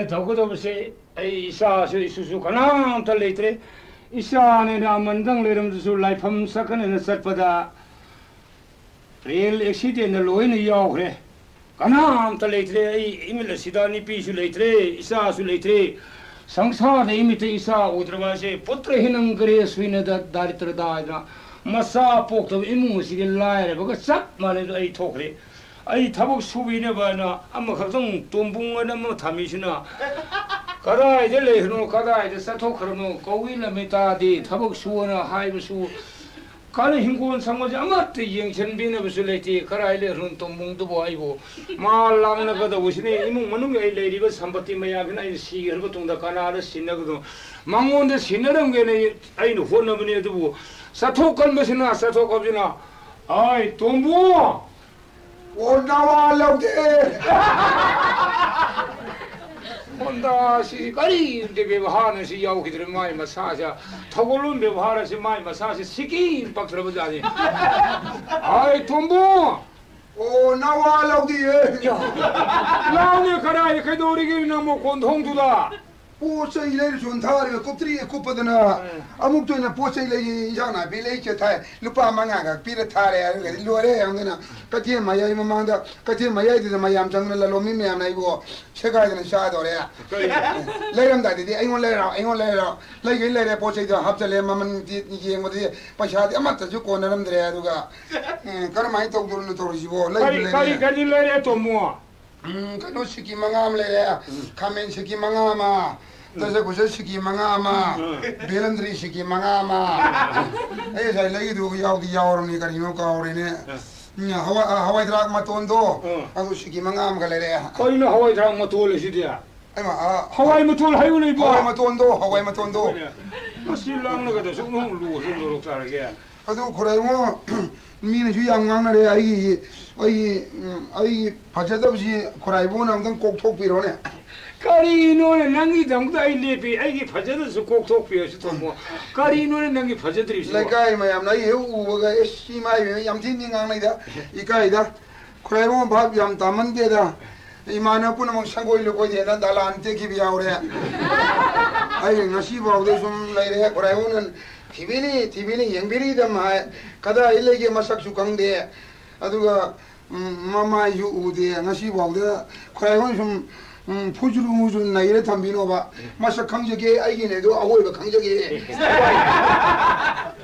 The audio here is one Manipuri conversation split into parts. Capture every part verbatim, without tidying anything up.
ꯇꯧꯒꯗꯕꯁꯦ, ꯑꯩ ꯏꯆꯥꯁꯨ ꯏꯁꯨꯁꯨ ꯀꯅꯥꯝꯇ ꯂꯩꯇ꯭ꯔꯦ꯫ ꯏꯆꯥꯅꯦꯅ ꯑꯃꯟꯗꯪ ꯂꯩꯔꯝꯗꯁꯨ ꯂꯥꯏꯐꯝ ꯆꯠꯀꯅꯦꯅ ꯆꯠꯄꯗ ꯔꯦꯜ ꯑꯦꯛꯁꯤꯗꯦꯟꯗ ꯂꯣꯏꯅ ꯌꯥꯎꯈ꯭ꯔꯦ꯫ ꯀꯅꯥꯝꯇ ꯂꯩꯇ꯭ꯔꯦ꯫ ꯑꯩ ꯏꯃꯤꯠ ꯑꯁꯤꯗ ꯅꯨꯄꯤꯁꯨ ꯂꯩꯇ꯭ꯔꯦ, ꯏꯆꯥꯁꯨ ꯂꯩꯇ꯭ꯔꯦ꯫ ꯁꯪꯁꯥꯔꯗ ꯏꯃꯤꯠꯇ ꯏꯆꯥ ꯎꯗ꯭ꯔꯕ ꯑꯁꯦ ꯄꯨꯇ꯭ꯔ ꯍꯤꯅꯪ ꯒꯔꯦ ꯁꯨꯏꯅ ꯗꯥꯔꯤꯗ꯭ꯔꯗ ꯍꯥꯏꯗꯅ ꯃꯆꯥ ꯄꯣꯛꯇꯕ ꯏꯃꯨꯡ ꯑꯁꯤꯒꯤ ꯂꯥꯏꯔꯕꯒ ꯆꯞ ꯃꯥꯟꯅꯩꯗꯣ ꯑꯩ ꯊꯣꯛꯈ꯭ꯔꯦ꯫ ꯑꯩ ꯊꯕꯛ ꯁꯨꯕꯤꯅꯕꯅ ꯑꯃꯈꯛꯇꯪ ꯇꯣꯝꯕꯨꯡ ꯑꯅ ꯑꯃ ꯊꯝꯃꯤꯁꯤꯅ ꯀꯗꯥꯏꯗ ꯂꯩꯈ꯭ꯔꯅꯣ, ꯀꯗꯥꯏꯗ ꯆꯠꯊꯣꯛꯈ꯭ꯔꯅꯣ ꯀꯧꯏ ꯂꯝꯃꯤ ꯇꯥꯗꯦ꯫ ꯊꯕꯛ ꯁꯨꯑꯅ ꯍꯥꯏꯕꯁꯨ ꯀꯥꯟꯅ ꯍꯤꯡꯒꯣꯜ ꯁꯪꯕꯁꯦ ꯑꯃꯠꯇ ꯌꯦꯡꯁꯤꯟꯕꯤꯅꯕꯁꯨ ꯂꯩꯇꯦ꯫ ꯀꯗꯥꯏ ꯂꯩꯈ꯭ꯔꯅꯣ ꯇꯣꯝꯕꯨꯡꯗꯨꯕꯨ? ꯑꯩꯕꯨ ꯃꯥ ꯂꯥꯡꯅꯒꯗꯧꯕꯁꯤꯅꯤ꯫ ꯏꯃꯨꯡ ꯃꯅꯨꯡꯒꯤ ꯑꯩ ꯂꯩꯔꯤꯕ ꯁꯝꯄꯇꯤ ꯃꯌꯥꯝꯁꯤꯅ ꯑꯩꯅ ꯁꯤꯈ꯭ꯔꯕ ꯇꯨꯡꯗ ꯀꯅꯥꯗ ꯁꯤꯟꯅꯒꯗꯣ? ꯃꯉꯣꯟꯗ ꯁꯤꯟꯅꯔꯝꯒꯦꯅ ꯑꯩ, ꯑꯩꯅ ꯍꯣꯠꯅꯕꯅꯤ꯫ ꯑꯗꯨꯕꯨ ꯆꯠꯊꯣꯛꯀꯟꯕꯁꯤꯅ, ꯆꯠꯊꯣꯛꯀꯟꯕꯁꯤꯅ, ꯑꯥꯏ ꯇꯣꯝꯕꯨ! ꯑꯣ, ꯅꯋꯥ ꯂꯧꯗꯦ꯫ ꯍꯣꯟꯗꯥ ꯁꯤ ꯀꯔꯤ ꯕꯦꯕꯥꯔꯅ ꯁꯤ ꯌꯥꯎꯈꯤꯗ꯭ꯔꯦ꯫ ꯃꯥꯏ ꯃꯁꯥꯁꯦ, ꯊꯧꯒꯜꯂꯣꯟ ꯕꯦꯕꯥꯔ ꯑꯁꯤ ꯃꯥꯏ ꯃꯁꯥꯁꯦ ꯁꯤꯀꯤ ꯄꯛꯇ꯭ꯔꯕ ꯖꯥꯠꯅꯤ꯫ ꯑꯥꯏ ꯇꯣꯝꯕꯨ! ꯑꯣ, ꯅꯋꯥ ꯂꯧꯗꯤꯌꯦ꯫ ꯂꯥꯎꯅꯦ, ꯀꯗꯥꯏ ꯀꯩꯗꯧꯔꯤꯒꯦ ꯅꯪꯕꯨ ꯀꯣꯟꯊꯣꯡꯗꯨꯗ? ꯄꯣꯠ ꯆꯩ ꯂꯩꯔꯁꯨ ꯊꯥꯔꯒ ꯀꯨꯞꯇ꯭ꯔꯤ ꯀꯨꯞꯄꯗꯅ, ꯎꯝ꯫ ꯑꯃꯨꯛꯇ ꯑꯣꯏꯅ ꯄꯣꯠ ꯆꯩ ꯂꯩ, ꯏꯟꯖꯥꯡ ꯅꯥꯄꯤ ꯂꯩ ꯆꯦ ꯊꯥꯏ꯫ ꯂꯨꯄꯥ ꯃꯉꯥ ꯈꯛ ꯄꯤꯔ ꯊꯥꯔꯦ꯫ ꯑꯗꯨꯒꯗꯤ ꯂꯣꯏꯔꯦ꯫ ꯑꯗꯨꯅ ꯀꯩꯊꯦꯜ ꯃꯌꯥꯏ ꯃꯃꯥꯡꯗ, ꯀꯩꯊꯦꯜ ꯃꯌꯥꯏꯗꯨꯗ ꯃꯌꯥꯝ ꯆꯪꯗꯅ ꯂꯂꯣꯟꯕꯤ ꯃꯌꯥꯝꯅ ꯑꯩꯕꯨ ꯁꯦꯒꯥꯏꯗꯅ ꯆꯥꯗꯧꯔꯦ꯫ ꯀꯔꯤ? ꯂꯩꯔꯝꯗꯥꯏꯗꯗꯤ ꯑꯩꯉꯣꯟꯗ ꯂꯩꯔꯣ, ꯑꯩꯉꯣꯟꯗ ꯂꯩꯔꯣ꯫ ꯂꯩꯒꯩ ꯂꯩꯔꯦ꯫ ꯄꯣꯠ ꯆꯩꯗꯣ ꯍꯥꯞꯆꯜꯂꯦ꯫ ꯃꯃꯜꯗꯤ ꯌꯦꯡꯕꯗꯗꯤ ꯄꯩꯁꯥꯗꯤ ꯑꯃꯠꯇꯁꯨ ꯀꯣꯟꯅꯔꯝꯗ꯭ꯔꯦ꯫ ꯑꯗꯨꯒ, ꯎꯝ, ꯀꯔꯝꯍꯥꯏꯅ ꯇꯧꯗꯣꯔꯤꯅꯣ ꯇꯧꯔꯤꯁꯤꯕꯣ? ꯂꯩꯕꯨ ꯀꯔꯤ, ꯂꯩꯔꯦ꯫ ꯀꯔꯤ, ꯀꯔꯤ ꯂꯩꯔꯦ, ꯇꯣꯝꯃꯣ? ꯎꯝ, ꯀꯩꯅꯣ ꯁꯤꯀꯤ ꯃꯉꯥ ꯑꯃ ꯂꯩꯔꯦ, ꯎꯝ꯫ ꯈꯥꯃꯦꯟ ꯁꯤꯀꯤ ꯃꯉꯥ ꯑꯃ, ꯎꯝ꯫ ꯇꯖ ꯀꯨꯖ ꯁꯤꯀꯤ ꯃꯉꯥ ꯑꯃ, ꯎꯝ꯫ ꯕꯦꯂꯟꯗ꯭ꯔꯤ ꯁꯤꯀꯤ ꯃꯉꯥ ꯑꯃ꯫ ꯎꯝ꯫ ꯑꯩ ꯉꯁꯥꯏ ꯂꯩꯒꯤꯗꯨ ꯌꯥꯎꯗꯤ ꯌꯥꯎꯔꯕꯅꯤ, ꯀꯔꯤꯅꯣ ꯀꯥꯎꯔꯦꯅꯦ꯫ ꯎꯝ꯫ ꯎꯝ, ꯍꯋꯥꯏ, ꯑ, ꯍꯋꯥꯏ ꯊꯔꯥꯛ ꯃꯇꯣꯟꯗꯣ, ꯎꯝ꯫ ꯑꯗꯨ ꯁꯤꯀꯤ ꯃꯉꯥ ꯑꯃꯒ ꯂꯩꯔꯦ꯫ ꯀꯩꯅꯣ ꯍꯋꯥꯏ ꯊꯔꯥꯛ ꯃꯇꯣꯟ ꯍꯥꯏꯁꯤꯗꯤ? ꯑꯩꯃ, ꯑ, ꯍꯋꯥꯏ ꯃꯇꯣꯟ ꯍꯥꯏꯌꯨ ꯂꯩꯕ꯭ꯔꯣ? ꯍꯋꯥꯏ ꯃꯇꯣꯟꯗꯣ, ꯍꯋꯥꯏ ꯃꯇꯣꯟꯗꯣ꯫ ꯍꯣꯏꯅꯦ꯫ ꯃꯁꯤ ꯂꯥꯡꯂꯒꯗ ꯁꯨꯝ ꯂꯨ-, ꯁꯨꯝ ꯂꯣꯏꯔꯣꯛ ꯆꯥꯔꯒꯦ꯫ ꯑꯗꯨ ꯈꯨꯔꯥꯏ ꯏꯕꯨꯡꯉꯣ, ꯃꯤꯅꯁꯨ ꯌꯥꯝ ꯉꯥꯡꯅꯔꯦ꯫ ꯑꯩꯒꯤ, ꯑꯩꯒꯤ, ꯎꯝ, ꯑꯩꯒꯤ ꯐꯖꯗꯕꯁꯤ ꯈꯨꯔꯥꯏ ꯏꯕꯨꯡꯉꯣꯅ ꯑꯃꯨꯛꯇꯪ ꯀꯣꯛꯊꯣꯛꯄꯤꯔꯣꯅꯦ꯫ ꯀꯔꯤꯅꯣꯅꯦ ꯅꯪꯒꯤꯗꯃꯛꯇ ꯑꯩ ꯂꯦꯞꯄꯤ, ꯑꯩꯒꯤ ꯐꯖꯗꯕꯁꯨ ꯀꯣꯛꯊꯣꯛꯄꯤꯔꯁꯤ ꯇꯣꯝꯃꯣ꯫ ꯀꯔꯤꯅꯣꯅꯦ ꯅꯪꯒꯤ ꯐꯖꯗ꯭ꯔꯤꯁꯤꯕꯣ? ꯂꯩꯀꯥꯏ ꯃꯌꯥꯝꯅ ꯑꯩ ꯍꯦꯛ ꯎꯕꯒ, "ꯑꯦꯁ, ꯁꯤ ꯃꯥꯏ ꯌꯥꯝ ꯊꯤꯅ ꯉꯥꯡꯅꯩꯗ, ꯏꯀꯥꯏꯗ꯫ ꯈꯨꯔꯥꯏ ꯏꯕꯨꯡꯉꯣ ꯚꯥꯞ ꯌꯥꯝ ꯇꯥꯃꯟꯗꯦꯗ꯫ ꯏꯃꯥꯟꯅꯕ ꯄꯨꯝꯅꯃꯛ ꯁꯪꯒꯣꯏ ꯂꯨꯀꯣꯏꯗꯦꯅ ꯗꯂꯥꯟ ꯇꯦꯛꯈꯤꯕ ꯌꯥꯎꯔꯦ꯫ ꯑꯩ ꯉꯁꯤ ꯐꯥꯎꯗ ꯁꯨꯝ ꯂꯩꯔꯦ꯫ ꯈꯨꯔꯥꯏꯕꯣꯛꯅ ꯊꯤꯕꯤꯅꯤ, ꯊꯤꯕꯤꯅꯤ, ꯌꯦꯡꯕꯤꯔꯤꯗꯝ ꯍꯥꯏ꯫ ꯀꯗꯥꯏ ꯂꯩꯒꯦ ꯃꯁꯛꯁꯨ ꯈꯪꯗꯦ꯫ ꯑꯗꯨꯒ, ꯎꯝ, ꯃꯃꯥꯏꯁꯨ ꯎꯗꯦ꯫ ꯉꯁꯤ ꯐꯥꯎꯗ ꯈꯨꯔꯥꯏꯕꯣꯛꯅ ꯁꯨꯝ, ꯎꯝ, ꯐꯨꯖꯨꯔꯨ ꯃꯨꯖꯨꯔꯨ ꯅꯩꯔ ꯊꯝꯕꯤꯅꯣꯕ꯫ ꯃꯁꯛ ꯈꯪꯖꯒꯦ, ꯑꯩꯒꯤꯅꯦ ꯑꯗꯣ ꯑꯋꯣꯏꯕ ꯈꯪꯖꯒꯦ꯫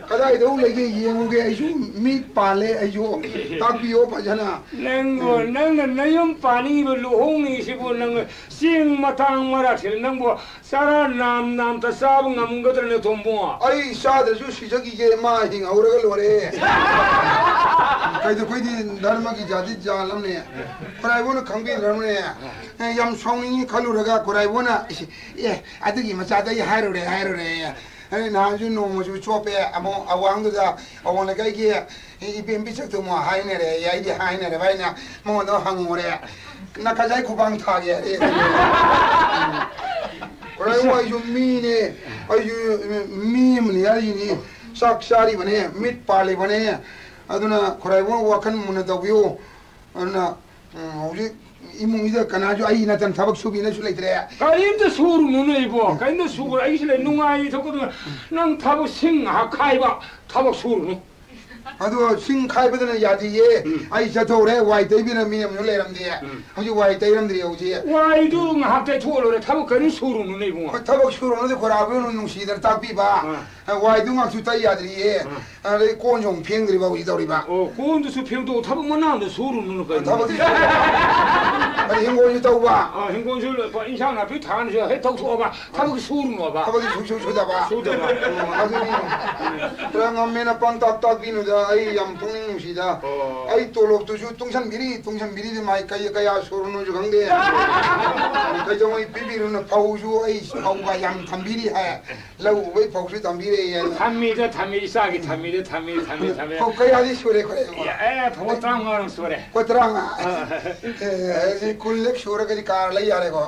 ꯀꯗꯥꯏꯗꯕꯨ ꯂꯩꯒꯦ ꯌꯦꯡꯉꯨꯒꯦ, ꯑꯩꯁꯨ ꯃꯤꯠ ꯄꯥꯜꯂꯦ, ꯑꯩꯁꯨ ꯇꯥꯛꯄꯤꯌꯣ ꯐꯖꯅ꯫ ꯅꯪꯕꯨ, ꯎꯝ꯫ ꯅꯪꯅ ꯅꯌꯨꯝ ꯄꯥꯅꯤꯡꯉꯤꯕ, ꯂꯨꯍꯣꯡꯅꯤꯡꯉꯤꯁꯤꯕꯨ ꯅꯪ ꯆꯦꯡ ꯃꯇꯥꯡ ꯃꯔꯥꯛꯁꯤꯗ ꯅꯪꯕꯨ ꯆꯔꯥ ꯅꯥꯝ ꯅꯥꯝꯇ ꯆꯥꯕ ꯉꯝꯒꯗ꯭ꯔꯅꯦ, ꯇꯣꯝꯕꯣ? ꯑꯩ ꯆꯥꯗ꯭ꯔꯁꯨ ꯁꯤꯖꯈꯤꯒꯦ, ꯃꯥ ꯍꯤꯡꯍꯧꯔꯒ ꯂꯣꯏꯔꯦ꯫ ꯀꯩꯗꯧ, ꯑꯩꯈꯣꯏꯗꯤ ꯙꯔꯃꯒꯤ ꯖꯥꯇꯤ ꯖꯥꯠ ꯑꯃꯅꯦ꯫ ꯈꯨꯔꯥꯏꯕꯣꯅ ꯈꯪꯕꯤꯗ꯭ꯔꯕꯅꯦ꯫ ꯑꯦ, ꯌꯥꯝ ꯁꯥꯎꯅꯤꯡꯉꯤ ꯈꯜꯂꯨꯔꯒ ꯈꯨꯔꯥꯏꯕꯣꯅ, "ꯏꯁ, ꯑꯦ, ꯑꯗꯨꯒꯤ ꯃꯆꯥꯗꯣ ꯑꯩ ꯍꯥꯏꯔꯨꯔꯦ, ꯍꯥꯏꯔꯨꯔꯦ"꯫ ꯑꯩ ꯅꯍꯥꯟꯁꯨ ꯅꯣꯡꯃꯁꯨ ꯆꯣꯞꯄꯦ, ꯑꯃꯨꯛ ꯑꯋꯥꯡꯗꯨꯗ, ꯑꯋꯥꯡ ꯂꯩꯀꯥꯏꯒꯤ ꯏꯕꯦꯝ ꯄꯤꯁꯛꯇꯨ ꯑꯃꯨꯛ ꯍꯥꯏꯅꯔꯦ꯫ ꯑꯩꯗꯤ ꯍꯥꯏꯅꯔꯕ ꯍꯥꯏꯅ ꯃꯉꯣꯟꯗ ꯍꯪꯉꯨꯔꯦ꯫ "ꯅꯈꯖꯥꯏ ꯈꯨꯕꯥꯡ ꯊꯥꯒꯦ" ꯍꯥꯏꯔꯛꯑꯦ꯫ ꯈꯨꯔꯥꯏꯕꯣ, ꯑꯩꯁꯨ ꯃꯤꯅꯦ, ꯑꯩꯁꯨ ꯃꯤ ꯑꯃꯅꯤ ꯍꯥꯏꯔꯤꯅꯤ꯫ ꯆꯥꯛ ꯆꯥꯔꯤꯕꯅꯦ, ꯃꯤꯠ ꯄꯥꯜꯂꯤꯕꯅꯦ꯫ ꯑꯗꯨꯅ ꯈꯨꯔꯥꯏꯕꯣ, ꯋꯥꯈꯜ ꯃꯨꯟꯅ ꯇꯧꯕꯤꯌꯨ꯫ ꯑꯗꯨꯅ, ꯎꯝ, ꯍꯧꯖꯤꯛ ꯏꯃꯨꯡꯁꯤꯗ ꯀꯅꯥꯁꯨ ꯑꯩ ꯅꯠꯇꯅ ꯊꯕꯛ ꯁꯨꯕꯤꯅꯁꯨ ꯂꯩꯇ꯭ꯔꯦ꯫ ꯀꯔꯤꯝꯇ ꯁꯨꯔꯨꯅꯨꯅꯦ ꯏꯕꯣ, ꯀꯔꯤꯝꯇ ꯁꯨꯔꯨ꯫ ꯑꯩꯁꯨ ꯂꯩ, ꯅꯨꯡꯉꯥꯏ ꯊꯣꯛꯀꯗꯕ꯫ ꯅꯪ ꯊꯕꯛ ꯁꯤꯡ ꯉꯥꯏꯍꯥꯛ ꯈꯥꯏꯕ, ꯊꯕꯛ ꯁꯨꯔꯨꯅꯨ꯫ ꯑꯗꯣ ꯁꯤꯡ ꯈꯥꯏꯕꯗꯅ ꯌꯥꯗꯤꯌꯦ꯫ ꯎꯝ꯫ ꯑꯩ ꯆꯠꯊꯣꯛꯎꯔꯦ, ꯋꯥꯏ ꯇꯩꯕꯤꯅ ꯃꯤ ꯑꯃꯁꯨ ꯂꯩꯔꯝꯗꯦ꯫ ꯎꯝ꯫ ꯍꯧꯖꯤꯛ ꯋꯥꯏ ꯇꯩꯔꯝꯗ꯭ꯔꯤ ꯍꯧꯖꯤꯛ꯫ ꯋꯥꯏꯗꯨ ꯉꯥꯏꯍꯥꯛ ꯇꯩꯊꯣꯛꯑ ꯂꯣꯏꯔꯦ, ꯊꯕꯛ ꯀꯔꯤꯝ ꯁꯨꯔꯨꯅꯨꯅꯦ ꯏꯕꯨꯡꯉꯣ꯫ ꯍꯣꯏ, ꯊꯕꯛ ꯁꯨꯔꯨꯅꯨꯗꯤ ꯈꯣꯏꯔꯥꯕꯨ ꯅꯨꯡꯁꯤꯗꯅ ꯇꯥꯛꯄꯤꯕ꯫ ꯑꯥ꯫ ꯋꯥꯏꯗꯨ ꯉꯥꯛꯁꯨ ꯇꯩ ꯌꯥꯗ꯭ꯔꯤꯌꯦ꯫ ꯎꯝ꯫ ꯑꯗꯩ ꯀꯣꯟꯁꯨ ꯑꯃꯨꯛ ꯐꯦꯡꯗ꯭ꯔꯤꯕ ꯍꯧꯖꯤꯛ ꯇꯧꯔꯤꯕ꯫ ꯑꯣ, ꯀꯣꯟꯗꯨꯁꯨ ꯐꯦꯡꯗꯣꯛꯑꯣ, ꯊꯕꯛ ꯃꯅꯥꯗꯣ ꯁꯨꯔꯨꯅꯨ ꯀꯩꯅꯣ꯫ ꯊꯕꯛꯇꯤ ꯁꯨ-, ꯑꯗꯩ ꯍꯤꯡꯒꯣꯜꯁꯨ ꯇꯧꯕ꯫ ꯑꯥ, ꯍꯤꯡꯒꯣꯜꯁꯨ ꯂꯣꯏꯕ, ꯏꯟꯁꯥꯡ ꯅꯥꯄꯤ ꯊꯥꯅꯁꯨ ꯍꯦꯛ ꯇꯧꯊꯣꯛꯑꯕ, ꯊꯕꯛ ꯁꯨꯔꯨꯅꯣꯕ꯫ ꯊꯕꯛꯇꯤ ꯁꯨꯡꯁꯨ ꯁꯨꯗꯕ꯫ ꯁꯨꯗꯕ꯫ ꯎꯝ, ꯑꯗꯨꯅꯤ꯫ ꯈꯔ ꯉꯝꯃꯦꯅ ꯄꯪꯇꯥꯛ ꯇꯥꯛꯄꯤꯅꯨꯗ, ꯑꯩ ꯌꯥꯝ ꯄꯨꯛꯅꯤꯡ ꯅꯨꯡꯁꯤꯗ꯫ ꯑꯣ꯫ ꯑꯩ ꯇꯣꯂꯣꯞꯇꯨꯁꯨ ꯇꯨꯡꯁꯟꯕꯤꯔꯤ, ꯇꯨꯡꯁꯟꯕꯤꯔꯤꯗꯤ ꯃꯥꯏ ꯀꯩ ꯀꯌꯥ ꯁꯨꯔꯨꯅꯣꯁꯨ ꯈꯪꯗꯦ꯫ ꯀꯩꯗꯧꯉꯩ ꯄꯤꯕꯤꯔꯨꯅ ꯐꯧꯁꯨ ꯑꯩ ꯐꯧꯒ ꯌꯥꯝ ꯊꯝꯕꯤꯔꯤ ꯍꯥꯏ꯫ ꯂꯧ ꯎꯕꯩ ꯐꯧꯁꯨ ꯊꯝꯕꯤꯔꯛꯑꯦ꯫ ꯊꯝꯃꯤꯗ, ꯊꯝꯃꯤ, ꯏꯆꯥꯒꯤ ꯊꯝꯃꯤꯗ, ꯊꯝꯃꯤ, ꯊꯝꯃꯤ, ꯊꯝꯃꯤ꯫ ꯐꯧ ꯀꯌꯥꯗꯤ ꯁꯨꯔꯦ, ꯑꯩꯈꯣꯏ? ꯑꯦ, ꯐꯧ ꯇꯔꯥꯃꯉꯥ ꯁꯨꯔꯦ꯫ ꯐꯧ ꯇꯔꯥꯃꯉꯥ? ꯑꯥ꯫ ꯑꯦ, ꯑꯩꯗꯤ ꯀꯨꯟ ꯂꯦꯛ ꯁꯨꯔꯒꯗꯤ ꯀꯥꯔ ꯂꯩ ꯌꯥꯔꯦꯀꯣ꯫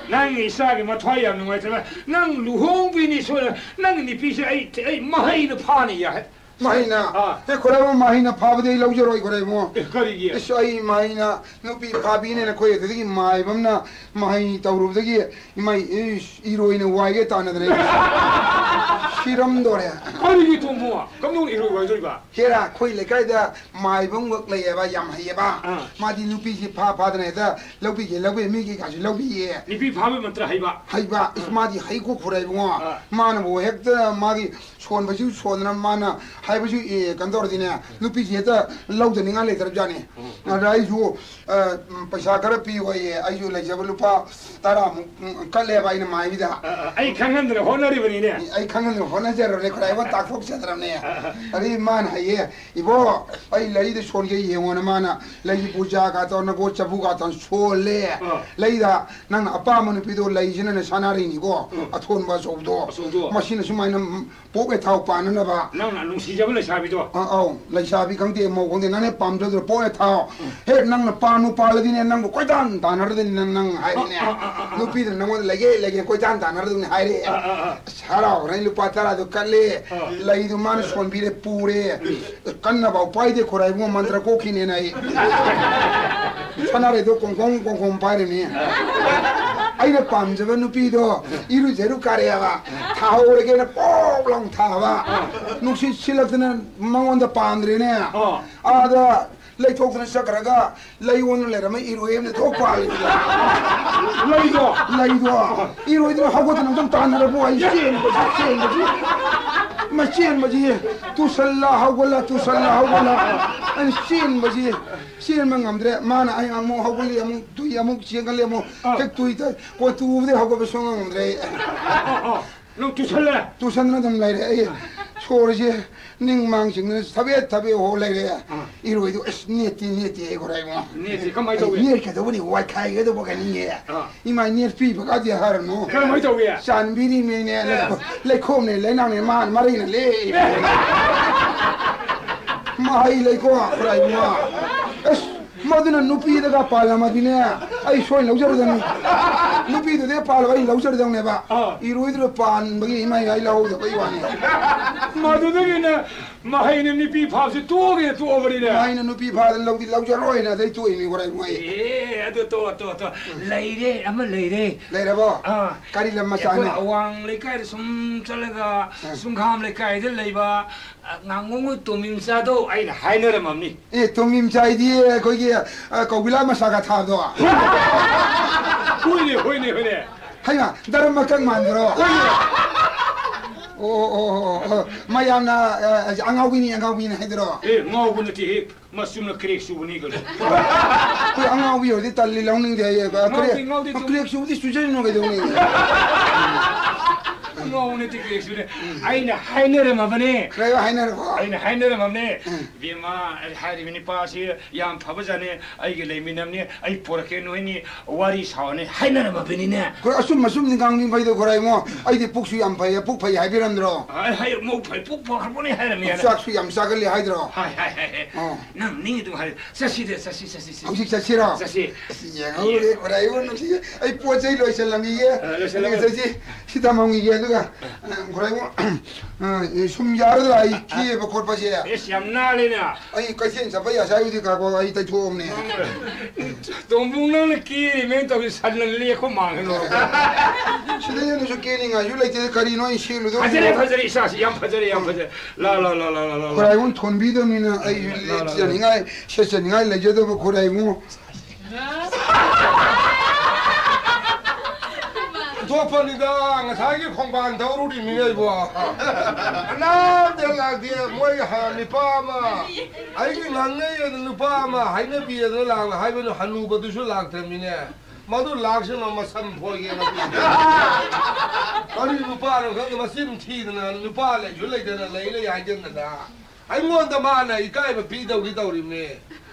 ꯅꯪ ꯏꯆꯥꯒꯤ ꯃꯊ꯭ꯋꯥꯏ ꯌꯥꯝ ꯅꯨꯡꯉꯥꯏꯇꯕ꯫ ꯅꯪ ꯂꯨꯍꯣꯡꯕꯤꯅꯤ ꯁꯣꯏꯗꯅ꯫ ꯅꯪ ꯅꯨꯄꯤꯁꯦ ꯑꯩ, ꯑꯩ ꯃꯍꯩꯅ ꯐꯥꯅ ꯌꯥꯏ꯫ ꯃꯍꯩꯅ? ꯑꯥ꯫ ꯑꯦ, ꯈꯣꯏꯔꯥꯏꯕꯝ, ꯃꯍꯩꯅ ꯐꯥꯕꯗꯤ ꯑꯩ ꯂꯧꯖꯔꯣꯏ, ꯈꯣꯏꯔꯥꯏꯕꯨꯡꯉꯣ꯫ ꯑꯦ, ꯀꯔꯤꯒꯤ? ꯏꯁ, ꯑꯩ ꯃꯍꯩꯅ ꯅꯨꯄꯤ ꯐꯥꯕꯤꯅꯦꯅ ꯑꯩꯈꯣꯏ ꯑꯗꯨꯗꯒꯤ ꯃꯥꯏꯕꯝꯅ ꯃꯍꯩ ꯇꯧꯔꯨꯕꯗꯒꯤ ꯏꯃꯥꯏ, ꯏꯁ, ꯏꯔꯣꯏꯅ ꯋꯥꯏꯒꯦ ꯇꯥꯟꯅꯗꯅ ꯑꯩ ꯁꯤꯔꯝꯗꯣꯔꯦ꯫ ꯀꯔꯤꯒꯤ ꯇꯣꯝꯕꯨ? ꯀꯝꯗꯧꯅ ꯏꯔꯣꯏ ꯋꯥꯏꯗꯣꯔꯤꯕ? ꯍꯦꯔꯥ, ꯑꯩꯈꯣꯏ ꯂꯩꯀꯥꯏꯗ ꯃꯥꯏꯕꯝꯈꯛ ꯂꯩꯌꯦꯕ, ꯌꯥꯝ ꯍꯩꯌꯦꯕ꯫ ꯑꯥ꯫ ꯃꯥꯗꯤ ꯅꯨꯄꯤꯁꯤ ꯐꯥ ꯐꯥꯗꯅ ꯍꯦꯛꯇ ꯂꯧꯕꯤꯒꯦ, ꯂꯧꯕꯤꯒꯦ, ꯃꯤꯒꯤ ꯀꯥꯁꯨ ꯂꯧꯕꯤꯌꯦ꯫ ꯅꯨꯄꯤ ꯐꯥꯕ ꯃꯟꯇ꯭ꯔ ꯍꯩꯕ? ꯍꯩꯕ꯫ ꯏꯁ, ꯑꯥ꯫ ꯃꯥꯗꯤ ꯍꯩꯀꯣ ꯈꯨꯔꯩꯕꯨꯡꯉꯣ꯫ ꯑꯥ꯫ ꯃꯥꯅꯕꯨ ꯍꯦꯛꯇ ꯃꯥꯒꯤ ꯁꯣꯟꯕꯁꯨ ꯁꯣꯟꯗꯅ ꯃꯥꯅ ꯍꯥꯏꯕꯁꯨ, ꯑꯦ, ꯀꯩꯅꯣ ꯇꯧꯔꯗꯤꯅꯦ, ꯅꯨꯄꯤꯁꯤ ꯍꯦꯛꯇ ꯂꯧꯗꯅꯤꯡꯉꯥꯏ ꯂꯩꯇ꯭ꯔꯕꯖꯥꯠꯅꯤ꯫ ꯎꯝ꯫ ꯑꯗ ꯑꯩꯁꯨ, ꯑ, ꯎꯝ, ꯄꯩꯁꯥ ꯈꯔ ꯄꯤꯌꯣꯌꯦ, ꯑꯩꯁꯨ ꯂꯩꯖꯕ ꯂꯨꯄꯥ ꯇꯔꯥꯃꯨꯛ, ꯎꯝ, ꯀꯠꯂꯦꯕ ꯑꯩꯅ ꯃꯥꯏꯕꯤꯗ꯫ ꯑ, ꯑ, ꯑꯩ ꯈꯪꯍꯟꯗꯅ ꯍꯣꯠꯅꯔꯤꯕꯅꯤꯅꯦ꯫ ꯑꯩ ꯈꯪꯍꯟꯗꯅ ꯍꯣꯠꯅꯖꯔꯕꯅꯦ, ꯈꯔ ꯑꯩꯉꯣꯟꯗ ꯇꯥꯛꯊꯣꯛꯆꯗ꯭ꯔꯕꯅꯦ꯫ ꯑ, ꯑ꯫ ꯑꯗꯩ ꯃꯥꯅ ꯍꯥꯏꯌꯦ, "ꯏꯕꯣ, ꯑꯩ ꯂꯩꯗ ꯁꯣꯟꯒꯦ ꯌꯦꯡꯉꯣꯅ", ꯃꯥꯅ ꯂꯩꯒꯤ ꯄꯨꯖꯥ ꯀꯥꯇꯣ, ꯅꯒꯣ ꯆꯐꯨ ꯀꯥꯇꯣ ꯁꯣꯜꯂꯦ꯫ ꯑ꯫ ꯂꯩꯗ ꯅꯪꯅ ꯑꯄꯥꯝꯕ ꯅꯨꯄꯤꯗꯣ ꯂꯩꯁꯤꯅꯅꯦ ꯁꯥꯟꯅꯔꯤꯅꯤꯀꯣ, ꯎꯝ꯫ ꯑꯊꯣꯟꯕ ꯑꯆꯧꯕꯗꯣ꯫ ꯑꯆꯧꯕꯗꯣ꯫ ꯃꯁꯤꯅ ꯁꯨꯃꯥꯏꯅ, ꯎꯝ, ꯄꯣꯛ ꯍꯦ ꯊꯥꯎ ꯄꯥꯟꯅꯅꯕ꯫ ꯅꯪꯅ ꯅꯨꯡꯁꯤꯖꯕ ꯂꯩꯁꯥꯕꯤꯗꯣ꯫ ꯑ, ꯑꯧ, ꯂꯩꯁꯥꯕꯤ ꯈꯪꯗꯦ, ꯃꯧ ꯈꯪꯗꯦ, ꯅꯪꯅ ꯍꯦꯛ ꯄꯥꯝꯖꯗ꯭ꯔꯣ ꯄꯣꯛ ꯍꯦ ꯊꯥꯎ꯫ ꯎꯝ꯫ ꯍꯦꯛ ꯅꯪꯅ ꯄꯥꯝꯃꯨ ꯄꯥꯜꯂꯗꯤꯅꯦ, ꯅꯪꯕꯨ ꯀꯣꯏꯇꯥꯟ ꯇꯥꯟꯅꯔꯗꯅꯤ ꯅꯪ, ꯅꯪ ꯍꯥꯏꯔꯤꯅꯦ꯫ ꯑ, ꯑ, ꯑ, ꯑ, ꯑ꯫ ꯅꯨꯄꯤꯗꯨꯅ ꯅꯪꯉꯣꯟꯗ ꯂꯩꯒꯦ, ꯂꯩꯒꯦ ꯀꯣꯏꯇꯥꯟ ꯇꯥꯟꯅꯔꯗꯅꯤ ꯍꯥꯏꯔꯦ꯫ ꯑ, ꯑ, ꯑ꯫ ꯑꯁ, ꯍꯔꯥꯎꯈ꯭ꯔꯦ, ꯂꯨꯄꯥ ꯇꯔꯥꯗꯣ ꯀꯠꯂꯦ꯫ ꯑ꯫ ꯂꯩꯗꯣ ꯃꯥꯅ ꯁꯣꯟꯕꯤꯔꯦ, ꯄꯨꯔꯦ꯫ ꯎꯝ꯫ ꯀꯟꯅ ꯐꯥꯎ ꯄꯥꯏꯗꯦ, ꯈꯣꯔꯥꯏꯕꯨꯡ ꯃꯟꯇ꯭ꯔ ꯀꯣꯛꯈꯤꯅꯦꯅ ꯑꯩ꯫ ꯁꯅꯥꯔꯩꯗꯣ ꯀꯣꯡꯈꯣꯡ ꯀꯣꯡꯈꯣꯡ ꯄꯥꯏꯔꯤꯅꯤ꯫ ꯑꯩꯅ ꯄꯥꯝꯖꯕ ꯅꯨꯄꯤꯗꯣ ꯏꯔꯨꯖꯔꯨ ꯀꯥꯔꯛꯑꯦꯕ꯫ ꯊꯥꯍꯧꯔꯒꯦꯅ ꯄꯣꯞ ꯂꯥꯎ ꯊꯥꯕ꯫ ꯅꯨꯡꯁꯤꯠ ꯁꯤꯜꯂꯛꯇꯅ ꯃꯉꯣꯟꯗ ꯄꯥꯟꯗ꯭ꯔꯦꯅꯦ꯫ ꯑꯥ꯫ ꯑꯥꯗ ꯂꯩꯊꯣꯛꯇꯅ ꯆꯠꯈ꯭ꯔꯒ ꯂꯩ ꯑꯣꯟꯅ ꯂꯩꯔꯝꯃꯦ, ꯏꯔꯣꯏ ꯑꯃꯅ ꯊꯣꯛ ꯄꯥꯜꯂꯤ꯫ ꯂꯩꯗꯣ? ꯂꯩꯗꯣ꯫ ꯏꯔꯣꯏꯗꯨꯅ ꯍꯧꯒꯠꯇꯅ ꯑꯗꯨꯝ ꯇꯥꯟꯅꯔꯕꯣ? ꯑꯩ ꯆꯦꯟꯕꯁꯤ, ꯆꯦꯟꯕꯁꯤ꯫ ꯃꯥ ꯆꯦꯟꯕꯁꯤ ꯇꯨꯁꯜꯂ ꯍꯧꯒꯠꯂ, ꯇꯨꯁꯜꯂ ꯍꯧꯒꯠꯂ꯫ ꯑꯩꯅ ꯆꯦꯟꯕꯁꯤ ꯆꯦꯟꯕ ꯉꯝꯗ꯭ꯔꯦ꯫ ꯃꯥꯅ ꯑꯩ ꯑꯃꯨꯛ ꯍꯧꯒꯠꯂꯤ, ꯑꯃꯨꯛ ꯇꯨꯏ, ꯑꯃꯨꯛ ꯆꯦꯟꯒꯠꯂꯤ, ꯑꯃꯨꯛ ꯑꯥ꯫ ꯍꯦꯛ ꯇꯨꯏ ꯇꯥꯏ꯫ ꯀꯣꯟ ꯇꯨꯕꯗꯩ ꯍꯧꯒꯠꯄ ꯁꯨꯡꯉꯝ ꯉꯝꯗ꯭ꯔꯦ ꯑꯩ꯫ ꯑꯥ, ꯑꯥ, ꯑꯥ꯫ ꯅꯪ ꯇꯨꯁꯜꯂꯦ? ꯇꯨꯁꯟꯗꯅ ꯑꯗꯨꯝ ꯂꯩꯔꯦ꯫ ꯑꯩ ꯁꯣꯔꯁꯦ ꯅꯤꯡ ꯃꯥꯡ ꯆꯤꯡꯗꯅ ꯊꯕꯦꯠ ꯊꯕꯦꯠ ꯍꯣ ꯂꯩꯔꯦ꯫ ꯑꯥ꯫ ꯏꯔꯣꯏꯗꯣ ꯑꯁ ꯅꯦꯠꯇꯤ ꯅꯦꯠꯇꯤ ꯑꯩ ꯈꯣꯔꯥꯏꯕꯣ꯫ ꯅꯦꯠꯇꯤ ꯀꯃꯥꯏ ꯑꯩ ꯇꯧꯏ? ꯅꯦꯠꯀꯗꯧꯕꯅꯤ, ꯋꯥꯏꯈꯥꯏꯒꯗꯧꯕ ꯀꯩꯅꯤꯅꯦ꯫ ꯑꯥ꯫ ꯏꯃꯥꯏ, ꯅꯦꯠ ꯄꯤꯕꯒꯗꯤ ꯍꯥꯏꯔꯅꯨ꯫ ꯀꯔꯝꯍꯥꯏ ꯇꯧꯏ? ꯆꯥꯟꯕꯤꯔꯤꯅꯦꯅꯦ, ꯑꯦ꯫ ꯂꯩꯈꯣ-, ꯂꯩꯈꯣꯝꯅꯦ, ꯂꯩꯅꯥꯡꯅꯦ, ꯃꯥꯅ ꯃꯔꯩꯅ ꯂꯦ꯫ ꯃꯍꯩ ꯂꯩꯀꯣ, ꯈꯨꯔꯥꯏꯕꯨꯡꯉꯣ꯫ ꯑꯁ, ꯃꯗꯨꯅ ꯅꯨꯄꯤꯗꯒ ꯄꯥꯜꯂꯝꯃꯗꯤꯅꯦ, ꯑꯩ ꯁꯣꯏꯅ ꯂꯧꯖꯔꯗꯝꯅꯤ꯫ ꯅꯨꯄꯤꯗꯨꯗꯤ ꯄꯥꯜꯂꯒ ꯑꯩ ꯂꯧꯖꯔꯗꯧꯅꯦꯕ꯫ ꯑꯥ꯫ ꯏꯔꯣꯏꯗꯨꯅ ꯄꯥꯟꯕꯒꯤ ꯏꯃꯥꯏ ꯃꯥꯏ ꯂꯧꯍꯧꯗꯕꯩ ꯋꯥꯅꯤ꯫ ꯃꯗꯨꯗꯒꯤꯅꯦ ꯃꯍꯩꯅ ꯅꯨꯄꯤ ꯐꯥꯕꯁꯤ ꯇꯣꯛꯑꯒꯦ ꯇꯣꯛꯑꯕꯅꯤꯅꯦ꯫ ꯃꯍꯩꯅ ꯅꯨꯄꯤ ꯐꯥꯗꯅ ꯂꯧꯗꯤ ꯂꯧꯖꯔꯣꯏꯅ ꯑꯗꯩ ꯇꯣꯛꯏꯅꯤ ꯈꯣꯔꯥꯏ ꯃꯣꯏ꯫ ꯑꯦ, ꯑꯗꯨ ꯇꯣꯛꯑꯣ, ꯇꯣꯛꯑꯣ, ꯇꯣꯛꯑꯣ꯫ ꯂꯩꯔꯦ, ꯑꯃ ꯂꯩꯔꯦ꯫ ꯂꯩꯔꯕꯣ? ꯑꯥ꯫ ꯀꯔꯤ ꯂꯝ ꯃꯆꯥꯅꯣ? ꯑꯩꯈꯣꯏ ꯑꯋꯥꯡ ꯂꯩꯀꯥꯏꯗ ꯁꯨꯝ ꯆꯠꯂꯒ, ꯑꯥ꯫ ꯁꯨꯝꯈꯥꯝ ꯂꯩꯀꯥꯏꯗ ꯂꯩꯕ, ꯑ, ꯉꯥꯉꯣꯝꯒ ꯇꯣꯝꯕꯤ ꯃꯆꯥꯗꯣ ꯑꯩꯅ ꯍꯥꯏꯅꯔꯝꯃꯕꯅꯤ꯫ ꯑꯦ, ꯇꯣꯝꯕꯤ ꯃꯆꯥ ꯍꯥꯏꯗꯤ ꯑꯩꯈꯣꯏꯒꯤ, ꯑ, ꯀꯧꯕꯤꯂꯥ ꯃꯁꯥꯒ ꯊꯥꯕꯗꯣ? ꯍꯣꯏꯅꯦ, ꯍꯣꯏꯅꯦ, ꯍꯣꯏꯅꯦ꯫ ꯍꯩꯃꯥ, ꯗꯔꯝ ꯃꯀꯛ ꯃꯥꯟꯗ꯭ꯔꯣ? ꯍꯣꯏꯅꯦ꯫ ꯑꯣ, ꯑꯣ, ꯑꯣ, ꯑꯣ, ꯑꯣ꯫ ꯃꯌꯥꯝꯅ, ꯑ, ꯑꯉꯥꯎꯕꯤꯅꯤ, ꯑꯉꯥꯎꯕꯤꯅꯤ ꯍꯥꯏꯗ꯭ꯔꯣ? ꯑꯦ, ꯉꯥꯎꯕ ꯅꯠꯇꯦꯍꯦ꯫ ꯃꯆꯨꯝꯅ crack ꯆꯨꯕꯅꯤ ꯀꯩꯅꯣ꯫ ꯑꯩꯈꯣꯏ ꯑꯉꯥꯎꯕꯤ ꯑꯣꯏꯔꯗꯤ ꯇꯜꯂꯤ, ꯂꯧꯅꯤꯡꯗꯦ ꯍꯥꯏꯌꯦ꯫ ꯉꯥꯎꯗꯦ, crack, ꯉꯥꯎꯗꯦ, ꯆꯨꯝ- crack ꯆꯨꯕꯗꯤ ꯆꯨꯖꯔꯤꯅꯣ ꯀꯩꯗꯧꯅꯤ? ꯉꯥꯎꯕ ꯅꯠꯇꯦ, crack ꯆꯨꯅꯦ꯫ ꯑꯩꯅ ꯍꯥꯏꯅꯔꯝꯃꯕꯅꯦ꯫ ꯀꯩ ꯍꯥꯏꯅꯔꯕꯣ? ꯑꯩꯅ ꯍꯥꯏꯅꯔꯝꯃꯕꯅꯦ꯫ ꯎꯝ꯫ ꯏꯕꯦꯝꯃ, ꯑꯩ ꯍꯥꯏꯔꯤꯕ ꯅꯨꯄꯥꯁꯤ ꯌꯥꯝ ꯐꯕꯖꯥꯠꯅꯤ꯫ ꯑꯩꯒ ꯂꯩꯃꯤꯟꯅꯕꯅꯤ, ꯑꯩ ꯄꯣꯔꯛꯀꯦ, ꯅꯣꯏꯅꯤ ꯋꯥꯔꯤ ꯁꯥꯎꯅꯤ ꯍꯥꯏꯅꯔꯝꯃꯕꯅꯤꯅꯦ꯫ ꯈꯣꯏ ꯑꯆꯨꯝ ꯑꯆꯨꯝꯗꯤ ꯉꯥꯡꯅꯤꯡꯕꯩꯗꯣ ꯈꯣꯔꯥꯏ ꯏꯕꯨꯡꯉꯣ, ꯑꯩꯗꯤ ꯄꯨꯛꯁꯨ ꯌꯥꯝ ꯐꯩꯌꯦ, ꯄꯨꯛ ꯐꯩ ꯍꯥꯏꯕꯤꯔꯝꯗ꯭ꯔꯣ? ꯑꯩ ꯍꯥꯏ, ꯃꯧ ꯐꯩ, ꯄꯨꯛ ꯐꯈ꯭ꯔꯕꯅꯤ ꯍꯥꯏꯔꯝꯃꯤ ꯍꯥꯏꯅ꯫ ꯆꯥꯛꯁꯨ ꯌꯥꯝ ꯆꯥꯒꯜꯂꯤ ꯍꯥꯏꯗ꯭ꯔꯣ? ꯍꯥꯏ, ꯍꯥꯏ, ꯍꯥꯏ, ꯍꯥꯏ꯫ ꯑꯣ꯫ ꯅꯪ ꯅꯤꯡꯉꯤꯗꯨ ꯍꯥꯏ꯫ ꯆꯠꯁꯤꯗ, ꯆꯠꯁꯤ, ꯆꯠꯁꯤ, ꯆꯠꯁꯤ꯫ ꯍꯧꯖꯤꯛ ꯆꯠꯁꯤꯔꯣ? ꯆꯠꯁꯤ꯫ ꯑꯁ, ꯌꯦꯡꯍꯧꯔꯦ, ꯈꯣꯔꯥꯏ ꯏꯕꯨꯡꯉꯣ ꯅꯨꯡꯁꯤꯌꯦ꯫ ꯑꯩ ꯄꯣꯠ ꯆꯩ ꯂꯣꯏꯁꯜꯂꯝꯈꯤꯒꯦ꯫ ꯑ, ꯂꯣꯏꯁꯜꯂꯝꯃꯣ꯫ ꯑꯗꯨꯒ ꯆꯠꯁꯤ꯫ ꯁꯤ ꯊꯝꯃꯝꯈꯤꯒꯦ, ꯑꯗꯨꯒ, ꯑ, ꯈꯣꯔꯥꯏ ꯏꯕꯨꯡꯉꯣ, ꯑ, ꯁꯨꯝ ꯌꯥꯔꯗ꯭ꯔꯥ ꯑꯩ ꯀꯦꯕ ꯈꯣꯠꯄꯁꯦ? ꯑꯦꯁ, ꯌꯥꯝ ꯅꯥꯜꯂꯦꯅꯦ꯫ ꯑꯩ ꯀꯩꯊꯦꯜ ꯆꯠꯄ ꯌꯥꯁꯥꯏꯕꯨꯗꯤ ꯀꯥꯀꯣ ꯑꯩ ꯇꯩꯊꯣꯛꯑꯕꯅꯦ꯫ ꯇꯣꯝꯕꯨꯡ, ꯅꯪꯅ ꯀꯦꯔꯤꯃꯦꯅ ꯇꯧꯔꯤ, ꯁꯟꯅ ꯂꯦꯛꯄ ꯃꯥꯟꯒꯅꯣ꯫ ꯁꯤꯗꯩ ꯍꯦꯟꯅꯁꯨ ꯀꯦꯅꯤꯡꯉꯥꯏꯁꯨ ꯂꯩꯇꯦ, ꯀꯔꯤꯅꯣ ꯑꯩ ꯁꯦꯠꯂꯨꯗꯧꯔꯤꯕꯣ? ꯐꯖꯔꯦ, ꯐꯖꯔꯦ, ꯏꯁꯥꯁꯤ ꯌꯥꯝ ꯐꯖꯔꯦ, ꯌꯥꯝ ꯐꯖꯔꯦ꯫ ꯂꯥ, ꯂꯥ, ꯂꯥ, ꯂꯥ, ꯂꯥ, ꯂꯥ꯫ ꯈꯣꯔꯥꯏꯕꯨꯡ ꯊꯣꯟꯕꯤꯗꯧꯅꯤꯅ ꯑꯩ ꯂꯥ, ꯂꯥ, ꯂꯥ꯫ ꯂꯤꯠꯆꯅꯤꯡꯉꯥꯏ, ꯁꯦꯠꯆꯅꯤꯡꯉꯥꯏ ꯂꯩꯖꯗꯕ ꯈꯣꯔꯥꯏꯕꯨꯡ꯫ ꯊꯣꯛꯄꯅꯤꯗ, ꯉꯁꯥꯏꯒꯤ ꯈꯣꯡꯕꯥꯟ ꯊꯧꯔꯨꯔꯤꯃꯤꯅꯦ ꯑꯩꯕꯣ꯫ ꯑꯅꯥꯗ ꯂꯥꯛꯇꯦ, ꯃꯣꯏ ꯍ-, ꯅꯨꯄꯥ ꯑꯃ, ꯑꯩꯒꯤ ꯉꯥꯡꯅꯩ ꯑꯗꯨ ꯅꯨꯄꯥ ꯑꯃ ꯍꯥꯏꯅꯕꯤ ꯑꯗꯨꯅ ꯂꯥꯛꯅ ꯍꯥꯏꯕꯅꯤ, ꯍꯅꯨꯕꯗꯨꯁꯨ ꯂꯥꯛꯇ꯭ꯔꯃꯤꯅꯦ꯫ ꯃꯗꯨ ꯂꯥꯛꯁꯅꯨ, ꯃꯁꯝ ꯐꯣꯏꯒꯦ ꯃꯗꯨ꯫ ꯀꯔꯤ ꯅꯨꯄꯥꯅꯣ ꯈꯪꯗꯦ, ꯃꯆꯤꯟ ꯊꯤꯗꯅ ꯅꯨꯄꯥ ꯂꯩꯁꯨ ꯂꯩꯇꯅ ꯂꯩ ꯂꯩ ꯍꯥꯏꯖꯤꯟꯗꯅ꯫ ꯑꯩꯉꯣꯟꯗ ꯃꯥꯅ ꯏꯀꯥꯏꯕ ꯄꯤꯗꯧꯒꯤ ꯇꯧꯔꯤꯕꯅꯦ꯫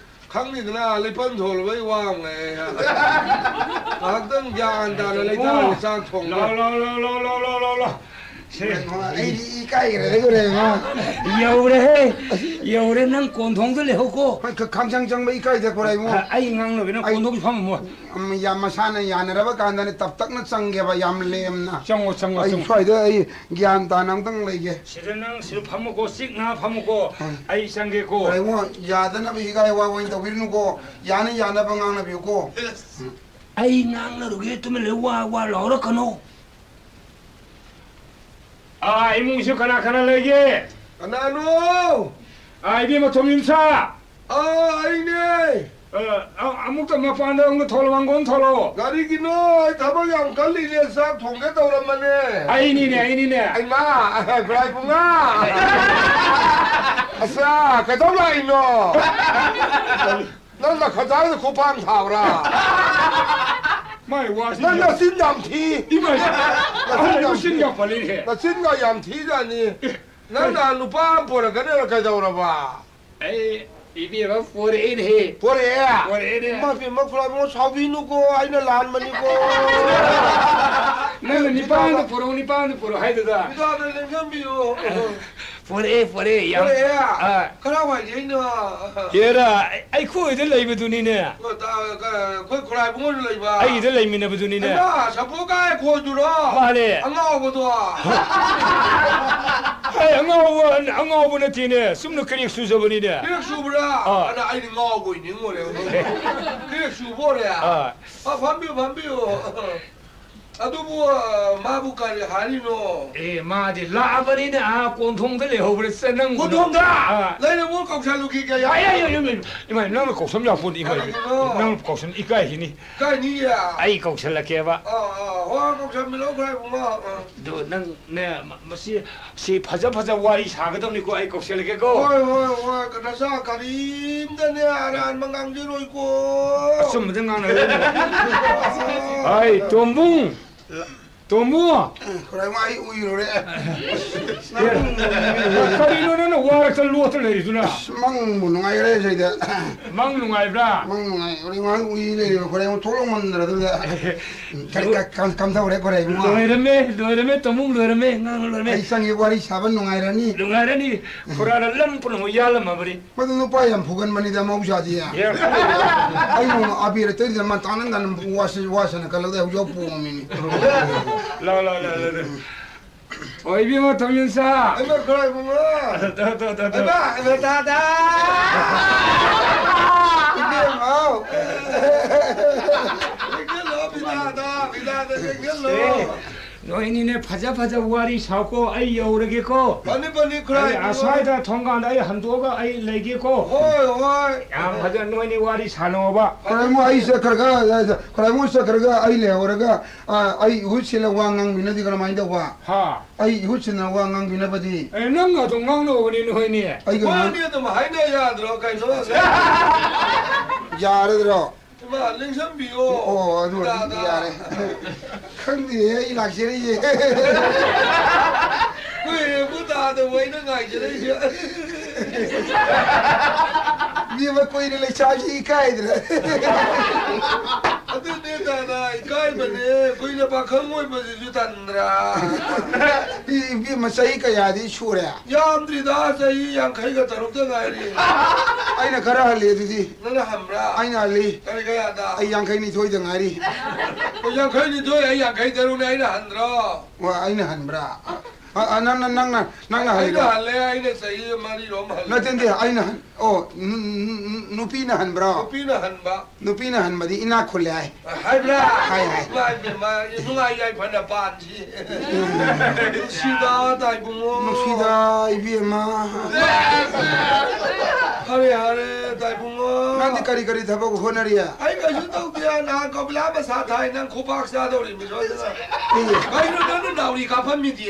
ꯈꯪꯉꯤꯗꯅ, ꯂꯩꯄꯟ ꯊꯣꯜꯂꯕꯩ ꯋꯥ ꯑꯃ ꯂꯩ꯫ ꯉꯥꯏꯍꯥꯛꯇꯪ ꯒ꯭ꯌꯥꯟ ꯇꯥꯅ ꯂꯩꯇꯥꯔꯗꯤ ꯆꯥꯛ ꯊꯣꯡꯕ꯫ ꯂꯥꯎ, ꯂꯥꯎ, ꯂꯥꯎ, ꯂꯥꯎ, ꯂꯥꯎ, ꯂꯥꯎ, ꯂꯥꯎ, ꯂꯥꯎ꯫ ꯁꯦ꯫ ꯏꯕꯨꯡꯉꯣ, ꯑꯩꯗꯤ ꯏꯀꯥꯏꯈ꯭ꯔꯦꯗ, ꯏꯕꯨꯡꯉꯣ꯫ ꯌꯧꯔꯦꯍꯦ, ꯌꯧꯔꯦ꯫ ꯅꯪ ꯀꯣꯟꯊꯣꯡꯗ ꯂꯩꯍꯧꯀꯣ꯫ ꯍꯣꯏ, ꯈ-, ꯈꯥꯡꯁꯥꯡ ꯆꯪꯕ ꯏꯀꯥꯏꯗ, ꯈꯣꯔꯥꯏ ꯏꯕꯨꯡꯉꯣ꯫ ꯑ, ꯑꯩ ꯉꯥꯡꯅꯕ, ꯅꯪ ꯑꯩ ꯀꯣꯟꯊꯣꯡꯁꯤ ꯐꯝꯃꯝꯃꯣ꯫ ꯎꯝ, ꯌꯥꯝ ꯃꯁꯥꯅ ꯌꯥꯅꯔꯕ ꯀꯥꯟꯗꯅꯦ ꯇꯞ ꯇꯛꯅ ꯆꯪꯒꯦꯕ, ꯌꯥꯝ ꯂꯦꯝꯅ꯫ ꯆꯪꯉꯣ, ꯆꯪꯉꯣ, ꯑꯩ ꯆꯪꯉꯣ꯫ ꯁ꯭ꯋꯥꯏꯗ ꯑꯩ ꯒ꯭ꯌꯥꯟ ꯇꯥꯅ ꯑꯝꯇꯪ ꯂꯩꯒꯦ꯫ ꯁꯤꯗ ꯅꯪ ꯁꯤꯗ ꯐꯝꯃꯨꯀꯣ, ꯆꯤꯛꯅ ꯐꯝꯃꯨꯀꯣ꯫ ꯎꯝ꯫ ꯑꯩ ꯆꯪꯒꯦꯀꯣ꯫ ꯈꯣꯔꯥꯏ ꯏꯕꯨꯡꯉꯣ, ꯌꯥꯗꯅꯕ ꯍꯤꯒꯥꯏ ꯋꯥ ꯑꯣꯏꯅ ꯇꯧꯕꯤꯔꯨꯅꯨꯀꯣ꯫ ꯌꯥꯅ ꯌꯥꯅꯕ ꯉꯥꯡꯅꯕꯤꯌꯨꯀꯣ꯫ ꯎꯝ꯫ ꯑꯩ ꯉꯥꯡꯅꯔꯨꯒꯦ, ꯇꯨꯃꯤꯟ ꯂꯩꯌꯨ, ꯋꯥ, ꯋꯥ ꯂꯥꯎꯔꯛꯀꯅꯨ꯫ ꯑꯥ, ꯏꯃꯨꯡꯁꯨ ꯀꯅꯥ ꯀꯅꯥ ꯂꯩꯒꯦ? ꯀꯅꯥꯅꯣ? ꯑꯥ, ꯏꯕꯦꯝꯃ ꯊꯣꯝꯖꯤꯟꯁꯥ꯫ ꯑꯥ, ꯑꯩꯅꯦ꯫ ꯑꯥ, ꯑ-, ꯑꯃꯨꯛꯇ ꯃꯄꯥꯟꯗ ꯑꯃꯨꯛꯇ ꯊꯣꯛꯂꯛꯑꯣ, ꯃꯥꯡꯒꯣꯟ ꯊꯣꯛꯂꯛꯑꯣ꯫ ꯀꯔꯤꯒꯤꯅꯣ? ꯑꯩ ꯊꯕꯛ ꯌꯥꯝ ꯀꯜꯂꯤꯅꯦ, ꯆꯥꯛ ꯊꯣꯡꯒꯦ ꯇꯧꯔꯝꯕꯅꯦ꯫ ꯑꯩꯅꯤꯅꯦ, ꯑꯩꯅꯤꯅꯦ꯫ ꯑꯩꯃꯥ, ꯈꯨꯔꯥꯏ ꯏꯕꯨꯡꯉꯣ꯫ ꯑꯁ, ꯀꯩꯗꯧ ꯂꯥꯛꯏꯅꯣ? ꯅꯪ ꯅꯈꯖꯥꯏꯗ ꯈꯨꯄꯥꯟ ꯊꯥꯕ꯭ꯔꯥ? ꯃꯥꯏ ꯋꯥꯁꯤ ꯅꯪ ꯌꯥꯝ ꯅꯆꯤꯟ ꯌꯥꯝ ꯊꯤ꯫ ꯏꯃꯥꯏ! ꯅꯆꯤꯟ ꯑꯍꯜ ꯌꯥꯝ ꯃꯆꯤꯟ ꯊꯤ꯫ ꯌꯥꯝ ꯐꯠꯂꯦꯅꯦꯍꯦ꯫ ꯅꯆꯤꯟꯒ ꯌꯥꯝ ꯊꯤꯖꯥꯠꯅꯤ꯫ ꯑꯦ꯫ ꯅꯪ ꯅꯍꯥꯟ ꯅꯨꯄꯥ ꯑꯃ ꯄꯣꯔꯛꯀꯅꯦꯅ ꯀꯩꯗꯧꯔꯕ? ꯑꯩ ꯏꯕꯦꯝꯃ ꯄꯣꯔꯛꯑꯦꯅꯦꯍꯦ꯫ ꯄꯣꯔꯛꯑꯦ? ꯄꯣꯔꯛꯑꯦꯅꯦ꯫ ꯏꯃꯥ ꯏꯕꯦꯝꯃ ꯈꯨꯔꯥꯏꯕꯨꯡ ꯁꯥꯎꯕꯤꯅꯨꯀꯣ, ꯑꯩꯅ ꯂꯥꯟꯕꯅꯤꯀꯣ꯫ ꯅꯪꯅ ꯅꯤꯄꯥꯟꯗ ꯄꯣꯔꯛꯑꯣ, ꯅꯤꯄꯥꯟꯗ ꯄꯣꯔꯛꯑꯣ ꯍꯥꯏꯗꯨꯗ꯫ ꯅꯨꯄꯥꯗꯣ ꯂꯦꯡꯖꯟꯕꯤꯌꯨ꯫ ꯄꯣꯔꯛꯑꯦ, ꯄꯣꯔꯛꯑꯦ, ꯌꯥꯝ꯫ ꯄꯣꯔꯛꯑꯦ? ꯑꯥ꯫ ꯀꯔꯥꯏꯋꯥꯏꯗꯩꯅꯣ? ꯍꯦꯔꯥ, ꯑꯩꯈꯣꯏꯗ ꯂꯩꯕꯗꯨꯅꯤꯅꯦ꯫ ꯑꯣ, ꯇ-, ꯀ-, ꯑꯩꯈꯣꯏ ꯈꯨꯔꯥꯏꯕꯨꯡ ꯍꯣꯏꯗ ꯂꯩꯕ? ꯑꯩꯒꯤꯗ ꯂꯩꯃꯤꯟꯅꯕꯗꯨꯅꯤꯅꯦ꯫ ꯍꯩꯃꯥ, ꯁꯥꯄꯣ ꯀꯥꯏ ꯈꯣꯏꯗꯨꯔꯣ? ꯃꯥꯅꯦ꯫ ꯑꯉꯥꯎꯕꯗꯣ? ꯑꯩ ꯑꯉꯥꯎꯕ, ꯑꯉꯥꯎꯕ ꯅꯠꯇꯦꯅꯦ, ꯆꯨꯝꯅ ꯀ꯭ꯔꯦꯛ ꯆꯨꯖꯕꯅꯤꯅꯦ꯫ ꯀ꯭ꯔꯦꯛ ꯆꯨꯕ꯭ꯔꯥ? ꯑꯥ꯫ ꯑꯗ ꯑꯩꯗꯤ ꯉꯥꯎꯕꯣꯏ ꯅꯤꯡꯉꯨꯔꯦ꯫ ꯀ꯭ꯔꯦꯛ ꯆꯨꯕ ꯑꯣꯏꯔꯦ? ꯑꯥ꯫ ꯑ, ꯐꯝꯕꯤꯌꯨ, ꯐꯝꯕꯤꯌꯨ꯫ ꯑꯗꯨꯕꯨ, ꯑ, ꯃꯥꯕꯨ ꯀꯔꯤ ꯍꯥꯏꯔꯤꯅꯣ? ꯑꯦ, ꯃꯥꯗꯤ ꯂꯥꯛꯑꯕꯅꯤꯅ, ꯑꯥ, ꯀꯣꯟꯊꯣꯡꯗ ꯂꯩꯍꯧꯕ꯭ꯔꯥ? ꯆ-, ꯅꯪ ꯀꯣꯟꯊꯣꯡꯗ? ꯑꯥ꯫ ꯂꯩꯔꯕꯣ? ꯀꯧꯁꯜꯂꯨꯈꯤꯒꯦ, ꯌꯥ-, ꯑꯩ, ꯑꯩ, ꯑꯩ, ꯑꯩ, ꯏꯃꯥ, ꯅꯪꯅ ꯀꯧꯁꯟ ꯌꯥꯄꯣꯠ, ꯏꯃꯥ꯫ ꯀꯔꯤꯒꯤꯅꯣ? ꯅꯪꯅ ꯀꯧꯁꯟ ꯏꯀꯥꯏꯈꯤꯅꯤ꯫ ꯏꯀꯥꯏꯅꯤꯌꯦ? ꯑꯩ ꯀꯧꯁꯜꯂꯛꯀꯦꯕ꯫ ꯑꯥ, ꯑꯥ, ꯍꯣꯏ, ꯀꯧꯁꯟꯕꯤꯔꯛꯑꯣ, ꯈꯔ ꯏꯕꯨꯡꯉꯣ꯫ ꯑꯥ꯫ ꯑꯗꯨ ꯅꯪ ꯅꯦ, ꯃ-, ꯃꯁꯤ, ꯁꯤ ꯐꯖ ꯐꯖ ꯋꯥꯔꯤ ꯁꯥꯒꯗꯕꯅꯤꯀꯣ, ꯑꯩ ꯀꯧꯁꯜꯂꯛꯀꯦꯀꯣ꯫ ꯍꯣꯏ, ꯍꯣꯏ, ꯍꯣꯏ, ꯅꯆꯥ ꯀꯔꯤꯝꯇꯅꯦ ꯑꯔꯥꯟꯕ ꯉꯥꯡꯖꯔꯣꯏꯀꯣ꯫ ꯑꯆꯨꯝꯕꯗ ꯉꯥꯡꯅꯒꯗꯕꯅꯤ꯫ ꯍꯥꯏ, ꯇꯣꯝꯕꯨꯡ, ꯂ-, ꯇꯣꯝꯕꯨ! ꯈꯨꯔꯥꯏꯃ, ꯑꯩ ꯎꯏꯔꯨꯔꯦ꯫ ꯑꯁ, ꯅꯪ ꯀꯔꯤꯅꯣ ꯅꯪꯅ ꯋꯥꯔꯛꯇ ꯂꯣꯠꯇ ꯂꯩꯔꯤꯗꯨꯅ? ꯑꯁ, ꯃꯪꯕꯨ ꯅꯨꯡꯉꯥꯏꯈ꯭ꯔꯦ ꯁꯤꯗ꯫ ꯃꯪ ꯅꯨꯡꯉꯥꯏꯕ꯭ꯔꯥ? ꯃꯪ ꯅꯨꯡꯉꯥꯏ꯫ ꯉꯥꯏꯍꯥꯛ ꯎꯏ ꯂꯩꯔꯦꯕ ꯈꯨꯔꯥꯏꯃ, ꯊꯣꯛꯂꯛꯃꯟꯗ꯭ꯔꯗꯨꯗ꯫ ꯀꯔꯤ ꯀ-, ꯀ-, ꯀꯝꯗꯧꯔꯦ ꯈꯨꯔꯥꯏꯃ? ꯂꯣꯏꯔꯝꯃꯦ, ꯂꯣꯏꯔꯝꯃꯦ, ꯇꯥꯃꯣ, ꯂꯣꯏꯔꯝꯃꯦ, ꯉꯥꯡ ꯂꯣꯏꯔꯝꯃꯦ꯫ ꯑꯩ ꯆꯪꯉꯦ, ꯋꯥꯔꯤ ꯁꯥꯕ ꯅꯨꯡꯉꯥꯏꯔꯅꯤ꯫ ꯅꯨꯡꯉꯥꯏꯔꯅꯤ꯫ ꯈꯨꯔꯥꯏꯅ ꯂꯝ ꯄꯨꯝꯅꯃꯛ ꯌꯥꯜꯂꯝꯃꯕꯅꯤ꯫ ꯃꯗꯨ ꯅꯨꯄꯥ ꯌꯥꯝ ꯐꯨꯒꯟꯕꯅꯤꯗ ꯃꯍꯧꯁꯥꯗꯤ꯫ ꯌꯥꯝ꯫ ꯑꯩ ꯅꯣꯡꯃ ꯑꯕꯦꯔ ꯇꯩꯔꯤꯗ ꯃꯥ ꯇꯥꯅ ꯇꯥꯅ ꯋꯥꯁ-, ꯋꯥꯁꯅ ꯀꯜꯂꯛꯇ ꯍꯧꯖꯤꯛ ꯄꯣꯝꯃꯤꯅꯤ꯫ ꯂꯥꯎ, ꯂꯥꯎ, ꯂꯥꯎ, ꯂꯥꯎ, ꯂꯥꯎ꯫ ꯑꯣ, ꯏꯕꯦꯝꯃ ꯊꯣꯡꯖꯤꯟꯁꯥ꯫ ꯏꯃꯥ ꯈꯨꯔꯥꯏꯕꯨꯡꯉꯣ꯫ ꯇꯣ, ꯇꯣ, ꯇꯣ, ꯇꯣ꯫ ꯏꯃꯥ, ꯏꯃꯥ ꯇꯥꯗ꯫ ꯏꯕꯦꯝꯃ꯫ ꯌꯦꯡꯁꯤꯜꯂꯣ, ꯕꯤꯗꯥꯗ, ꯕꯤꯗꯥꯗ ꯌꯦꯡꯁꯤꯜꯂꯣ꯫ ꯑꯦ, ꯅꯣꯏꯅꯤꯅꯦ ꯐꯖ ꯐꯖ ꯋꯥꯔꯤ ꯁꯥꯎꯀꯣ, ꯑꯩ ꯌꯧꯔꯒꯦꯀꯣ꯫ ꯐꯅꯤ, ꯐꯅꯤ, ꯈꯨꯔꯥꯏ ꯑꯩ ꯏꯕꯨꯡꯉꯣ꯫ ꯑꯁ꯭ꯋꯥꯏꯗ ꯊꯣꯡꯒꯥꯟꯗ ꯑꯩ ꯍꯟꯗꯣꯛꯑꯒ ꯑꯩ ꯂꯩꯒꯦꯀꯣ꯫ ꯍꯣꯏ, ꯍꯣꯏ꯫ ꯌꯥꯝ ꯐꯖ, ꯅꯣꯏꯅꯤ ꯋꯥꯔꯤ ꯁꯥꯟꯅꯧꯕ꯫ ꯈꯨꯔꯥꯏꯃꯨ ꯑꯩ ꯆꯠꯈ꯭ꯔꯒ, ꯈꯨꯔꯥꯏꯃꯨ ꯆꯠꯈ꯭ꯔꯒ ꯑꯩ ꯂꯩꯍꯧꯔꯒ, ꯑ, ꯑꯩ ꯏꯍꯨꯠ ꯁꯤꯜꯂ ꯋꯥ ꯉꯥꯡꯃꯤꯟꯅꯗꯤ ꯀꯔꯝꯍꯥꯏꯅ ꯇꯧꯕ? ꯍꯥ? ꯑꯩ ꯏꯍꯨꯠ ꯁꯤꯟꯅ ꯋꯥ ꯉꯥꯡꯃꯤꯟꯅꯕꯗꯤ? ꯑꯦ, ꯅꯪ ꯑꯗꯨꯝ ꯉꯥꯡꯅꯧꯕꯅꯤ ꯅꯣꯏꯅꯤ꯫ ꯑꯩꯒ ꯉꯥꯡ- ꯋꯥꯗꯤ ꯑꯗꯨꯝ ꯍꯥꯏꯅ ꯌꯥꯗ꯭ꯔꯣ ꯀꯩꯅꯣ? ꯌꯥꯔꯗ꯭ꯔꯣ? ꯏꯃꯥ, ꯂꯦꯡꯁꯟꯕꯤꯌꯣ꯫ ꯑꯣ, ꯑꯗꯨ ꯑꯣꯏꯔꯗꯤ ꯗꯥꯗꯥ꯫ ꯌꯥꯔꯦ꯫ ꯈꯪꯗꯦꯍꯦ, ꯑꯩ ꯂꯥꯛꯆꯔꯤꯌꯦ꯫ ꯀꯨꯏꯔꯦ ꯕꯨ ꯇꯥꯗꯕ ꯑꯩꯅ ꯉꯥꯏꯖꯔꯛꯏꯁꯦ꯫ ꯏꯕꯦꯝꯃ, ꯀꯨꯏꯅ ꯂꯩꯁꯥꯕꯤ ꯏꯀꯥꯏꯗ꯭ꯔꯦ꯫ ꯑꯗꯨꯅꯦ ꯗꯥꯗꯥ, ꯏꯀꯥꯏꯕꯅꯦ꯫ ꯀꯨꯏꯅ ꯄꯥꯈꯪ ꯑꯣꯏꯕꯁꯤꯁꯨ ꯇꯟꯗ꯭ꯔꯥ? ꯏ-, ꯏꯕꯦꯝꯃ, ꯆꯍꯤ ꯀꯌꯥꯗꯤ ꯁꯨꯔꯦ? ꯌꯥꯝꯗ꯭ꯔꯤꯗ, ꯆꯍꯤ ꯌꯥꯡꯈꯩꯒ ꯇꯔꯨꯛꯇ ꯉꯥꯏꯔꯤ꯫ ꯑꯩꯅ ꯈꯔ ꯍꯜꯂꯤ ꯑꯗꯨꯗꯤ꯫ ꯅꯪꯅ ꯍꯟꯕ꯭ꯔꯥ? ꯑꯩꯅ ꯍꯜꯂꯤ꯫ ꯀꯔꯤ ꯀꯌꯥꯗ? ꯑꯩ ꯌꯥꯡꯈꯩ ꯅꯤꯊꯣꯏꯗ ꯉꯥꯏꯔꯤ꯫ ꯑꯣ, ꯌꯥꯡꯈꯩ ꯅꯤꯊꯣꯏ, ꯑꯩ ꯌꯥꯡꯈꯩ ꯇꯔꯨꯛꯅꯦ, ꯑꯩꯅ ꯍꯟꯗ꯭ꯔꯣ? ꯋꯥ, ꯑꯩꯅ ꯍꯟꯕ꯭ꯔꯥ? ꯑ, ꯑ, ꯅꯪꯅ, ꯅꯪꯅ, ꯅꯪꯅ ꯑꯩꯅ ꯍꯜꯂꯤꯕ? ꯍꯜꯂꯦ, ꯑꯩꯅ ꯆꯍꯤ ꯃꯔꯤꯔꯣꯝ ꯍꯜꯂꯦ꯫ ꯅꯠꯇꯦ, ꯅꯠꯇꯦ, ꯑꯩꯅ ꯍꯟ-, ꯑꯣ, ꯅꯨ-, ꯅꯨ-, ꯅꯨ-, ꯅꯨꯄꯤꯅ ꯍꯟꯕ꯭ꯔꯣ? ꯅꯨꯄꯤꯅ ꯍꯟꯕ꯫ ꯅꯨꯄꯤꯅ ꯍꯟꯕꯗꯤ ꯏꯅꯥꯛ ꯈꯨꯜꯂꯦ ꯍꯥꯏ꯫ ꯍꯥꯏꯕ꯭ꯔꯥ? ꯍꯥꯏ, ꯍꯥꯏ꯫ ꯏꯃꯥ ꯏꯕꯦꯝꯃ, ꯅꯨꯡꯉꯥꯏ ꯌꯥꯏꯐꯅ ꯄꯥꯟꯁꯤ꯫ ꯎꯝ꯫ ꯅꯨꯡꯁꯤꯗ ꯇꯥꯏꯕꯨꯡꯉꯣ꯫ ꯅꯨꯡꯁꯤꯗ ꯏꯕꯦꯝꯃ꯫ ꯍꯔꯦ ꯍꯔꯦ ꯇꯥꯏꯕꯨꯡꯉꯣ꯫ ꯅꯪꯗꯤ ꯀꯔꯤ ꯀꯔꯤ ꯊꯕꯛ ꯍꯣꯠꯅꯔꯤ? ꯑꯩ ꯀꯩꯁꯨ ꯇꯧꯗꯦ, ꯅꯍꯥꯟ ꯀꯣꯕꯤꯂꯥ ꯃꯁꯥ ꯊꯥꯏ, ꯅꯪ ꯈꯨꯕꯥꯛ ꯆꯥꯗꯧꯔꯤꯃꯤ ꯁꯣꯏꯗꯅ꯫ ꯑꯦ꯫ ꯀꯩꯅꯣ ꯅꯪꯅ ꯅꯥꯎꯔꯤ ꯀꯥꯞꯐꯝꯃꯤꯗꯤ?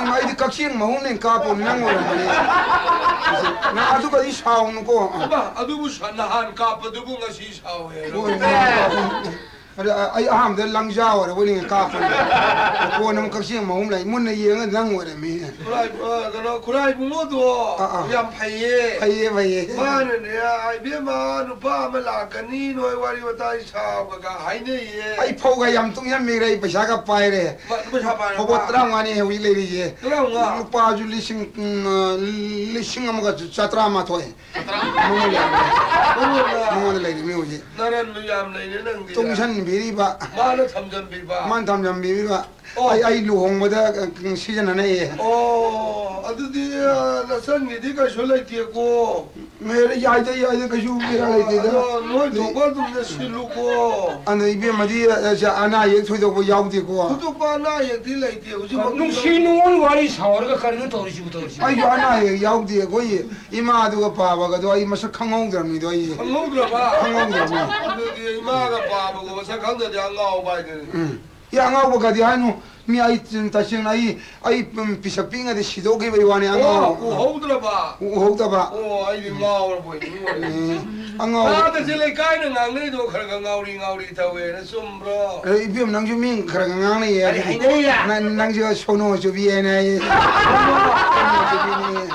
ꯏꯃꯥ, ꯑꯩꯗꯤ ꯀꯛꯆꯦꯡ ꯃꯍꯨꯝꯅ ꯀꯥꯞꯄꯕꯅꯤ, ꯅꯪ ꯑꯣꯏꯔꯝꯃꯅꯤ꯫ ꯅꯪ ꯑꯗꯨꯒꯗꯤ ꯁꯥꯎꯅꯨꯀꯣ꯫ ꯏꯃꯥ, ꯑꯗꯨꯕꯨ ꯁ-, ꯅꯍꯥꯟ ꯀꯥꯞꯄꯗꯨꯕꯨ ꯉꯁꯤ ꯁꯥꯎꯋꯦ꯫ ꯍꯣꯏ, ꯅꯍꯥꯟ ꯀꯥꯞꯄ-, ꯑꯗ ꯑꯩ ꯑꯍꯥꯟꯕꯗ ꯂꯪꯖꯥ ꯑꯣꯏꯔꯕꯣꯏ ꯅꯤꯡꯉꯦ, ꯀꯥꯞꯄꯅꯦ꯫ ꯀꯣꯟꯅ ꯑꯃꯨꯛ ꯀꯛꯆꯦꯡ ꯃꯍꯨꯝ ꯂꯩ, ꯃꯨꯟꯅ ꯌꯦꯡꯉ ꯅꯪ ꯑꯣꯏꯔꯝꯃꯤ꯫ ꯈꯨꯔꯥꯏ, ꯑ, ꯀꯩꯅꯣ, ꯈꯨꯔꯥꯏ ꯏꯕꯨꯡꯉꯣꯗꯣ ꯑꯥ, ꯑꯥ꯫ ꯌꯥꯝ ꯐꯩꯌꯦ꯫ ꯐꯩꯌꯦ, ꯐꯩꯌꯦ꯫ ꯃꯥꯅꯅꯦ, "ꯏꯕꯦꯝꯃ, ꯅꯨꯄꯥ ꯑꯃ ꯂꯥꯛꯀꯅꯤ, ꯅꯣꯏ ꯋꯥꯔꯤ ꯋꯥꯇꯥꯏ ꯁꯥꯎꯕꯒ ꯍꯥꯏꯅꯩꯌꯦ"꯫ ꯑꯩ ꯐꯧꯒ ꯌꯥꯝ ꯇꯨꯡꯁꯤꯟꯕꯤꯈ꯭ꯔꯦ, ꯑꯩ ꯄꯩꯁꯥꯒ ꯄꯥꯏꯔꯦ꯫ ꯃꯥ, ꯄꯩꯁꯥ ꯄꯥꯏꯔꯕ? ꯐꯧꯕꯣꯠ ꯇꯔꯥꯃꯉꯥꯅꯦ ꯍꯧꯖꯤꯛ ꯂꯩꯔꯤꯁꯦ꯫ ꯇꯔꯥꯃꯉꯥ? ꯂꯨꯄꯥꯁꯨ ꯂꯤꯁꯤꯡ, ꯎꯝ, ꯑ, ꯂꯤꯁꯤꯡ ꯑꯃꯒ ꯆꯥꯇ꯭ꯔꯥ ꯃꯥꯊꯣꯏ꯫ ꯃꯉꯣꯟꯗ ꯂꯩꯔꯦ꯫ ꯃꯉꯣꯟꯗ꯫ ꯃꯉꯣꯟꯗ ꯂꯩꯔꯤꯅꯦ ꯍꯧꯖꯤꯛ꯫ ꯅꯔꯟꯗꯨ ꯌꯥꯝ ꯂꯩꯔꯦ ꯅꯪꯗꯤ꯫ ꯇꯨꯡꯁꯟꯕꯤꯔꯤꯕ꯫ ꯃꯥꯅ ꯊꯝꯖꯟꯕꯤꯕ꯫ ꯃꯥꯅ ꯊꯝꯖꯟꯕꯤꯔꯤꯕ꯫ ꯑꯣ꯫ ꯑꯩ, ꯑꯩ ꯂꯨꯍꯣꯡꯕꯗ, ꯑ, ꯁꯤꯖꯤꯟꯅꯅꯩꯌꯦ꯫ ꯑꯣ, ꯑꯗꯨꯗꯤ, ꯑ, ꯅꯆꯟꯒꯤꯗꯤ ꯀꯩꯁꯨ ꯂꯩꯇꯦꯀꯣ꯫ ꯃꯦ-, ꯌꯥꯏꯗ, ꯌꯥꯏꯗ, ꯀꯩꯁꯨ ꯕꯦꯔꯥ ꯂꯩꯇꯦꯗ꯫ ꯑꯗꯣ ꯅꯣꯏ ꯊꯣꯛꯄ ꯑꯗꯨꯝ ꯂꯩꯁꯤꯜꯂꯨꯀꯣ꯫ ꯑꯗꯣ ꯏꯕꯦꯝꯃꯗꯤ, ꯑ, ꯑ, ꯑꯅꯥ ꯑꯌꯦꯛ ꯊꯣꯏꯗꯣꯛꯄ ꯌꯥꯎꯗꯦꯀꯣ꯫ ꯊꯣꯏꯗꯣꯛꯄ ꯑꯅꯥ ꯑꯌꯦꯛꯇꯤ ꯂꯩꯇꯦ ꯍꯧꯖꯤꯛ꯫ ꯅꯨꯡꯁꯤ ꯅꯨꯡꯉꯣꯟ ꯋꯥꯔꯤ ꯁꯥꯎꯔꯒ ꯀꯔꯤꯅꯣ ꯇꯧꯔꯤꯁꯤꯕꯨ, ꯇꯧꯔꯤꯁꯤꯕꯨ? ꯑꯩꯁꯨ ꯑꯅꯥ ꯑꯌꯦꯛ ꯌꯥꯎꯗꯦ꯫ ꯑꯩꯈꯣꯏ ꯏꯃꯥꯗꯨꯒ ꯄꯥꯕꯒꯗꯣ ꯑꯩ ꯃꯁꯛ ꯈꯪꯍꯧꯗ꯭ꯔꯕꯅꯤꯗꯣ ꯑꯩꯁꯦ꯫ ꯈꯪꯍꯧꯗ꯭ꯔꯕ? ꯈꯪꯍꯧꯗ꯭ꯔꯕꯅꯤ꯫ ꯑꯗꯨꯗꯤ ꯏꯃꯥꯒ ꯄꯥꯕꯒ ꯃꯁꯛ ꯈꯪꯗ꯭ꯔꯗꯤ ꯑꯉꯥꯎꯕ ꯍꯥꯏꯗꯨꯅꯤ꯫ ꯎꯝ꯫ ꯏ ꯑꯉꯥꯎꯕꯒꯗꯤ ꯍꯥꯏꯅꯨ꯫ ꯃꯤ ꯑꯩ ꯇꯁꯦꯡꯅ ꯑꯩ, ꯑꯩ ꯄꯤꯁꯛ ꯄꯤꯛꯉꯩꯗꯤ ꯁꯤꯗꯣꯛꯈꯤꯕ ꯏ ꯋꯥꯅꯤ, ꯑꯣ, ꯑꯉꯥꯎꯕ꯫ ꯎꯍꯧꯗ꯭ꯔꯕ? ꯎꯍꯧꯗꯕ꯫ ꯑꯣ, ꯑꯩꯗꯤ ꯉꯥꯎꯔꯕꯣꯏ ꯅꯤꯡꯉꯨꯔꯦ꯫ ꯑꯦ, ꯑꯉꯥꯎꯕ꯫ ꯇꯥꯗꯁꯦ ꯂꯩꯀꯥꯏꯅ ꯉꯥꯡꯅꯩꯗꯣ ꯈꯔ ꯈꯔ ꯉꯥꯎꯔꯤ ꯉꯥꯎꯔꯤ ꯇꯧꯋꯦꯅ, ꯆꯨꯝꯕ꯭ꯔꯣ? ꯑꯦ, ꯏꯕꯦꯝ, ꯅꯪꯁꯨ ꯃꯤ ꯈꯔ ꯈꯔ ꯉꯥꯡꯅꯩꯌꯦ꯫ ꯀꯔꯤ ꯍꯥꯏꯅꯩꯌꯦ? ꯅꯪ, ꯅꯪꯁꯨ ꯁꯣꯅꯣ ꯆꯨꯕꯤ ꯍꯥꯏꯅ ꯍꯥꯏꯌꯦ꯫ ꯁꯣꯅꯣ ꯆꯨꯕꯤꯅꯦ꯫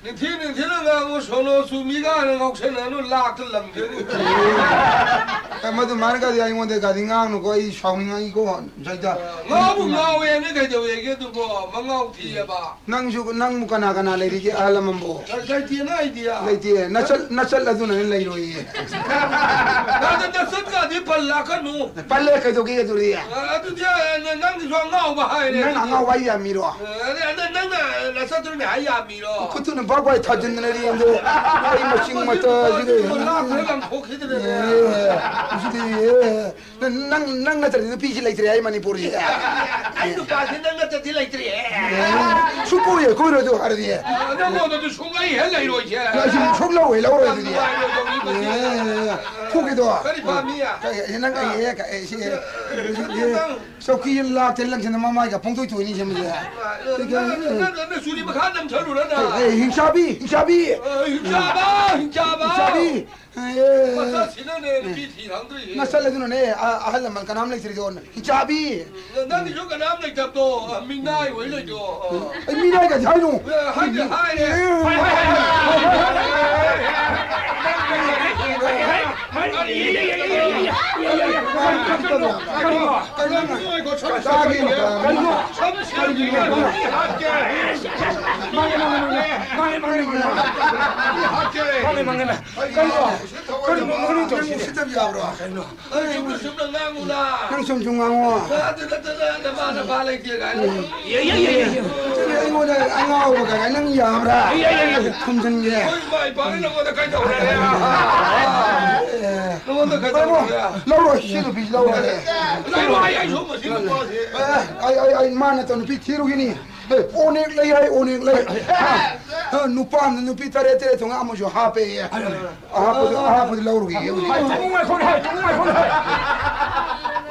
ꯅꯤꯡꯊꯤ ꯅꯤꯡꯊꯤꯅ ꯉꯥꯡꯉꯨ, ꯁꯣꯅꯣ ꯆꯨꯕꯤ ꯀꯥꯏꯅ ꯉꯥꯎꯁꯟꯅꯅꯨ, ꯂꯥꯛꯇ ꯂꯪꯒꯅꯤ꯫ ꯑꯦ, ꯃꯗꯨ ꯃꯥꯅꯒꯗꯤ ꯑꯩꯉꯣꯟꯗꯒꯗꯤ ꯉꯥꯡꯅꯨꯀꯣ, ꯑꯩ ꯁꯥꯎꯅꯤꯡꯉꯛꯏꯀꯣ, ꯉꯁꯥꯏꯗ꯫ ꯉꯥꯎꯕꯨ ꯉꯥꯎꯋꯦꯅ ꯀꯩꯗꯧꯋꯦꯒꯦ ꯑꯗꯨꯕꯣ? ꯃꯉꯥꯎ ꯊꯤꯌꯦꯕ꯫ ꯅꯪꯁꯨ, ꯅꯪꯕꯨ ꯀꯅꯥ ꯀꯅꯥ ꯂꯩꯔꯤꯒꯦ, ꯑꯍꯜ ꯂꯃꯟꯕꯨ? ꯂꯩꯇꯦꯅ ꯑꯩꯗꯤ꯫ ꯂꯩꯇꯦ꯫ ꯅꯆꯜ, ꯅꯆꯜ ꯑꯗꯨꯅꯅꯦ ꯂꯩꯔꯣꯏꯌꯦ꯫ ꯅꯪ ꯅꯆꯜꯒꯗꯤ ꯄꯜꯂꯛꯀꯅꯨ꯫ ꯄꯜꯂꯦ ꯀꯩꯗꯧꯒꯦ ꯑꯗꯨꯗꯤ? ꯑ, ꯑꯗꯨꯗꯤ, ꯑ, ꯅ-, ꯅꯪꯒꯤꯁꯨ ꯑꯉꯥꯎꯕ ꯍꯥꯏꯔꯦ ꯅꯪ ꯑꯗꯨꯗꯤ꯫ ꯑꯉꯥꯎꯕ ꯍꯥꯏ ꯌꯥꯝꯃꯤꯔꯣ? ꯑ, ꯑꯗ, ꯑꯗ ꯅꯪꯅ ꯅꯆꯜꯗꯨꯅ ꯍꯥꯏ ꯌꯥꯝꯃꯤꯔꯣ? ꯈꯨꯠꯇꯨꯅ ꯕꯥꯛ ꯕꯥꯛ ꯊꯥꯖꯤꯟꯗꯅ ꯂꯦꯡꯗꯦ꯫ ꯑꯩ ꯃꯆꯤꯡ ꯃꯇꯥꯁꯤꯗ꯫ ꯂꯥꯛꯈ꯭ꯔꯦ ꯂꯪꯊꯣꯛꯈꯤꯗꯅꯅꯦ꯫ ꯑꯦ, ꯁꯤꯗꯤ, ꯑꯦ, ꯅꯪ, ꯅꯪ, ꯅꯪ ꯅꯠꯇ꯭ꯔꯗꯤ ꯅꯨꯄꯤꯁꯤ ꯂꯩꯇ꯭ꯔꯦ ꯑꯩ ꯃꯅꯤꯄꯨꯔꯁꯤꯗ꯫ ꯑꯩ ꯅꯨꯄꯥꯁꯤ ꯅꯪ ꯅꯠꯇ ꯗꯤ ꯂꯩꯇ꯭ꯔꯤ꯫ ꯑꯦ, ꯁꯨꯛꯀꯨꯏ ꯍꯦꯛ ꯀꯨꯏꯔꯣꯏ ꯑꯗꯨ ꯍꯥꯏꯔꯗꯤ꯫ ꯅꯪꯉꯣꯟꯗꯗꯤ ꯁꯨꯡꯂꯩ ꯍꯦꯛ ꯂꯩꯔꯣꯏꯁꯦ꯫ ꯑꯩꯁꯨ ꯁꯨꯛꯂꯧ ꯍꯦꯛ ꯂꯧꯔꯣꯏ ꯑꯗꯨꯗꯤ꯫ ꯅꯨꯡꯉꯥꯏꯔꯣꯏꯗꯧꯔꯤꯕꯁꯦ꯫ ꯑꯦ, ꯐꯨꯒꯦꯗꯣ꯫ ꯀꯔꯤ ꯄꯥꯝꯃꯤ? ꯀꯩ, ꯅꯪ ꯀꯩ ꯍꯦꯛ, ꯀꯩ, ꯁꯤ, ꯅꯪ ꯆꯧꯀꯤ ꯂꯥꯛꯇ ꯂꯪꯁꯤꯅ ꯃꯃꯥꯏꯒ ꯐꯣꯡꯗꯣꯏ ꯊꯣꯛꯏꯅꯤ ꯁꯦꯝꯕꯁꯦ꯫ ꯅꯪ, ꯅꯪ, ꯅꯪ ꯆꯨꯔꯤ ꯃꯈꯥ ꯅꯝꯊꯔꯨꯔꯅ꯫ ꯑꯦ, ꯍꯤꯡꯆꯥꯕꯤ, ꯍꯤꯡꯆꯥꯕꯤ꯫ ꯑꯦ, ꯍꯤꯡꯆꯥꯕ, ꯍꯤꯡꯆꯥꯕ꯫ ꯍꯤꯡꯆꯥꯕꯤ꯫ ꯑꯦ꯫ ꯃꯆꯥꯁꯤꯅꯅꯦ ꯅꯨꯄꯤ ꯊꯤ ꯐꯪꯗ꯭ꯔꯤꯁꯦ꯫ ꯅꯆꯠꯂꯗꯨꯅꯅꯦ, ꯑ-, ꯑꯍꯜ ꯂꯃꯟ ꯀꯅꯥꯝ ꯂꯩꯇ꯭ꯔꯤꯗꯣ꯫ ꯍꯤꯡꯆꯥꯕꯤ꯫ ꯅꯪꯒꯤꯁꯨ ꯀꯅꯥꯝ ꯂꯩꯇꯕꯗꯣ, ꯃꯤꯅꯥꯏ ꯑꯣꯏ ꯂꯩꯗꯣ꯫ ꯑꯩ ꯃꯤꯅꯥꯏ ꯀꯗꯤ ꯍꯥꯏꯅꯣ? ꯑꯦ, ꯍꯥꯏꯗꯤ ꯍꯥꯏꯔꯦ꯫ ꯀꯩꯅꯣ? ꯀꯩꯅꯣ? ꯀꯩꯅꯣ? ꯃꯥꯅꯦ, ꯃꯥꯅꯦ, ꯃꯥꯅꯦ꯫ ꯃꯥꯅꯦ, ꯃꯥꯅꯦ, ꯃꯥꯅꯦ꯫ ꯀꯩꯅꯣ? ꯀꯩꯅꯣ? ꯃꯥꯅꯦ, ꯅꯪ ꯇꯧꯔꯤꯁꯤꯗꯤ꯫ ꯎꯁꯤꯠꯇꯕ ꯌꯥꯕ꯭ꯔꯣ? ꯀꯩꯅꯣ? ꯅꯪ ꯆꯨꯝꯅ ꯆꯨꯝꯅ ꯉꯥꯡꯉꯨꯗ꯫ ꯅꯪ ꯆꯨꯝ ꯆꯨꯝ ꯉꯥꯡꯉꯣ꯫ ꯑꯗꯨ ꯅꯠꯇꯅ ꯅꯃꯥ ꯅꯄꯥ ꯂꯩꯇꯦ ꯀꯥꯏꯅ꯫ ꯎꯝ꯫ ꯌꯦ, ꯌꯦ, ꯌꯦ, ꯌꯦ, ꯌꯦ꯫ ꯅꯪ ꯑꯩꯉꯣꯟꯗ ꯑꯉꯥꯎꯕ ꯀꯥꯏ ꯅꯪ ꯌꯥꯕ꯭ꯔꯥ? ꯌꯦ, ꯌꯦ, ꯌꯦ, ꯌꯦ꯫ ꯈꯨꯝꯖꯤꯟꯒꯦ꯫ ꯑꯩꯈꯣꯏ ꯏꯃꯥ ꯏꯄꯥꯅ ꯅꯉꯣꯟꯗ ꯀꯩꯗꯧꯔꯒꯦ? ꯑꯦ꯫ ꯅꯉꯣꯟꯗ ꯀꯩꯗꯧꯔꯒꯦ? ꯕꯥꯕꯨ, ꯂꯧꯔꯣꯏ, ꯁꯤ ꯅꯨꯄꯤꯁꯤ ꯂꯧꯔꯣꯏ꯫ ꯂꯧꯔꯣꯏ, ꯑꯩ ꯁꯨꯝꯕ ꯁꯤ ꯅꯨꯄꯥꯁꯦ꯫ ꯑꯦ, ꯑꯩ, ꯑꯩ, ꯑꯩ ꯃꯥ ꯅꯠꯇ ꯅꯨꯄꯤ ꯊꯤꯔꯨꯈꯤꯅꯤ꯫ ꯑꯦ, ꯑꯣꯅꯦꯛ ꯂꯩ ꯍꯥꯏ, ꯑꯣꯅꯦꯛ ꯂꯩ꯫ ꯍꯥ? ꯍꯥ, ꯅꯨꯄꯥ ꯑꯃꯅ ꯅꯨꯄꯤ ꯇꯔꯦꯠ ꯇꯔꯦꯠ ꯊꯣꯡꯉ ꯑꯃꯁꯨ ꯍꯥꯞꯄꯦꯌꯦ꯫ ꯑꯍꯥꯞꯄꯗꯨ, ꯑꯍꯥꯞꯄꯗꯨ ꯂꯧꯔꯨꯈꯤꯒꯦ꯫ ꯍꯥꯏ, ꯊꯣꯡꯉꯨ ꯉꯥꯏꯈꯣ, ꯍꯥꯏ, ꯊꯣꯡꯉꯨ ꯉꯥꯏꯈꯣ, ꯍꯥꯏ꯫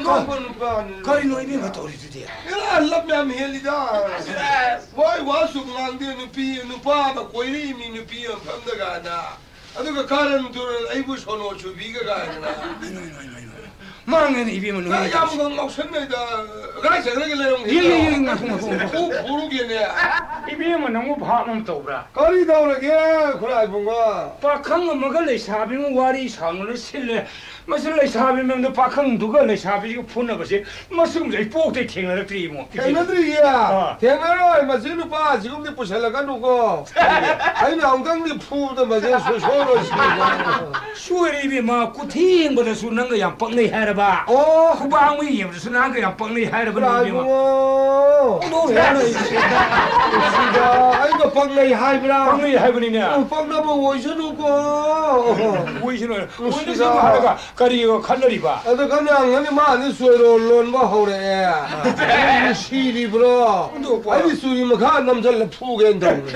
ꯅꯣꯛꯄ ꯅꯨꯄꯥꯅꯤ꯫ ꯀꯔꯤꯅꯣ ꯏꯕꯦꯝꯃ ꯇꯧꯔꯤꯗꯨꯗꯤ? ꯏꯔꯥ ꯂꯝ ꯌꯥꯝ ꯍꯦꯜꯂꯤꯗ꯫ ꯋꯥꯏ ꯋꯥ ꯁꯨꯝ ꯉꯥꯡꯗꯦ, ꯅꯨꯄꯤ, ꯅꯨꯄꯥ ꯑꯃ ꯀꯣꯏꯔꯛꯏ ꯃꯤ, ꯅꯨꯄꯤ ꯑꯃ ꯐꯝꯗ ꯀꯥꯟꯗ꯫ ꯑꯗꯨꯒ ꯀꯥꯔꯟ ꯇꯨꯔꯟ ꯑꯩꯕꯨ ꯁꯣꯅꯣ ꯆꯨꯕꯤꯒ ꯀꯥꯏꯅ꯫ ꯍꯩꯃꯥ, ꯍꯩꯃꯥ, ꯍꯩꯃꯥ, ꯍꯩꯃꯥ꯫ ꯃꯥꯡꯉꯦꯅꯦ ꯏꯕꯦꯝꯃ ꯅꯣꯏ꯫ ꯌꯥꯝ ꯉꯥꯎꯁꯟꯅꯩꯗ꯫ ꯀꯗꯥꯏ ꯆꯠꯈ꯭ꯔꯒꯦ ꯂꯩꯔꯝꯒꯦ? ꯌꯦ, ꯌꯦ, ꯌꯦ, ꯉꯥꯏꯈꯣ, ꯉꯥꯏꯈꯣ, ꯉꯥꯏꯈꯣ꯫ ꯐꯨ-, ꯐꯨꯔꯨꯒꯦꯅꯦ꯫ ꯏꯕꯦꯝꯃ ꯅꯪꯕꯨ ꯚꯥꯞ ꯑꯃ ꯇꯧꯕ꯭ꯔꯥ? ꯀꯔꯤ ꯇꯧꯔꯒꯦ, ꯈꯨꯔꯥꯏꯕꯨꯡꯉꯣ? ꯄꯥꯈꯪ ꯑꯃꯒ ꯂꯩꯁꯥꯕꯤ ꯑꯃ ꯋꯥꯔꯤ ꯁꯥꯎꯅꯅ ꯁꯤꯜꯂꯦ꯫ ꯃꯁꯤ ꯂꯩꯁꯥꯕꯤ ꯃꯌꯥꯝꯗ ꯄꯥꯈꯪꯗꯨꯒ ꯂꯩꯁꯥꯕꯤꯁꯤꯒ ꯐꯨꯅꯕꯁꯦ, ꯃꯁꯤꯒꯨꯝꯕꯁꯦ ꯑꯩ ꯄꯣꯛꯇꯩ ꯊꯦꯡꯅꯔꯛꯇ꯭ꯔꯤ ꯏꯕꯨꯡꯉꯣ꯫ ꯊꯦꯡꯅꯗ꯭ꯔꯤꯌꯦ꯫ ꯑꯥ꯫ ꯊꯦꯡꯅꯔꯣꯏ, ꯃꯁꯤ ꯅꯨꯄꯥ ꯑꯁꯤꯒꯨꯝꯗꯤ ꯄꯨꯁꯜꯂꯛꯀꯅꯨꯀꯣ꯫ ꯑꯩꯅ ꯑꯃꯨꯛꯇꯪꯗꯤ ꯐꯨꯕꯗ ꯃꯁꯤ ꯁꯣꯏ-, ꯁꯣꯏꯔꯣꯏ ꯁꯤꯅꯤ꯫ ꯁꯣꯏꯔꯦ ꯏꯕꯦꯝꯃ, ꯈꯨꯊꯦꯡꯕꯗꯁꯨ ꯅꯪꯒ ꯌꯥꯝ ꯄꯛꯅꯩ ꯍꯥꯏꯔꯕ꯫ ꯑꯣ꯫ ꯈꯨꯕꯥꯡ ꯃꯩ ꯌꯦꯡꯕꯗꯁꯨ ꯅꯪꯒ ꯌꯥꯝ ꯄꯛꯅꯩ ꯍꯥꯏꯔꯕꯅꯦ ꯏꯕꯦꯝꯃ꯫ ꯏꯕꯨꯡꯉꯣ꯫ ꯍꯣꯡꯗꯣꯛꯎꯔꯣ, ꯍꯥꯏꯔꯛꯏꯁꯦ꯫ ꯅꯨꯡꯁꯤꯗ, ꯑꯩꯒ ꯄꯪꯅꯩ ꯍꯥꯏꯕ꯭ꯔꯥ? ꯄꯪꯅꯩ ꯍꯥꯏꯕꯅꯤꯅꯦ꯫ ꯑꯣ, ꯄꯪꯅꯕ ꯑꯣꯏꯁꯅꯨꯀꯣ꯫ ꯑꯣꯏꯁꯅꯨ꯫ ꯅꯨꯡꯁꯤꯗ꯫ ꯑꯣꯏꯁꯅꯨ ꯍꯥꯏꯔꯒ ꯀꯔꯤꯒ ꯈꯠꯅꯔꯤꯕ? ꯑꯗꯨ ꯈꯠꯅ ꯉꯝꯒꯅꯤ, ꯃꯥ ꯑꯅꯤ ꯆꯣꯏꯔꯣ ꯂꯣꯟꯕ ꯍꯧꯔꯛꯑꯦ꯫ ꯑꯥ꯫ ꯅꯨꯡꯁꯤꯔꯤꯕ꯭ꯔꯣ? ꯍꯣꯡꯗꯣꯛꯄ꯫ ꯑꯩꯗꯤ ꯆꯨꯔꯤ ꯃꯈꯥ ꯅꯝꯁꯤꯜꯂ ꯐꯨꯒꯦꯅ ꯇꯧꯅꯤ꯫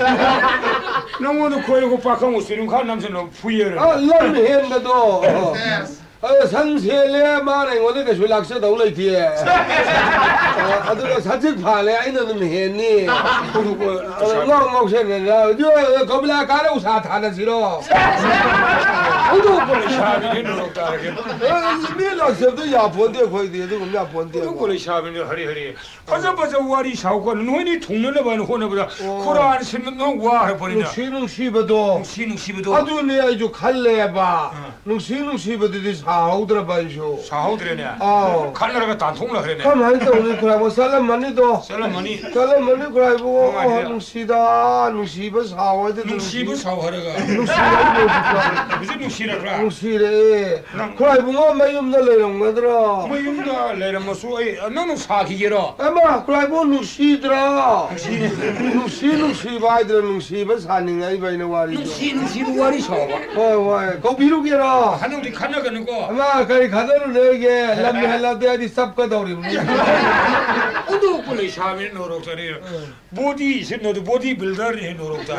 ꯅꯪꯉꯣꯟꯗ ꯈꯣꯏꯔꯒ ꯄꯥꯈꯪ ꯆꯨꯔꯤ ꯃꯈꯥ ꯅꯝꯁꯤꯜꯂ ꯐꯨꯏꯌꯦ꯫ ꯑ, ꯂꯝ ꯍꯦꯟꯕꯗꯣ꯫ ꯑ, ꯁꯟ ꯁꯦꯜꯂꯦ, ꯃꯥꯅ ꯑꯩꯉꯣꯟꯗ ꯀꯩꯁꯨ ꯂꯥꯛꯆꯗꯧ ꯂꯩꯇꯦ꯫ ꯑ, ꯑꯗꯨꯒ ꯁꯖꯤꯛ ꯐꯥꯜꯂꯦ, ꯑꯩꯅ ꯑꯗꯨꯝ ꯍꯦꯟꯅꯤ꯫ ꯑ, ꯉꯥꯎ ꯉꯥꯎꯁꯟꯅꯗꯅ, ꯑꯗꯨ ꯀꯃꯂꯥ ꯀꯥꯔ ꯎꯁꯥ ꯊꯥꯅꯁꯤꯔꯣ? ꯍꯧꯗꯣꯛꯄ ꯂꯩꯁꯥꯕꯤꯅꯤ ꯅꯣꯔꯣꯛ ꯇꯥꯔꯒꯦ꯫ ꯑ, ꯃꯤ ꯂꯥꯛꯆꯕꯗꯣ ꯌꯥꯄꯣꯟꯇꯦ ꯑꯩꯈꯣꯏꯗꯤ, ꯑꯗꯨꯒꯨꯝꯕ ꯌꯥꯄꯣꯟꯇꯦ꯫ ꯍꯧꯗꯣꯛꯄ ꯂꯩꯁꯥꯕꯤꯅꯤ ꯍꯔꯤ ꯍꯔꯤ꯫ ꯐꯖ ꯐꯖ ꯋꯥꯔꯤ ꯁꯥꯎꯀꯣ, ꯅꯣꯏꯅꯤ ꯊꯨꯡꯅꯅꯕ ꯍꯥꯏꯅ ꯍꯣꯠꯅꯕꯗ ꯑꯣ꯫ ꯈꯨꯔꯥꯟ ꯁꯤꯟꯕ ꯋꯥꯔ ꯄꯣꯠꯅꯤꯅ꯫ ꯅꯨꯡꯁꯤ ꯅꯨꯡꯁꯤꯕꯗꯣ꯫ ꯅꯨꯡꯁꯤ ꯅꯨꯡꯁꯤꯕꯗꯣ꯫ ꯑꯗꯨꯅꯦ ꯑꯩꯁꯨ ꯈꯜꯂꯦꯕ꯫ ꯑꯥ꯫ ꯅꯨꯡꯁꯤ ꯅꯨꯡꯁꯤꯕꯗꯨꯗꯤ ꯁꯥꯍꯧꯗ꯭ꯔꯕ ꯑꯩꯁꯨ꯫ ꯁꯥꯍꯧꯗ꯭ꯔꯦꯅꯦ꯫ ꯑꯥꯎ꯫ ꯈꯠꯅꯔꯒ ꯇꯥꯟꯊꯣꯛꯅꯈ꯭ꯔꯦꯅꯦ꯫ ꯀꯃꯥꯏꯅ ꯇꯧꯅꯤ? ꯈꯨꯔꯥꯏꯕꯨ ꯆꯠꯂꯝꯃꯅꯤꯗꯣ꯫ ꯆꯠꯂꯝꯃꯅꯤ꯫ ꯆꯠꯂꯝꯃꯅꯤ ꯈꯨꯔꯥꯏꯕꯨ꯫ ꯅꯨꯡꯉꯥꯏꯔꯦ꯫ ꯑꯣ, ꯅꯨꯡꯁꯤꯗ, ꯅꯨꯡꯁꯤꯕ ꯁꯥꯎ ꯍꯥꯏꯗꯤ ꯅꯨꯡꯁꯤꯕ ꯅꯨꯡꯁꯤ-, ꯁꯥꯎ ꯍꯥꯏꯔꯒ꯫ ꯅꯨꯡꯁꯤꯔꯛꯏꯕ ꯍꯧꯖꯤꯛꯇ꯫ ꯍꯧꯖꯤꯛ ꯅꯨꯡꯁꯤꯔꯛꯄ꯭ꯔꯥ? ꯅꯨꯡꯁꯤꯔꯛꯑꯦ꯫ ꯅꯪ ꯈꯨꯔꯥꯏ ꯏꯕꯨꯡꯉꯣ ꯃꯌꯨꯝꯗ ꯂꯩꯔꯝꯒꯗ꯭ꯔꯣ? ꯃꯌꯨꯝꯗ ꯂꯩꯔꯝꯃꯁꯨ ꯑꯩ, ꯅꯪ ꯅꯨꯡꯁꯥꯈꯤꯒꯦꯔꯣ? ꯑꯃ, ꯈꯨꯔꯥꯏꯕꯨꯡ ꯅꯨꯡꯁꯤꯗ꯭ꯔꯣ? ꯅꯨꯡꯁꯤ꯫ ꯅꯨꯡꯁꯤ ꯅꯨꯡꯁꯤꯕ ꯍꯥꯏꯗ꯭ꯔꯥ, ꯅꯨꯡꯁꯤꯕ ꯁꯥꯅꯤꯡꯉꯛꯏꯕ ꯑꯩꯅ ꯋꯥꯔꯤꯗꯣ꯫ ꯅꯨꯡꯁꯤ ꯅꯨꯡꯁꯤꯕ ꯋꯥꯔꯤ ꯁꯥꯎꯕ꯫ ꯍꯣꯏ, ꯍꯣꯏ, ꯀꯧꯕꯤꯔꯨꯒꯦꯔꯣ? ꯍꯟꯗꯛꯇꯤ ꯈꯠꯅꯒꯅꯨꯀꯣ꯫ ꯑꯃ, ꯀꯔꯤ ꯈꯠꯅꯔꯨꯅꯦꯒꯦ? ꯂꯝ ꯍꯦꯜꯂꯗꯤ ꯑꯩꯗꯤ ꯆꯞꯀꯗꯧꯔꯤꯕꯅꯤ꯫ ꯍꯧꯗꯣꯛꯄ ꯂꯩꯁꯥꯕꯤꯅ ꯅꯣꯔꯣꯛꯇꯅꯤ꯫ ꯎꯝ꯫ ꯕꯣꯗꯤ ꯁꯤꯠꯅꯗꯨ ꯕꯣꯗꯤ ꯕꯤꯜꯗꯔꯅꯤ ꯍꯦ ꯅꯣꯔꯣꯛꯇ꯫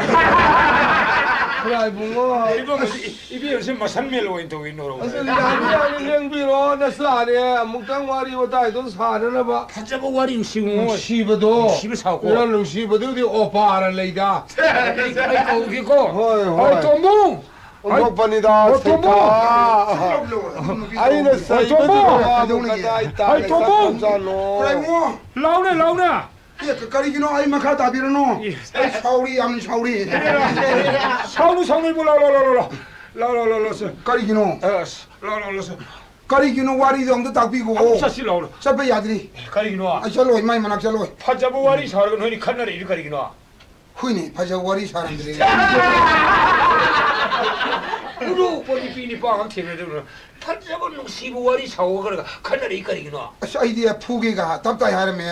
ꯈꯨꯔꯥꯏꯕꯨꯡꯉꯣ꯫ ꯏꯕꯦꯝꯃꯁꯤ, ꯏꯕꯦꯝꯃꯁꯤ ꯃꯁꯟ ꯃꯦꯜ ꯑꯣꯏꯅ ꯇꯧꯏ ꯅꯣꯔꯣꯛꯇ꯫ ꯑꯗꯨ ꯌꯥꯅꯤ, ꯌꯥꯅꯤ, ꯂꯦꯡꯕꯤꯔꯣ, ꯅꯆꯥꯅꯦ꯫ ꯑꯃꯨꯛꯇꯪ ꯋꯥꯔꯤ ꯋꯥꯇꯥꯏꯗꯣ ꯁꯥꯅꯅꯕ꯫ ꯐꯖꯕ ꯋꯥꯔꯤ ꯅꯨꯡꯁꯤꯕ ꯉꯣ꯫ ꯅꯨꯡꯁꯤꯕꯗꯣ꯫ ꯅꯨꯡꯁꯤꯕ ꯁꯥꯎꯀꯣ꯫ ꯏꯔꯥ ꯅꯨꯡꯁꯤꯕꯗꯨꯗꯤ ꯑꯣꯄꯥꯔ ꯂꯩꯗ꯫ ꯑꯩ, ꯑꯩ ꯀꯧꯒꯦꯀꯣ꯫ ꯍꯣꯏ, ꯍꯣꯏ꯫ ꯍꯣꯏ, ꯇꯣꯝꯕꯨ꯫ ꯑꯣꯟꯊꯣꯛꯄꯅꯤꯗ, ꯍꯣꯏ, ꯇꯣꯝꯕꯨ꯫ ꯁꯩꯊꯥ꯫ ꯑꯩꯅ ꯍꯣꯏ, ꯇꯣꯝꯕꯨ꯫ ꯁꯩꯕꯗꯨꯗ ꯃꯥꯕꯨ ꯀꯗꯥꯏ ꯍꯣꯏ, ꯇꯥꯡꯅ ꯇꯣꯝꯕꯨ꯫ ꯆꯠꯈ꯭ꯔꯕꯖꯥꯠꯅꯣ? ꯂꯥꯎꯅꯦ, ꯂꯥꯎꯅꯦ꯫ ꯑꯦ, ꯀ-, ꯀꯔꯤꯒꯤꯅꯣ? ꯑꯩ ꯃꯈꯥ ꯇꯥꯕꯤꯔꯅꯨ꯫ ꯑꯦ꯫ ꯑꯩ ꯁꯥꯎꯔꯤ, ꯌꯥꯝ ꯁꯥꯎꯔꯤ꯫ ꯁꯥꯎꯅꯨ, ꯁꯥꯎꯅꯨ, ꯏꯕꯨꯡ, ꯂꯥꯎ, ꯂꯥꯎ, ꯂꯥꯎ, ꯂꯥꯎ, ꯂꯥꯎ, ꯂꯥꯎ, ꯂꯥꯎ, ꯂꯥꯎ, ꯁꯦ꯫ ꯀꯔꯤꯒꯤꯅꯣ? ꯑꯁ, ꯂꯥꯎ, ꯂꯥꯎ, ꯂꯥꯎ, ꯁꯦ꯫ ꯀꯔꯤꯒꯤꯅꯣ? ꯋꯥꯔꯤꯗꯣ ꯑꯝꯇ ꯇꯥꯛꯄꯤꯈꯣ꯫ ꯑꯃꯨꯛ ꯆꯠꯁꯤ ꯂꯥꯎꯅꯦ꯫ ꯆꯠꯄ ꯌꯥꯗ꯭ꯔꯤ꯫ ꯀꯔꯤꯒꯤꯅꯣ? ꯑꯩ ꯆꯠꯂꯣꯏ, ꯃꯥꯏ ꯃꯅꯥꯛ ꯆꯠꯂꯣꯏ꯫ ꯐꯖꯕ ꯋꯥꯔꯤ ꯁꯥꯔꯒ ꯅꯣꯏꯅꯤ ꯈꯠꯅꯔꯛꯏꯗꯨ ꯀꯔꯤꯒꯤꯅꯣ? ꯍꯣꯏꯅꯦ, ꯐꯖꯕ ꯋꯥꯔꯤ ꯁꯥꯔꯝꯗ꯭ꯔꯦꯅꯦ꯫ ꯎꯔꯨꯞꯄ ꯅꯨꯄꯤ ꯅꯤꯄꯥ ꯑꯃ ꯊꯦꯡꯅꯗꯕꯅ ꯐꯖꯕ ꯅꯨꯡꯁꯤꯕ ꯋꯥꯔꯤ ꯁꯥꯎꯈ꯭ꯔꯒ ꯈꯠꯅꯔꯛꯏ ꯀꯔꯤꯒꯤꯅꯣ? ꯑꯁ, ꯑꯩꯗꯤ ꯐꯨꯒꯦꯒ ꯇꯞ ꯇꯥꯏ ꯍꯥꯏꯔꯝꯃꯦ꯫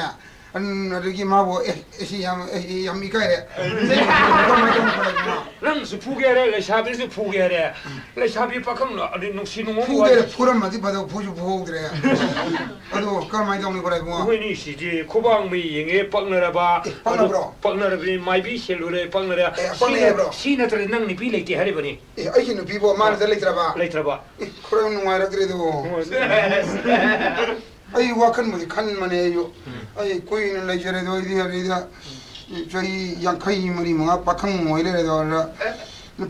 ꯑꯟ-, ꯑꯗꯒꯤ ꯃꯥꯕꯨ, "ꯑꯦ, ꯑꯦ, ꯁꯤ ꯌꯥꯝ, ꯑꯦ, ꯌꯥꯝ ꯏꯀꯥꯏꯔꯦ꯫ ꯀꯃꯥꯏꯅ ꯇꯧꯅꯤ, ꯀꯃꯥꯏꯅ ꯇꯧꯅꯤ?" ꯅꯪꯁꯨ ꯐꯨꯒꯦ ꯍꯥꯏꯔꯦ, ꯂꯩꯁꯥꯕꯤꯁꯨ ꯐꯨꯒꯦ ꯍꯥꯏꯔꯦ꯫ ꯂꯩꯁꯥꯕꯤ ꯄꯥꯈꯪꯅ ꯑꯗꯨ ꯅꯨꯡꯁꯤ ꯅꯨꯡꯉꯣꯟꯒꯤ ꯐꯨꯒꯦ ꯍꯥꯏꯔꯦ, ꯋꯥꯔꯤ꯫ ꯐꯨꯔꯝꯃꯗꯤ ꯐꯗꯧ, ꯐꯨꯁꯨ ꯐꯨꯍꯧꯗ꯭ꯔꯦ꯫ ꯑꯗꯨ ꯀꯔꯝꯍꯥꯏꯅ ꯇꯧꯅꯤ, ꯈꯣꯏꯔꯥꯏꯕꯨꯡꯉꯣ? ꯃꯈꯣꯏꯅꯤꯁꯤꯗꯤ ꯈꯨꯕꯥꯡ ꯃꯩ ꯌꯦꯡꯉꯦ, ꯄꯛꯅꯔꯕ꯫ ꯑꯦ, ꯄꯛꯅꯕ꯭ꯔꯣ? ꯑꯗꯨ ꯄꯛꯅꯔꯕꯅꯤ, ꯃꯥꯏꯕꯤ ꯁꯦꯜꯂꯨꯔꯦ, ꯄꯛꯅꯔꯦ꯫ ꯑꯦ, ꯄꯛꯅꯩ ꯁꯤꯅ-, ꯍꯥꯏꯕ꯭ꯔꯣ? ꯁꯤ ꯅꯠꯇ꯭ꯔꯗꯤ ꯅꯪ ꯅꯨꯄꯤ ꯂꯩꯇꯦ ꯍꯥꯏꯔꯤꯕꯅꯤ꯫ ꯑꯦ, ꯑꯩꯒꯤ ꯅꯨꯄꯤꯕꯨ ꯃꯥꯅꯗ ꯂꯩꯇ꯭ꯔꯕ? ꯂꯩꯇ꯭ꯔꯕ꯫ ꯑꯦ, ꯈꯣꯏꯔꯥꯏꯕꯨꯡ ꯅꯨꯡꯉꯥꯏꯔꯛꯇ꯭ꯔꯦ ꯑꯗꯨꯕꯨ꯫ ꯍꯣꯏ꯫ ꯑꯩ ꯋꯥꯈꯟꯕꯨꯗꯤ ꯈꯟꯕꯅꯦ ꯑꯩꯁꯨ꯫ ꯎꯝ꯫ ꯑꯩ ꯀꯨꯏꯅ ꯂꯩꯖꯔꯦ ꯑꯗꯣ ꯑꯩꯗꯤ ꯑꯗꯩꯗ ꯆꯍꯤ ꯌꯥꯡꯈꯩ ꯃꯔꯤ ꯃꯉꯥ ꯄꯥꯈꯪ ꯑꯣꯏ ꯂꯩꯔꯦ ꯑꯗꯣ ꯑꯗ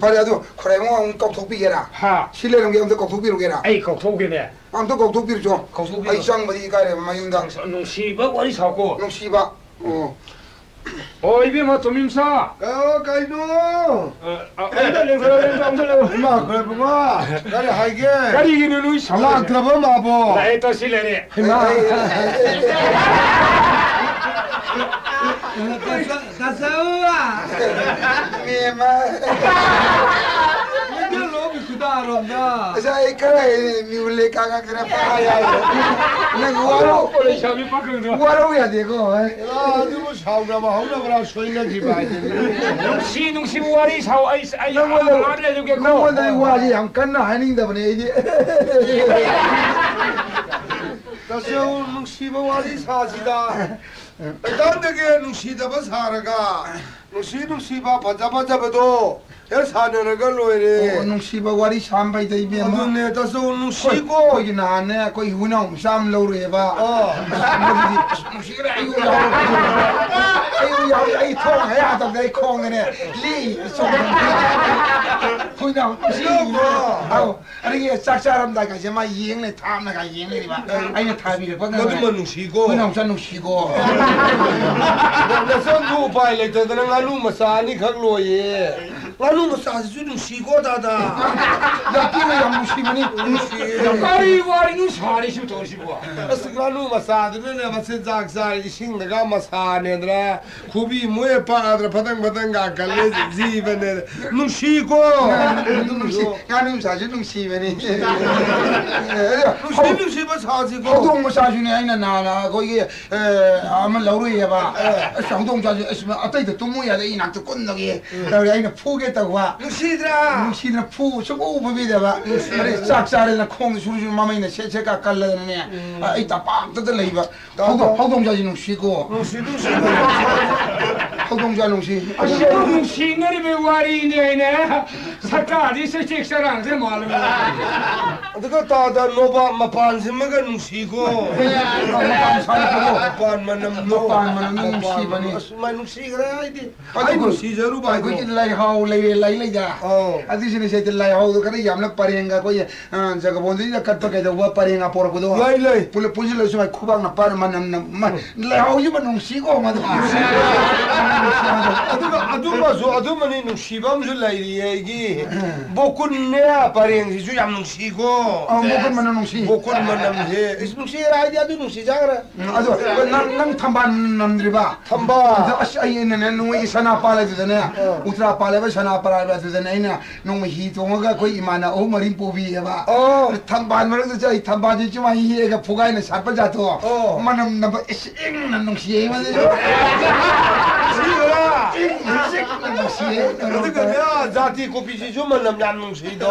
ꯐꯔꯦ ꯑꯗꯣ ꯈꯣꯏꯔꯥꯏꯕꯨꯡ ꯑꯃꯨꯛ ꯀꯧꯊꯣꯛꯄꯤꯒꯦꯔꯥ? ꯍꯥ? ꯁꯤ ꯂꯩꯔꯝꯒꯦ ꯑꯝꯇ ꯀꯧꯊꯣꯛꯄꯤꯔꯨꯒꯦꯔꯥ? ꯑꯩ ꯀꯧꯊꯣꯛꯀꯦꯅꯦ꯫ ꯑꯝꯇ ꯀꯧꯊꯣꯛꯄꯤꯔꯨꯆꯣ꯫ ꯀꯧꯊꯣꯛꯄꯤꯔꯣ꯫ ꯑꯩ ꯆꯪꯕꯗꯤ ꯏꯀꯥꯏꯔꯦꯕ ꯃꯌꯨꯝꯗ꯫ ꯅꯨꯡꯁꯤꯕ ꯋꯥꯔꯤ ꯁꯥꯎꯀꯣ꯫ ꯅꯨꯡꯁꯤꯕ꯫ ꯑꯣ꯫ ꯑꯣ, ꯏꯕꯦꯝꯃ ꯇꯣꯃꯤꯝꯆꯥ꯫ ꯑ, ꯀꯩꯅꯣ? ꯑ, ꯑ, ꯑꯝꯇ ꯂꯦꯡꯊꯣꯔꯛꯑꯣ, ꯑꯝꯇ, ꯑꯝꯇ ꯂꯦꯡꯊꯣꯔꯛꯑꯣ꯫ ꯏꯃꯥ, ꯈꯣꯏꯔꯥꯏꯕꯨꯡꯉꯣ, ꯀꯔꯤ ꯍꯥꯏꯒꯦ? ꯀꯔꯤꯒꯤꯅꯣ ꯅꯣꯏ ꯁꯥꯎꯔꯤꯁꯦ? ꯂꯥꯛꯇ꯭ꯔꯕ ꯃꯥꯕꯣ? ꯂꯥꯛꯑꯦ, ꯇꯧꯁꯤ ꯂꯩꯔꯦ꯫ ꯍꯩꯃꯥ꯫ ꯇꯥꯆꯧ꯫ ꯃꯦꯝꯃ꯫ ꯅꯪ ꯂꯣꯛꯀꯤ ꯈꯨꯗꯥꯔꯣꯝꯗ꯫ ꯑꯁ, ꯑꯩ ꯈꯔ ꯍꯦꯟꯅ ꯃꯤꯍꯨꯟ ꯂꯩꯀꯥ ꯈꯔ ꯄꯥꯏ ꯍꯥꯏ꯫ ꯅꯪ ꯋꯥꯔꯧ-, ꯂꯩꯁꯥꯕꯤ ꯄꯥꯈꯪꯗꯣ꯫ ꯋꯥꯔꯧ ꯌꯥꯗꯦꯀꯣ, ꯑꯦ꯫ ꯑꯦꯔꯥ, ꯑꯗꯨꯕꯨ ꯁꯥꯎꯅꯕ ꯍꯧꯅꯕ꯭ꯔꯥ ꯁꯣꯏꯅꯈꯤꯕ ꯍꯥꯏꯗꯨꯅꯤ꯫ ꯅꯨꯡꯁꯤ ꯅꯨꯡꯁꯤꯕ ꯋꯥꯔꯤ ꯁꯥꯎ, ꯑꯩ, ꯑꯩ ꯅꯪꯉꯣꯟꯗ, ꯑꯥ ꯂꯩꯔꯨꯒꯦꯀꯣ꯫ ꯅꯪꯉꯣꯟꯗ ꯑꯩ ꯋꯥꯁꯦ ꯌꯥꯝ ꯀꯟꯅ ꯍꯥꯏꯅꯤꯡꯗꯕꯅꯦ ꯑꯩꯗꯤ꯫ ꯇꯥꯆꯧ, ꯅꯨꯡꯁꯤꯕ ꯋꯥꯔꯤ ꯁꯥꯁꯤꯗ꯫ ꯀꯩꯀꯥꯟꯗꯒꯦ ꯅꯨꯡꯁꯤꯗꯕ ꯁꯥꯔꯒ? ꯅꯨꯡꯁꯤ ꯅꯨꯡꯁꯤꯕ ꯐꯖ ꯐꯖꯕꯗꯣ ꯍꯦꯛ ꯁꯥꯟꯅꯔꯒ ꯂꯣꯏꯔꯦ꯫ ꯑꯣ, ꯅꯨꯡꯁꯤꯕ ꯋꯥꯔꯤ ꯁꯥꯝꯕꯩꯗ ꯏꯕꯦꯝꯃ꯫ ꯑꯗꯨꯅꯦ, ꯇꯥꯆꯧ, ꯅꯨꯡꯁꯤꯀꯣ꯫ ꯑꯩꯈꯣꯏꯒꯤ ꯅꯍꯥꯟꯅꯦ, ꯑꯩꯈꯣꯏ ꯍꯨꯏꯅꯥꯎ ꯃꯆꯥ ꯑꯃ ꯂꯧꯔꯨꯑꯦꯕ꯫ ꯑꯣ꯫ ꯑꯁ, ꯃꯗꯨꯗꯤ, ꯑꯁ, ꯅꯨꯡꯁꯤꯈ꯭ꯔꯦ, ꯑꯩ ꯌꯥꯎꯔꯦ꯫ ꯑꯩ ꯌꯥꯎꯔꯦ, ꯑꯩ ꯊꯣꯡ ꯍꯦꯛ ꯍꯥꯡꯗꯣꯛꯄꯗ ꯑꯩ ꯈꯣꯡꯉꯦꯅꯦ꯫ ꯂꯤ, ꯆꯣꯡꯉꯦ꯫ ꯍꯨꯏꯅꯥꯎ ꯅꯨꯡꯁꯤ꯫ ꯂꯧꯕ꯭ꯔꯣ? ꯑꯧ꯫ ꯑꯗꯒꯤ ꯆꯥꯛ ꯆꯥꯔꯝꯗꯥꯏꯒꯁꯦ ꯃꯥ ꯌꯦꯡ ꯂꯩ, ꯊꯥꯞꯅꯒ ꯌꯦꯡ ꯂꯩꯔꯤꯕ꯫ ꯑꯩꯅ ꯊꯥꯕꯤꯔꯛꯄ ꯉꯥꯏ-, ꯃꯗꯨꯃ ꯅꯨꯡꯁꯤꯀꯣ꯫ ꯑꯩꯈꯣꯏ ꯅꯥꯎꯆꯥ ꯅꯨꯡꯁꯤꯀꯣ꯫ ꯅ-, ꯅꯆꯟꯁꯨ ꯎꯄꯥꯏ ꯂꯩꯇꯗꯅ ꯉꯥꯅꯨ ꯃꯆꯥ ꯑꯅꯤꯈꯛ ꯂꯣꯏꯌꯦ꯫ ꯉꯥꯅꯨ ꯃꯆꯥꯁꯤꯁꯨ ꯅꯨꯡꯁꯤꯀꯣ, ꯇꯥꯗ꯫ ꯌꯥꯝ ꯊꯤꯅ ꯌꯥꯝ ꯅꯨꯡꯁꯤꯕꯅꯤ꯫ ꯅꯨꯡꯁꯤꯌꯦ꯫ ꯀꯔꯤ ꯋꯥꯔꯤꯅꯣ ꯁꯥꯔꯤꯁꯤꯕꯨ ꯇꯧꯔꯤꯁꯤꯕꯨ? ꯑꯁ, ꯉꯥꯅꯨ ꯃꯆꯥꯗꯨꯅꯅꯦ, ꯃꯆꯤꯟꯖꯥꯛ ꯆꯥꯔ ꯏꯁꯤꯡꯗꯒ ꯃꯁꯥꯅꯦꯗꯅ, ꯈꯨꯕꯤ ꯃꯣꯏ ꯄꯥꯗ꯭ꯔ ꯐꯗꯪ ꯐꯗꯪꯒ ꯀꯜꯂꯦ, ꯖꯤꯕꯅꯦ꯫ ꯅꯨꯡꯁꯤꯀꯣ꯫ ꯉꯥꯅꯨ ꯅꯨꯡꯁꯤ-, ꯉꯥꯅꯨ ꯃꯆꯥꯁꯨ ꯅꯨꯡꯁꯤꯕꯅꯤ꯫ ꯅꯨꯡꯁꯤ ꯅꯨꯡꯁꯤꯕ ꯁꯥꯁꯤꯀꯣ꯫ ꯍꯧꯗꯣꯡ ꯃꯆꯥꯁꯨꯅꯦ, ꯑꯩꯅ ꯅꯍꯥꯟ ꯑꯩꯈꯣꯏꯒꯤ ꯑꯦ, ꯑꯃ ꯂꯧꯔꯨꯏꯌꯦꯕ꯫ ꯑꯁ, ꯍꯧꯗꯣꯡ ꯆꯥꯁꯦ, ꯑꯁ, ꯑꯇꯩꯗ ꯇꯨꯝꯃꯨ ꯌꯥꯗꯦ, ꯑꯩ ꯏꯅꯥꯛꯇ ꯀꯨꯟꯗꯒꯤ ꯇꯧꯔꯦ, ꯑꯩꯅ ꯐꯨꯒꯦ ꯇꯧꯕ꯫ ꯅꯨꯡꯁꯤꯗ꯭ꯔꯥ? ꯅꯨꯡꯁꯤꯗꯅ ꯐꯨ, ꯁꯨꯡꯐꯨ ꯐꯨꯕꯤꯗꯕ꯫ ꯅꯨꯡꯁꯤ꯫ ꯑꯗꯩ ꯆꯥꯛ ꯆꯥꯔꯦꯅ ꯈꯣꯡꯗ ꯁꯨꯔꯨ ꯁꯨꯔꯨ ꯃꯃꯩꯅ ꯁꯦꯠ ꯁꯦꯠꯀ ꯀꯜꯂꯗꯅꯅꯦ, ꯑ, ꯑꯩ ꯇꯝꯄꯥꯛꯇꯗ ꯂꯩꯕ꯫ ꯇꯥꯗ꯫ ꯍꯧꯗꯣꯡ, ꯍꯧꯗꯣꯡ ꯆꯥꯁꯦ ꯅꯨꯡꯁꯤꯀꯣ꯫ ꯅꯨꯡꯁꯤ, ꯅꯨꯡꯁꯤ꯫ ꯍꯧꯗꯣꯡ ꯆꯥ ꯅꯨꯡꯁꯤ꯫ ꯑꯁꯤ ꯅꯨꯡꯁꯤꯅꯔꯤꯕ ꯋꯥꯔꯤꯅꯦ ꯍꯥꯏꯅꯦ꯫ ꯁꯔꯀꯥꯔꯗꯤ ꯆꯩꯇꯦꯛ ꯆꯔꯥꯡꯁꯦ ꯃꯥꯜꯂꯦ꯫ ꯑꯗꯨꯒ ꯇꯥꯗ ꯅꯣꯕꯥꯞ ꯃꯄꯥꯟꯁꯤꯃꯒ ꯅꯨꯡꯁꯤꯀꯣ꯫ ꯃꯄꯥꯟ ꯁꯥꯠꯂꯛꯄꯗꯣ꯫ ꯃꯄꯥꯟ ꯃꯅꯝꯗꯣ꯫ ꯃꯄꯥꯟ ꯃꯅꯝꯗꯣ ꯃꯄꯥꯟ ꯅꯨꯡꯁꯤꯕꯅꯤ꯫ ꯃꯅꯝ꯫ ꯑꯁ, ꯃꯥꯏ ꯅꯨꯡꯁꯤꯈ꯭ꯔꯦ ꯑꯩꯗꯤ꯫ ꯑꯗꯨꯒ ꯑꯩ ꯅꯨꯡꯁꯤꯖꯔꯨꯕ ꯍꯥꯏꯗꯣ꯫ ꯑꯩꯈꯣꯏꯒꯤ ꯂꯩꯍꯥꯎ ꯂꯩꯔꯦ, ꯂꯩ ꯂꯩꯗ꯫ ꯑꯧ꯫ ꯑꯗꯨꯏꯁꯤꯅ ꯁꯤꯗ ꯂꯩꯍꯥꯎꯗꯣ ꯈꯔ ꯌꯥꯝꯅ ꯄꯔꯦꯡꯒ ꯑꯩꯈꯣꯏꯒꯤ, ꯑ, ꯖꯒꯕꯣꯟꯗꯨꯒꯤꯗ ꯀꯠꯄ ꯀꯩꯗꯧꯕ ꯄꯔꯦꯡꯒ ꯄꯣꯔꯛꯄꯗꯣ꯫ ꯂꯩ, ꯂꯩ꯫ ꯄꯨꯂꯞ ꯄꯨꯟꯁꯤꯜꯂꯁꯨ ꯃꯥꯏ ꯈꯨꯕꯥꯛꯅ ꯄꯥꯏꯔ ꯃꯅꯝ ꯅꯝ-, ꯃ-, ꯂꯩꯍꯥꯎꯁꯤꯃ ꯅꯨꯡꯁꯤꯀꯣ ꯃꯗꯨ꯫ ꯑꯗꯨꯒ ꯑꯗꯨꯃꯁꯨ, ꯑꯗꯨꯃꯅꯤ ꯅꯨꯡꯁꯤꯕ ꯑꯃꯁꯨ ꯂꯩꯔꯤꯌꯦ ꯑꯩꯒꯤ꯫ ꯕꯣꯀꯨꯟꯅꯦ ꯄꯔꯦꯡꯁꯤꯁꯨ ꯌꯥꯝ ꯅꯨꯡꯁꯤꯀꯣ꯫ ꯑ, ꯕꯣꯀꯨꯟ ꯃꯅꯝ ꯅꯨꯡꯁꯤ꯫ ꯕꯣꯀꯨꯟ ꯃꯅꯝꯁꯦ꯫ ꯏꯁ, ꯅꯨꯡꯁꯤꯔꯦ ꯍꯥꯏꯗꯤ ꯑꯗꯨ ꯅꯨꯡꯁꯤꯖꯈ꯭ꯔꯦ꯫ ꯎꯝ, ꯑꯗꯣ ꯅꯪ, ꯅꯪ ꯊꯝꯕꯥꯜ ꯅꯝꯗ꯭ꯔꯤꯕ? ꯊꯝꯕꯥꯜ꯫ ꯑꯗ ꯑꯁ, ꯑꯩ ꯑꯩꯅꯅꯦ, ꯅꯣꯏꯒꯤ ꯁꯅꯥꯄꯥꯜ ꯍꯥꯏꯗꯨꯗꯅꯦ, ꯑꯥ꯫ ꯎꯇ꯭ꯔꯥꯄꯥꯜ ꯍꯥꯏꯕ ꯁꯅꯥꯄꯥꯜ ꯍꯥꯏꯕ ꯑꯗꯨꯗꯅꯦ ꯑꯩꯅ ꯅꯣꯡꯃ ꯍꯤ ꯇꯣꯡꯉꯒ ꯑꯩꯈꯣꯏ ꯏꯃꯥꯅ ꯑꯍꯨꯝ ꯃꯔꯤ ꯄꯨꯕꯤꯌꯦꯕ꯫ ꯑꯣ꯫ ꯊꯝꯕꯥꯜ ꯃꯔꯛꯇꯨꯗ ꯑꯩ ꯊꯝꯕꯥꯜꯁꯤ ꯆꯨꯃꯥꯏ ꯍꯦꯛꯑꯒ ꯐꯨꯒꯥꯏꯅ ꯁꯥꯠꯄ ꯖꯥꯠꯇꯣ꯫ ꯑꯣ꯫ ꯃꯅꯝ ꯅꯝꯕ ꯏꯁ ꯏꯪꯅ ꯅꯨꯡꯁꯤꯌꯦ ꯃꯗꯨꯁꯨ꯫ ꯁꯤꯕ꯭ꯔꯥ? ꯏꯪꯅ ꯆꯤꯛꯅ ꯅꯨꯡꯁꯤꯌꯦ꯫ ꯑꯗꯨꯒꯅꯦ, ꯖꯥꯇꯤ ꯀꯣꯐꯤꯁꯤꯁꯨ ꯃꯅꯝ ꯌꯥꯝ ꯅꯨꯡꯁꯤꯗꯣ꯫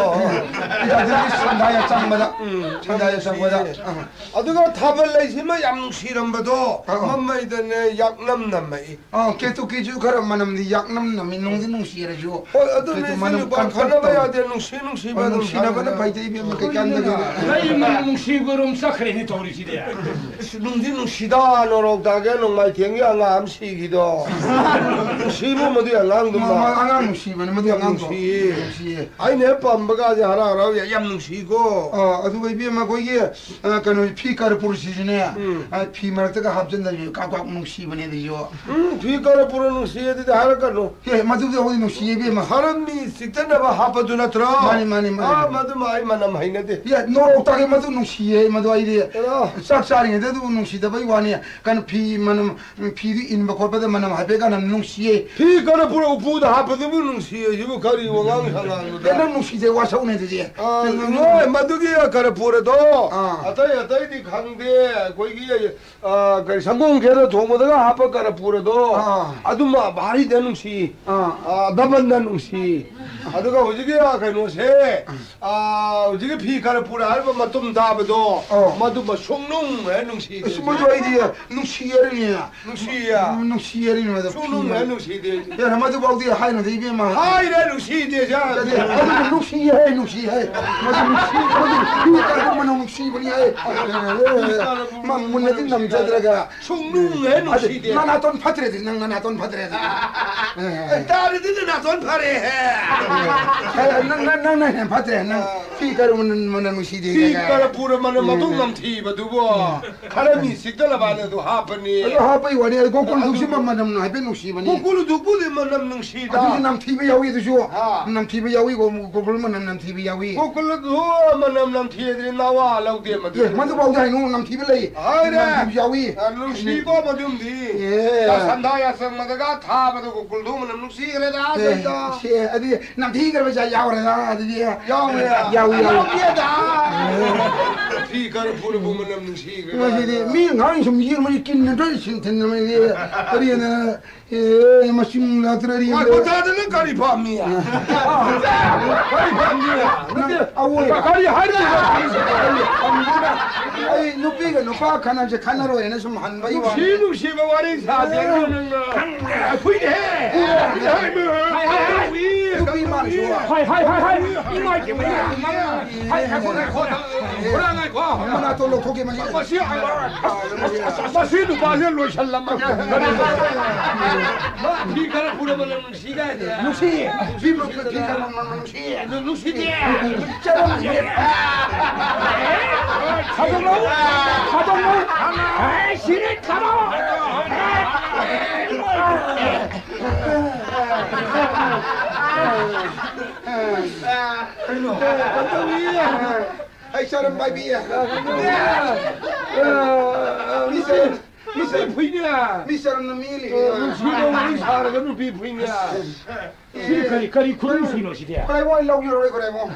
ꯖꯥꯇꯤ ꯁꯟꯗꯥ ꯌꯥꯆꯪꯕꯗ꯫ ꯎꯝ, ꯁꯟꯗꯥ ꯌꯥꯆꯪꯕꯗ꯫ ꯅꯨꯡꯁꯤꯌꯦ꯫ ꯑꯥ꯫ ꯑꯗꯨꯒ ꯊꯥꯕꯜ ꯂꯩꯁꯤꯃ ꯌꯥꯝ ꯅꯨꯡꯁꯤꯔꯝꯕꯗꯣ, ꯑꯥ, ꯑꯥ꯫ ꯃꯃꯩꯗꯅꯦ ꯌꯥꯛꯅꯝ ꯅꯝꯃꯛꯏ꯫ ꯑꯥ, ꯀꯦꯇꯨꯀꯤꯁꯨ ꯈꯔ ꯃꯅꯝꯗꯤ ꯌꯥꯛꯅꯝ ꯅꯝꯃꯤ, ꯅꯨꯡꯗꯤ ꯅꯨꯡꯁꯤꯔꯁꯨ꯫ ꯍꯣꯏ, ꯑꯗꯨꯅꯦ, ꯀꯦꯇꯨ ꯃꯅꯝ ꯁꯤꯅꯨꯄꯥ ꯀꯟꯇꯛ ꯈꯟꯅꯕ ꯇꯧꯋꯦ꯫ ꯌꯥꯗꯦ, ꯅꯨꯡꯁꯤ ꯅꯨꯡꯁꯤꯕ ꯑꯣ, ꯑꯗꯨꯝ ꯅꯨꯡꯁꯤꯅꯕꯅ ꯁꯥꯟꯅꯕ꯫ ꯐꯩꯗ, ꯏꯕꯦꯝꯃ, ꯀꯩꯀꯥꯟꯗꯕꯗ꯫ ꯑꯩ ꯃꯅꯝ ꯅꯨꯡꯁꯤꯕꯔꯣꯝ ꯆꯠꯈ꯭ꯔꯦꯅꯦ ꯇꯧꯔꯤꯁꯤꯗꯤ꯫ ꯑꯁ, ꯅꯨꯡꯗꯤ ꯅꯨꯡꯁꯤꯗ, ꯅꯣꯔꯣꯛ ꯇꯥꯒꯦ ꯅꯣꯡꯃꯥꯏꯊꯦꯝꯒꯤ ꯑꯉꯥꯡ ꯑꯃ ꯁꯤꯈꯤꯗꯣ꯫ ꯅꯨꯡꯁꯤꯕ ꯃꯗꯨ ꯑꯉꯥꯡꯗꯨ ꯃꯥ, ꯃꯥ꯫ ꯑꯉꯥꯡ ꯅꯨꯡꯁꯤꯕꯅꯦ, ꯃꯗꯨ ꯌꯥꯝ ꯑꯉꯥꯡꯗꯣ ꯅꯨꯡꯁꯤꯌꯦ꯫ ꯅꯨꯡꯁꯤꯌꯦ꯫ ꯑꯩꯅ ꯍꯦꯛ ꯄꯥꯝꯕꯒꯥꯁꯦ ꯍꯔꯥꯎ ꯍꯔꯥꯎ ꯌꯥ-, ꯌꯥꯝ ꯅꯨꯡꯁꯤꯀꯣ꯫ ꯑꯥ, ꯑꯗꯨꯒ ꯏꯕꯦꯝꯃ ꯑꯩꯈꯣꯏꯒꯤ, ꯑ, ꯀꯩꯅꯣ, ꯐꯤ ꯀꯔꯄꯨꯔꯁꯤꯁꯨꯅꯦ, ꯎꯝ꯫ ꯑ, ꯐꯤ ꯃꯔꯛꯇꯒ ꯍꯥꯞꯆꯤꯟꯗꯅ ꯀꯥꯛ ꯀꯥꯛ ꯅꯨꯡꯁꯤꯕꯅꯦ ꯑꯗꯨꯁꯨ꯫ ꯎꯝ, ꯐꯤ ꯀꯔꯄꯨꯔ ꯅꯨꯡꯁꯤ ꯑꯗꯨꯗꯤ ꯍꯥꯏꯔꯛꯀꯅꯨ꯫ ꯑꯦ, ꯃꯗꯨꯕꯨꯗꯤ ꯑꯩꯈꯣꯏ ꯅꯨꯡꯁꯤꯌꯦ ꯏꯕꯦꯝꯃ꯫ ꯈꯔ ꯃꯤ ꯆꯤꯛꯇꯅꯕ ꯍꯥꯞꯄꯗꯨ ꯅꯠꯇ꯭ꯔꯣ? ꯃꯥꯅꯤ, ꯃꯥꯅꯤ, ꯃꯥꯅꯤ, ꯑꯥ, ꯃꯥꯅꯤ꯫ ꯃꯗꯨꯃ ꯑꯩ ꯃꯅꯝ ꯍꯩꯅꯗꯦ꯫ ꯌꯥ, ꯅꯣꯔꯣꯛ ꯇꯥꯒꯦ ꯃꯗꯨ ꯅꯨꯡꯁꯤꯌꯦ ꯃꯗꯨ ꯑꯩꯗꯤ꯫ ꯑꯦꯔꯥ꯫ ꯆꯥꯛ ꯆꯥꯔꯤꯉꯩꯗ ꯑꯗꯨꯕꯨ ꯅꯨꯡꯁꯤꯗꯕꯩ ꯋꯥꯅꯤ꯫ ꯀꯩꯅꯣ ꯐꯤ ꯃꯅꯝ, ꯐꯤꯗꯨ ꯏꯟꯕ ꯈꯣꯠꯄꯗ ꯃꯅꯝ ꯍꯥꯏꯐꯦꯠ ꯀꯥꯟꯅ ꯅꯨꯡꯁꯤꯌꯦ꯫ ꯐꯤ ꯀꯔꯄꯨꯔ ꯎꯄꯨꯗ ꯍꯥꯞꯄꯗꯨꯕꯨ ꯅꯨꯡꯁꯤꯌꯦ ꯁꯤꯕꯨ ꯀꯔꯤ ꯋꯥꯉꯥꯡ ꯁꯉꯥꯡꯅꯣꯗ? ꯑꯦ, ꯅꯪ ꯅꯨꯡꯁꯤꯁꯦ ꯋꯥꯁꯛꯅꯦ ꯑꯗꯨꯗꯤ꯫ ꯑꯥ, ꯅꯪ ꯅꯣꯏ ꯃꯗꯨꯒꯤ ꯀꯔꯄꯨꯔꯗꯣ ꯑꯥ꯫ ꯑꯇꯩ ꯑꯇꯩꯗꯤ ꯈꯪꯗꯦ꯫ ꯑꯩꯈꯣꯏꯒꯤ, ꯑꯥ, ꯀꯔꯤ ꯁꯪꯒꯣꯝ ꯈꯦꯔ ꯊꯣꯡꯕꯗꯒ ꯍꯥꯞꯄ ꯀꯔꯄꯨꯔꯗꯣ ꯑꯥ꯫ ꯑꯗꯨꯃ ꯚꯥꯔꯤꯗ ꯅꯨꯡꯁꯤ꯫ ꯑꯥ꯫ ꯑꯥ, ꯗꯕꯟꯗ ꯅꯨꯡꯁꯤ꯫ ꯑꯗꯨꯒ ꯍꯧꯖꯤꯛꯀꯤ, ꯑꯥ, ꯀꯩꯅꯣꯁꯦ, ꯑꯥ, ꯍꯧꯖꯤꯛꯀꯤ ꯐꯤ ꯀꯔꯄꯨꯔ ꯍꯥꯏꯔꯤꯕ ꯃꯇꯨꯝ ꯇꯥꯕꯗꯣ, ꯑꯧ꯫ ꯃꯗꯨꯃ ꯁꯨꯡꯅꯨꯡ ꯍꯦꯛ ꯅꯨꯡꯁꯤꯗꯦ꯫ ꯑꯁ, ꯃꯗꯨ ꯑꯩꯗꯤ ꯅꯨꯡꯁꯤ ꯍꯥꯏꯔꯤꯅꯦ꯫ ꯅꯨꯡꯁꯤ꯫ ꯎꯝ, ꯅꯨꯡꯁꯤ ꯍꯥꯏꯔꯤꯅꯦ ꯃꯗꯨ꯫ ꯁꯨꯡꯅꯨꯡ ꯍꯦꯛ ꯅꯨꯡꯁꯤꯗꯦ꯫ ꯑꯦ, ꯃꯗꯨꯐꯥꯎꯗꯤ ꯍꯥꯏꯅꯨꯗ ꯏꯕꯦꯝꯃ꯫ ꯍꯥꯏꯔꯦ ꯅꯨꯡꯁꯤꯗꯦ, ꯁꯥ꯫ ꯅꯠꯇꯦ, ꯑꯗꯨꯕꯨ ꯅꯨꯡꯁꯤ ꯍꯥꯏ, ꯅꯨꯡꯁꯤ ꯍꯥꯏ꯫ ꯃꯗꯨ ꯅꯨꯡꯁꯤ, ꯃꯗꯨ ꯐꯤ ꯀꯔꯄꯨꯔ ꯃꯅꯝ ꯅꯨꯡꯁꯤꯕꯅꯤ ꯍꯥꯏ꯫ ꯃ-, ꯃꯨꯟꯅꯗꯤ ꯉꯝꯖꯗ꯭ꯔꯒ꯫ ꯁꯨꯡꯅꯨꯡ ꯍꯦꯛ ꯅꯨꯡꯁꯤꯗꯦ꯫ ꯑꯗꯨ ꯅꯅꯥꯇꯣꯟ ꯐꯠꯇ꯭ꯔꯦ ꯑꯗꯨꯗꯤ, ꯅꯪ ꯅꯅꯥꯇꯣꯟ ꯐꯠꯇ꯭ꯔꯦ ꯑꯗꯨꯗꯤ꯫ ꯑꯦ, ꯇꯥꯔꯗꯤ ꯅꯅꯥꯇꯣꯟ ꯐꯔꯦ ꯍꯦ꯫ ꯑꯦ, ꯅꯪ, ꯅꯪ, ꯅꯪꯅ ꯍꯦꯟꯅ ꯐꯠꯇ꯭ꯔꯦ꯫ ꯅꯪ ꯑꯥ꯫ ꯐꯤ ꯀꯔ ꯃꯅꯝ, ꯃꯅꯝ ꯅꯨꯡꯁꯤꯗꯦ ꯐꯤ ꯀꯥꯏꯅ꯫ ꯀꯔ ꯄꯨꯔ ꯃꯅꯝ ꯎꯝ꯫ ꯃꯇꯨꯡ ꯅꯝꯊꯤꯕꯗꯨꯕꯣ꯫ ꯎꯝ꯫ ꯈꯔ ꯃꯤ ꯆꯤꯛꯇꯅꯕ ꯍꯥꯏꯅ ꯑꯗꯨ ꯍꯥꯞꯄꯅꯤ꯫ ꯑꯗꯨ ꯍꯥꯞꯄꯩ ꯋꯥꯅꯤ꯫ ꯑꯗꯨ ꯀꯣꯀꯨꯜꯗꯨꯁꯨ ꯑꯗꯨ ꯃꯅꯝ ꯍꯥꯏꯐꯦꯠ ꯅꯨꯡꯁꯤꯕꯅꯤ꯫ ꯀꯣꯀꯨꯜꯗꯨꯕꯨꯗꯤ ꯃꯅꯝ ꯅꯨꯡꯁꯤꯗ꯫ ꯑꯗꯨꯁꯨ ꯅꯝꯊꯤꯕ ꯌꯥꯎꯏ ꯑꯗꯨꯁꯨ꯫ ꯑꯥ꯫ ꯅꯝꯊꯤꯕ ꯌꯥꯎꯏ, ꯀꯣ-, ꯀꯣꯀꯨꯜ ꯃꯅꯝ ꯅꯝꯊꯤꯕ ꯌꯥꯎꯏ꯫ ꯀꯣꯀꯨꯜꯗꯨ ꯃꯅꯝ ꯅꯝꯊꯤꯗ꯭ꯔꯤ ꯅꯋꯥ ꯂꯧꯗꯦ ꯃꯗꯨ꯫ ꯑꯦ, ꯃꯗꯨꯐꯥꯎꯗꯤ ꯍꯥꯏꯅꯨ, ꯅꯝꯊꯤꯕ ꯂꯩ꯫ ꯍꯥꯏꯔꯦ꯫ ꯅꯝꯊꯤꯕ ꯌꯥꯎꯏ꯫ ꯑ, ꯅꯨꯡꯁꯤꯀꯣ ꯃꯗꯨꯝꯗꯤ꯫ ꯑꯦ꯫ ꯁꯟꯗꯥ ꯌꯥꯁꯪ ꯃꯗꯒ ꯊꯥꯕꯗ ꯀꯣꯀꯨꯜꯗꯨ ꯃꯅꯝ ꯅꯨꯡꯁꯤꯈ꯭ꯔꯦꯗ, ꯑꯦ, ꯑꯗꯩꯗ꯫ ꯁꯤ, ꯑꯗꯨꯗꯤ ꯅꯝꯊꯤꯈ꯭ꯔꯕ ꯖꯥꯠ ꯌꯥꯎꯔꯦꯗ, ꯑꯗꯨꯗꯤ꯫ ꯌꯥꯎꯔꯦ꯫ ꯌꯥꯎꯏ, ꯌꯥꯎꯏ꯫ ꯌꯥꯎꯗꯦꯗ꯫ ꯐꯤ ꯀꯔ ꯄꯨꯔꯕꯨ ꯃꯅꯝ ꯅꯨꯡꯁꯤꯈ꯭ꯔꯦ꯫ ꯃꯁꯤꯗꯤ ꯃꯤ ꯉꯥꯡ ꯁꯨꯝ ꯌꯦꯡꯕꯅꯤ ꯀꯤꯟꯅ ꯇꯧꯔꯤ ꯁꯤꯟ ꯊꯤꯟꯅꯕꯅꯤ꯫ ꯀꯔꯤꯅ ꯑꯦ, ꯃꯆꯤꯟ ꯂꯥꯛꯇ꯭ꯔꯗꯤ ꯉꯥꯏꯈꯣ, ꯇꯥꯗ ꯅꯪ ꯀꯔꯤ ꯄꯥꯝꯃꯤ? ꯀꯔꯤ ꯄꯥꯝꯃꯤ? ꯅꯪ ꯑꯋꯣꯏ꯫ ꯀꯔꯤ ꯍꯥꯏꯔꯤꯅꯣ? ꯑꯩ ꯅꯨꯄꯤꯒ ꯅꯨꯄꯥ ꯈꯠꯅꯕꯁꯦ ꯈꯠꯅꯔꯣꯏꯅ ꯁꯨꯝ ꯍꯟꯕꯒꯤ ꯋꯥꯅꯤ꯫ ꯅꯨꯡꯁꯤ ꯅꯨꯡꯁꯤꯕ ꯋꯥꯔꯤ ꯁꯥꯗꯦ ꯅꯪꯅ꯫ ꯑꯩꯈꯣꯏꯅꯦ꯫ ꯍꯥꯏ, ꯍꯥꯏ, ꯍꯥꯏ, ꯍꯥꯏ꯫ ꯅꯨꯄꯤ ꯃꯥꯅꯁꯨ꯫ ꯍꯥꯏ, ꯍꯥꯏ, ꯍꯥꯏ, ꯍꯥꯏ꯫ ꯏꯃꯥꯏ, ꯏꯃꯥꯏ, ꯏꯃꯥꯏ꯫ ꯍꯥꯏ, ꯉꯥꯏꯈꯣ, ꯉꯥꯏꯈꯣ꯫ ꯄꯨꯔꯥ ꯉꯥꯏꯈꯣ꯫ ꯃꯅꯥꯇꯣꯟ ꯂꯧꯊꯣꯛꯀꯦ ꯃꯁꯤ꯫ ꯃꯁꯤ, ꯃꯁꯤ ꯅꯨꯄꯥꯁꯦ ꯂꯣꯏꯁꯜꯂꯝꯃꯒꯦ꯫ ꯐꯤ ꯈꯔ ꯄꯨꯔꯕ ꯅꯪ ꯅꯨꯡꯁꯤ ꯀꯥꯏꯗꯦ꯫ ꯅꯨꯡꯁꯤ꯫ ꯐꯤ ꯐꯤ ꯈꯔ ꯄꯨꯔꯕ ꯅꯨꯡꯁꯤ꯫ ꯅꯨꯡꯁꯤꯗꯦ꯫ ꯆꯠꯂꯣ, ꯅꯨꯡꯁꯤ꯫ ꯊꯥꯗꯣꯛꯂꯣ꯫ ꯊꯥꯗꯣꯛꯂꯣ꯫ ꯑꯦ, ꯁꯤꯔꯦ, ꯊꯥꯗꯣꯛ꯫ ꯀꯩꯅꯣ? ꯑꯩ ꯆꯔꯝ ꯄꯥꯏꯕꯤ꯫ ꯃꯤꯁꯦ ꯅꯨꯄꯤ ꯐꯨꯏꯅꯦ꯫ ꯃꯤ ꯆꯔꯝꯅ ꯃꯤ ꯂꯤꯔꯤ꯫ ꯅꯨꯡꯁꯤꯕ ꯋꯥꯔꯤ ꯁꯥꯔꯒ ꯅꯨꯄꯤ ꯐꯨꯏꯅꯦ꯫ ꯁꯤꯗꯤ ꯀꯔꯤ, ꯀꯔꯤ ꯈꯨꯅꯨꯡꯁꯤꯅꯣ ꯁꯤꯗꯤ? ꯈꯨꯔꯥꯏꯕꯣꯡ, ꯑꯩ ꯂꯧꯖꯔꯔꯣꯏ, ꯈꯨꯔꯥꯏꯕꯣꯡ꯫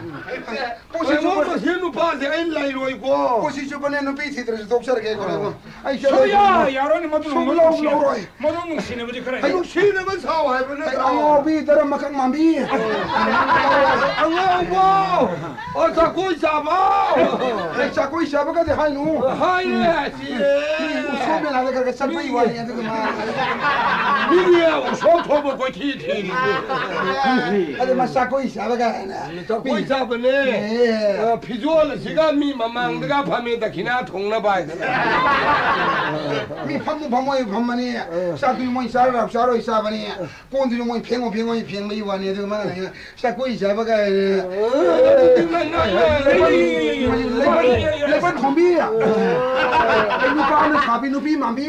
ꯄꯨꯟꯁꯤ ꯀꯩꯅꯣ, ꯆꯨꯞꯄ, ꯃꯁꯤ ꯅꯨꯄꯥꯁꯦ ꯑꯩ ꯂꯩꯔꯣꯏꯀꯣ꯫ ꯄꯨꯟꯁꯤ ꯆꯨꯞꯄꯅꯦ ꯅꯨꯄꯤ ꯊꯤꯗ꯭ꯔꯁꯨ ꯇꯣꯛꯆꯔꯒꯦ, ꯈꯨꯔꯥꯏꯕꯣꯡ꯫ ꯑꯩ ꯁꯨꯡꯌꯥ ꯆꯠꯂꯣꯏ꯫ ꯌꯥꯔꯣꯏꯅꯦ, ꯃꯗꯨ ꯁꯨꯡꯂꯧ ꯂꯧꯅꯨꯡꯁꯤ-, ꯂꯧꯔꯣꯏ꯫ ꯃꯗꯨ ꯅꯨꯡꯁꯤꯅꯕꯗꯤ ꯈꯔ ꯑꯩ ꯅꯨꯡꯁꯤꯅꯕ ꯁꯥꯎ ꯍꯥꯏꯕ ꯅꯠꯇ꯭ꯔꯣ? ꯑꯉꯥꯎꯕꯤ ꯗꯔꯝ ꯃꯀꯛ ꯃꯥꯟꯕꯤ꯫ ꯑꯉꯥꯎꯕ! ꯑꯣ, ꯆꯥꯛꯀꯣꯏ ꯆꯥꯕ! ꯑꯩ ꯆꯥꯛꯀꯣꯏ ꯆꯥꯕꯒꯗꯤ ꯍꯥꯏꯅꯨ꯫ ꯍꯥꯏꯔꯦ, ꯁꯤ꯫ ꯃꯤ ꯎꯁꯣꯞ ꯃꯦꯂꯥꯗ ꯈꯔ ꯈꯔ ꯆꯠꯄꯒꯤ ꯋꯥꯅꯤ, ꯑꯗꯨꯒ ꯃꯥ ꯃꯤꯒꯤ ꯎꯁꯣꯞ ꯊꯣꯛꯄ ꯀꯣꯏꯊꯤ ꯊꯤꯔꯤꯁꯦ꯫ ꯑꯗꯨ ꯃꯥ ꯆꯥꯛꯀꯣꯏ ꯆꯥꯕ ꯀꯥꯏꯅ꯫ ꯆꯥꯛꯀꯣꯏ ꯆꯥꯕꯅꯦ꯫ ꯑꯦ꯫ ꯑ, ꯐꯤꯖꯣꯜ ꯑꯁꯤꯒ ꯃꯤ ꯃꯃꯥꯡꯗꯒ ꯐꯝꯃꯦ ꯗꯈꯤꯅꯥ ꯊꯣꯡꯅꯕ ꯍꯥꯏꯗꯅ꯫ ꯃꯤ ꯐꯝꯃꯨ ꯐꯝꯃꯣꯏ ꯐꯝꯃꯅꯤ꯫ ꯆꯥꯛꯇꯨ ꯃꯣꯏ ꯆꯥꯔꯣꯏ ꯆꯥꯔꯣꯏ ꯆꯥꯕꯅꯤ꯫ ꯀꯣꯟꯗꯨꯁꯨ ꯃꯣꯏ ꯐꯦꯡꯉꯣ ꯐꯦꯡꯉꯣ ꯐꯦꯡꯕꯒꯤ ꯋꯥꯅꯤ, ꯑꯗꯨꯒ ꯃꯥꯅ ꯆꯥꯛꯀꯣꯏ ꯆꯥꯕ ꯀꯥꯏꯅ꯫ ꯂꯩꯄꯟ, ꯂꯩꯄꯟ ꯈꯣꯝꯕꯤ꯫ ꯑꯩ ꯅꯨꯄꯥ ꯑꯃ ꯁꯥꯕꯤ ꯅꯨꯄꯤ ꯃꯥꯟꯕꯤ꯫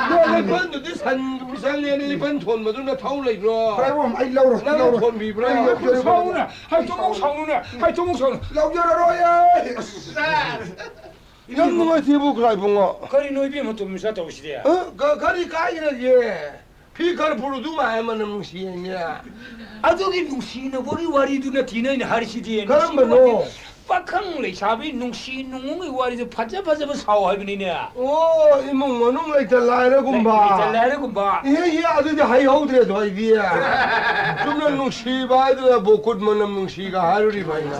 ꯅꯣꯏ ꯂꯩꯄꯟꯗꯨꯗꯤ ꯁꯟ ꯆꯪꯉꯦꯅ ꯂꯩꯄꯟ ꯊꯣꯟꯕꯗꯨꯅ ꯊꯧ ꯂꯩꯕ꯭ꯔꯣ? ꯈꯔꯥꯏꯕꯣꯝ, ꯑꯩ ꯂꯧꯔꯣꯏ, ꯅꯪ ꯂꯧꯔꯣꯏ꯫ ꯊꯣꯟꯕꯤꯕ꯭ꯔꯥ? ꯑꯩ ꯂꯧꯖꯔꯔꯣꯏ꯫ ꯁꯥꯎꯅꯨꯅꯦ, ꯍꯥꯏ ꯇꯣꯃꯧ ꯁꯥꯎꯅꯨꯅꯦ, ꯍꯥꯏ ꯇꯣꯃꯧ ꯁꯥꯎꯅꯨ꯫ ꯂꯧꯖꯔꯔꯣꯏꯌꯦ꯫ ꯌꯥꯝ ꯅꯨꯡꯉꯥꯏꯇꯦꯕꯨ, ꯈꯔꯥꯏꯕꯨꯡꯉꯣ꯫ ꯀꯔꯤꯅꯣ ꯏꯕꯦꯝꯃ ꯇꯣꯝꯕꯤꯆꯥ ꯇꯧꯔꯤꯁꯤꯗꯤ? ꯑ? ꯀ-, ꯀꯔꯤ ꯀꯥꯏꯔꯒꯦ? ꯐꯤ ꯈꯔ ꯄꯨꯔꯨꯗꯨ ꯃꯥ ꯍꯥꯏ ꯃꯅꯝ ꯅꯨꯡꯁꯤꯌꯦꯅꯦ꯫ ꯑꯗꯨꯒꯤ ꯅꯨꯡꯁꯤꯅꯕꯒꯤ ꯋꯥꯔꯤꯗꯨ ꯅꯠꯇꯦꯅꯦ ꯑꯩꯅ ꯍꯥꯏꯔꯤꯁꯤꯗꯤ꯫ ꯀꯔꯝꯕꯅꯣ? ꯅꯨꯡꯁꯤꯅꯕꯒꯤ ꯄꯥꯈꯪ ꯂꯩꯁꯥꯕꯤ ꯅꯨꯡꯁꯤ ꯅꯨꯡꯉꯣꯟꯒꯤ ꯋꯥꯔꯤꯗꯨ ꯐꯖ ꯐꯖꯕ ꯁꯥꯎ ꯍꯥꯏꯕꯅꯤꯅꯦ꯫ ꯑꯣ, ꯏꯃꯨꯡ ꯃꯅꯨꯡ ꯂꯩꯇ ꯂꯥꯏꯔꯒꯨꯝꯕ꯫ ꯂꯩꯇ ꯂꯥꯏꯔꯒꯨꯝꯕ꯫ ꯏꯍꯦ, ꯏꯍꯦ, ꯑꯗꯨꯗꯤ ꯍꯩꯍꯧꯗ꯭ꯔꯦꯗꯣ ꯑꯩꯗꯤ꯫ ꯆꯨꯝꯅ ꯅꯨꯡꯁꯤꯕ ꯍꯥꯏꯗꯨꯅꯕꯨ ꯀꯨꯠ ꯃꯅꯝ ꯅꯨꯡꯁꯤꯒ ꯍꯥꯏꯔꯨꯔꯤꯕ ꯑꯩꯅ꯫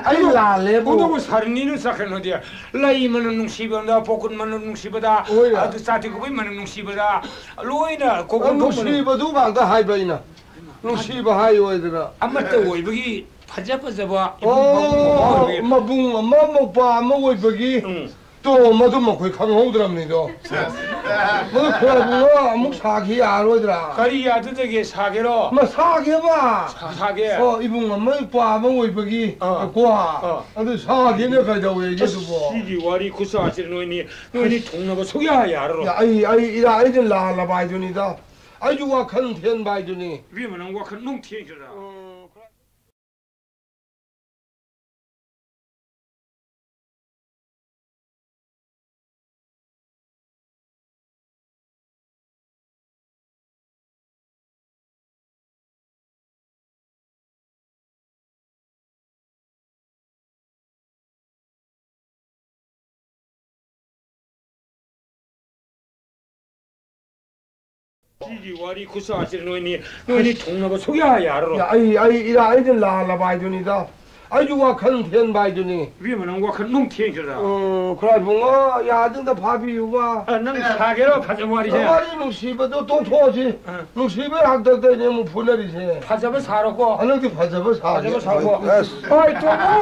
ꯑꯩ ꯂꯥꯜꯂꯦꯕꯨ꯫ ꯈꯨꯗꯣꯡ ꯁꯥꯔꯅꯤꯅ ꯆꯠꯈ꯭ꯔꯅꯣꯗꯤ꯫ ꯂꯩ ꯃꯅꯝ ꯅꯨꯡꯁꯤꯕꯗ, ꯄꯣꯀꯨꯟ ꯃꯅꯝ ꯅꯨꯡꯁꯤꯕꯗ, ꯍꯣꯏꯅꯦ꯫ ꯑꯗꯨ ꯆꯥꯇꯤ ꯀꯧꯕꯤ ꯃꯅꯝ ꯅꯨꯡꯁꯤꯕꯗ, ꯂꯣꯏꯅ ꯀꯣ-, ꯑ, ꯀꯣ-, ꯅꯨꯡꯁꯤꯕꯗꯨ ꯉꯥꯛꯇ ꯍꯥꯏꯕ ꯑꯩꯅ꯫ ꯅꯨꯡꯁꯤꯕ ꯍꯥꯏꯌꯨ ꯍꯥꯏꯗꯅ꯫ ꯑꯃꯠꯇ ꯑꯣꯏꯕꯒꯤ ꯐꯖ ꯐꯖꯕ ꯏꯃꯨꯡ ꯃꯅꯨꯡ ꯑꯃ ꯑꯣ, ꯑꯣꯏꯕꯒꯤ꯫ ꯃꯕꯨꯡ ꯑꯃ ꯃꯧꯄ꯭ꯋꯥ ꯑꯃ ꯑꯣꯏꯕꯒꯤ꯫ ꯎꯝ꯫ ꯇꯣ, ꯃꯗꯨ ꯃꯈꯣꯏ ꯈꯪꯍꯧꯗ꯭ꯔꯕꯅꯤꯗꯣ꯫ ꯃꯗꯨ ꯈꯔ ꯑꯃꯨꯛ ꯁꯥꯈꯤ ꯌꯥꯔꯣꯏꯗ꯭ꯔꯥ? ꯀꯔꯤ ꯌꯥꯗꯗꯒꯦ? ꯁꯥꯒꯦꯔꯣ? ꯃꯁꯥꯒꯦꯕ꯫ ꯁꯥ-, ꯁꯥꯒꯦ? ꯑꯣ, ꯏꯕꯨꯡ ꯑꯃ ꯏꯄ꯭ꯋꯥ ꯑꯃ ꯑꯣꯏꯕꯒꯤ ꯑꯥ꯫ ꯀꯣ꯫ ꯑꯥ꯫ ꯑꯗꯨ ꯁꯥꯒꯦꯅ ꯀꯩꯗꯧꯋꯦꯒꯦ ꯑꯁ, ꯑꯗꯨꯕꯣ? ꯁꯤꯒꯤ ꯋꯥꯔꯤ ꯈꯨꯁꯥꯁꯦ ꯅꯣꯏꯅꯤ, ꯅꯣꯏꯅꯤ ꯑꯁ꯫ ꯊꯨꯡꯅꯕ ꯁꯨꯛꯌꯥ ꯌꯥꯔꯔꯣꯏ꯫ ꯌꯥ, ꯑꯩ, ꯑꯩ, ꯑꯩꯅ ꯂꯥꯜꯂꯕ ꯍꯥꯏꯗꯨꯅꯤꯗ꯫ ꯑꯩꯁꯨ ꯋꯥꯈꯜ ꯊꯦꯟꯕ ꯍꯥꯏꯗꯨꯅꯤ꯫ ꯏꯕꯦꯝꯃ, ꯅꯪ ꯋꯥꯈꯜ ꯅꯨꯡ ꯊꯦꯟꯈ꯭ꯔꯗ꯭ꯔꯥ? ꯎꯝ꯫ ꯁꯤꯒꯤ ꯋꯥꯔꯤ ꯈꯨꯁꯥꯁꯦ ꯅꯣꯏꯅꯤ, ꯅꯣꯏꯅꯤ ꯊꯨꯡꯅꯕ ꯁꯨꯛꯌꯥ ꯌꯥꯔꯔꯣꯏ꯫ ꯌꯥ, ꯑꯩ, ꯑꯩ, ꯏꯔꯥ-, ꯑꯩꯅ ꯂꯥꯜꯂꯕ ꯍꯥꯏꯗꯨꯅꯤꯗ꯫ ꯑꯩꯁꯨ ꯋꯥꯈꯜ ꯊꯦꯟꯕ ꯍꯥꯏꯗꯨꯅꯤ꯫ ꯏꯕꯦꯝꯃ, ꯅꯪ ꯋꯥꯈꯜ ꯅꯨꯡ ꯊꯦꯟꯈ꯭ꯔꯗ꯭ꯔꯥ? ꯎꯝ, ꯈꯨꯔꯥꯏꯕꯨꯡꯉꯣ, ꯌꯥꯗ ꯑꯝꯇ ꯐꯥꯕꯤꯌꯨꯕ꯫ ꯑ, ꯅꯪ ꯁꯥꯒꯦꯔꯣ ꯐꯖꯕ ꯋꯥꯔꯤꯁꯦ? ꯋꯥꯔꯤ ꯅꯨꯡꯁꯤꯕꯗꯣ ꯇꯣꯛꯊꯣꯛꯑꯁꯤ꯫ ꯑ꯫ ꯅꯨꯡꯁꯤꯕꯩ ꯍꯥꯛꯇꯛꯇꯅꯦ ꯑꯃꯨꯛ ꯐꯨꯅꯔꯤꯁꯦ꯫ ꯐꯖꯕ ꯁꯥꯔꯣꯀꯣ꯫ ꯍꯟꯗꯛꯇꯤ ꯐꯖꯕ ꯁꯥꯒꯦ꯫ ꯐꯖꯕ ꯁꯥꯔꯣꯀꯣ꯫ ꯑꯁ꯫ ꯑꯩ ꯇꯣꯝꯕꯨ!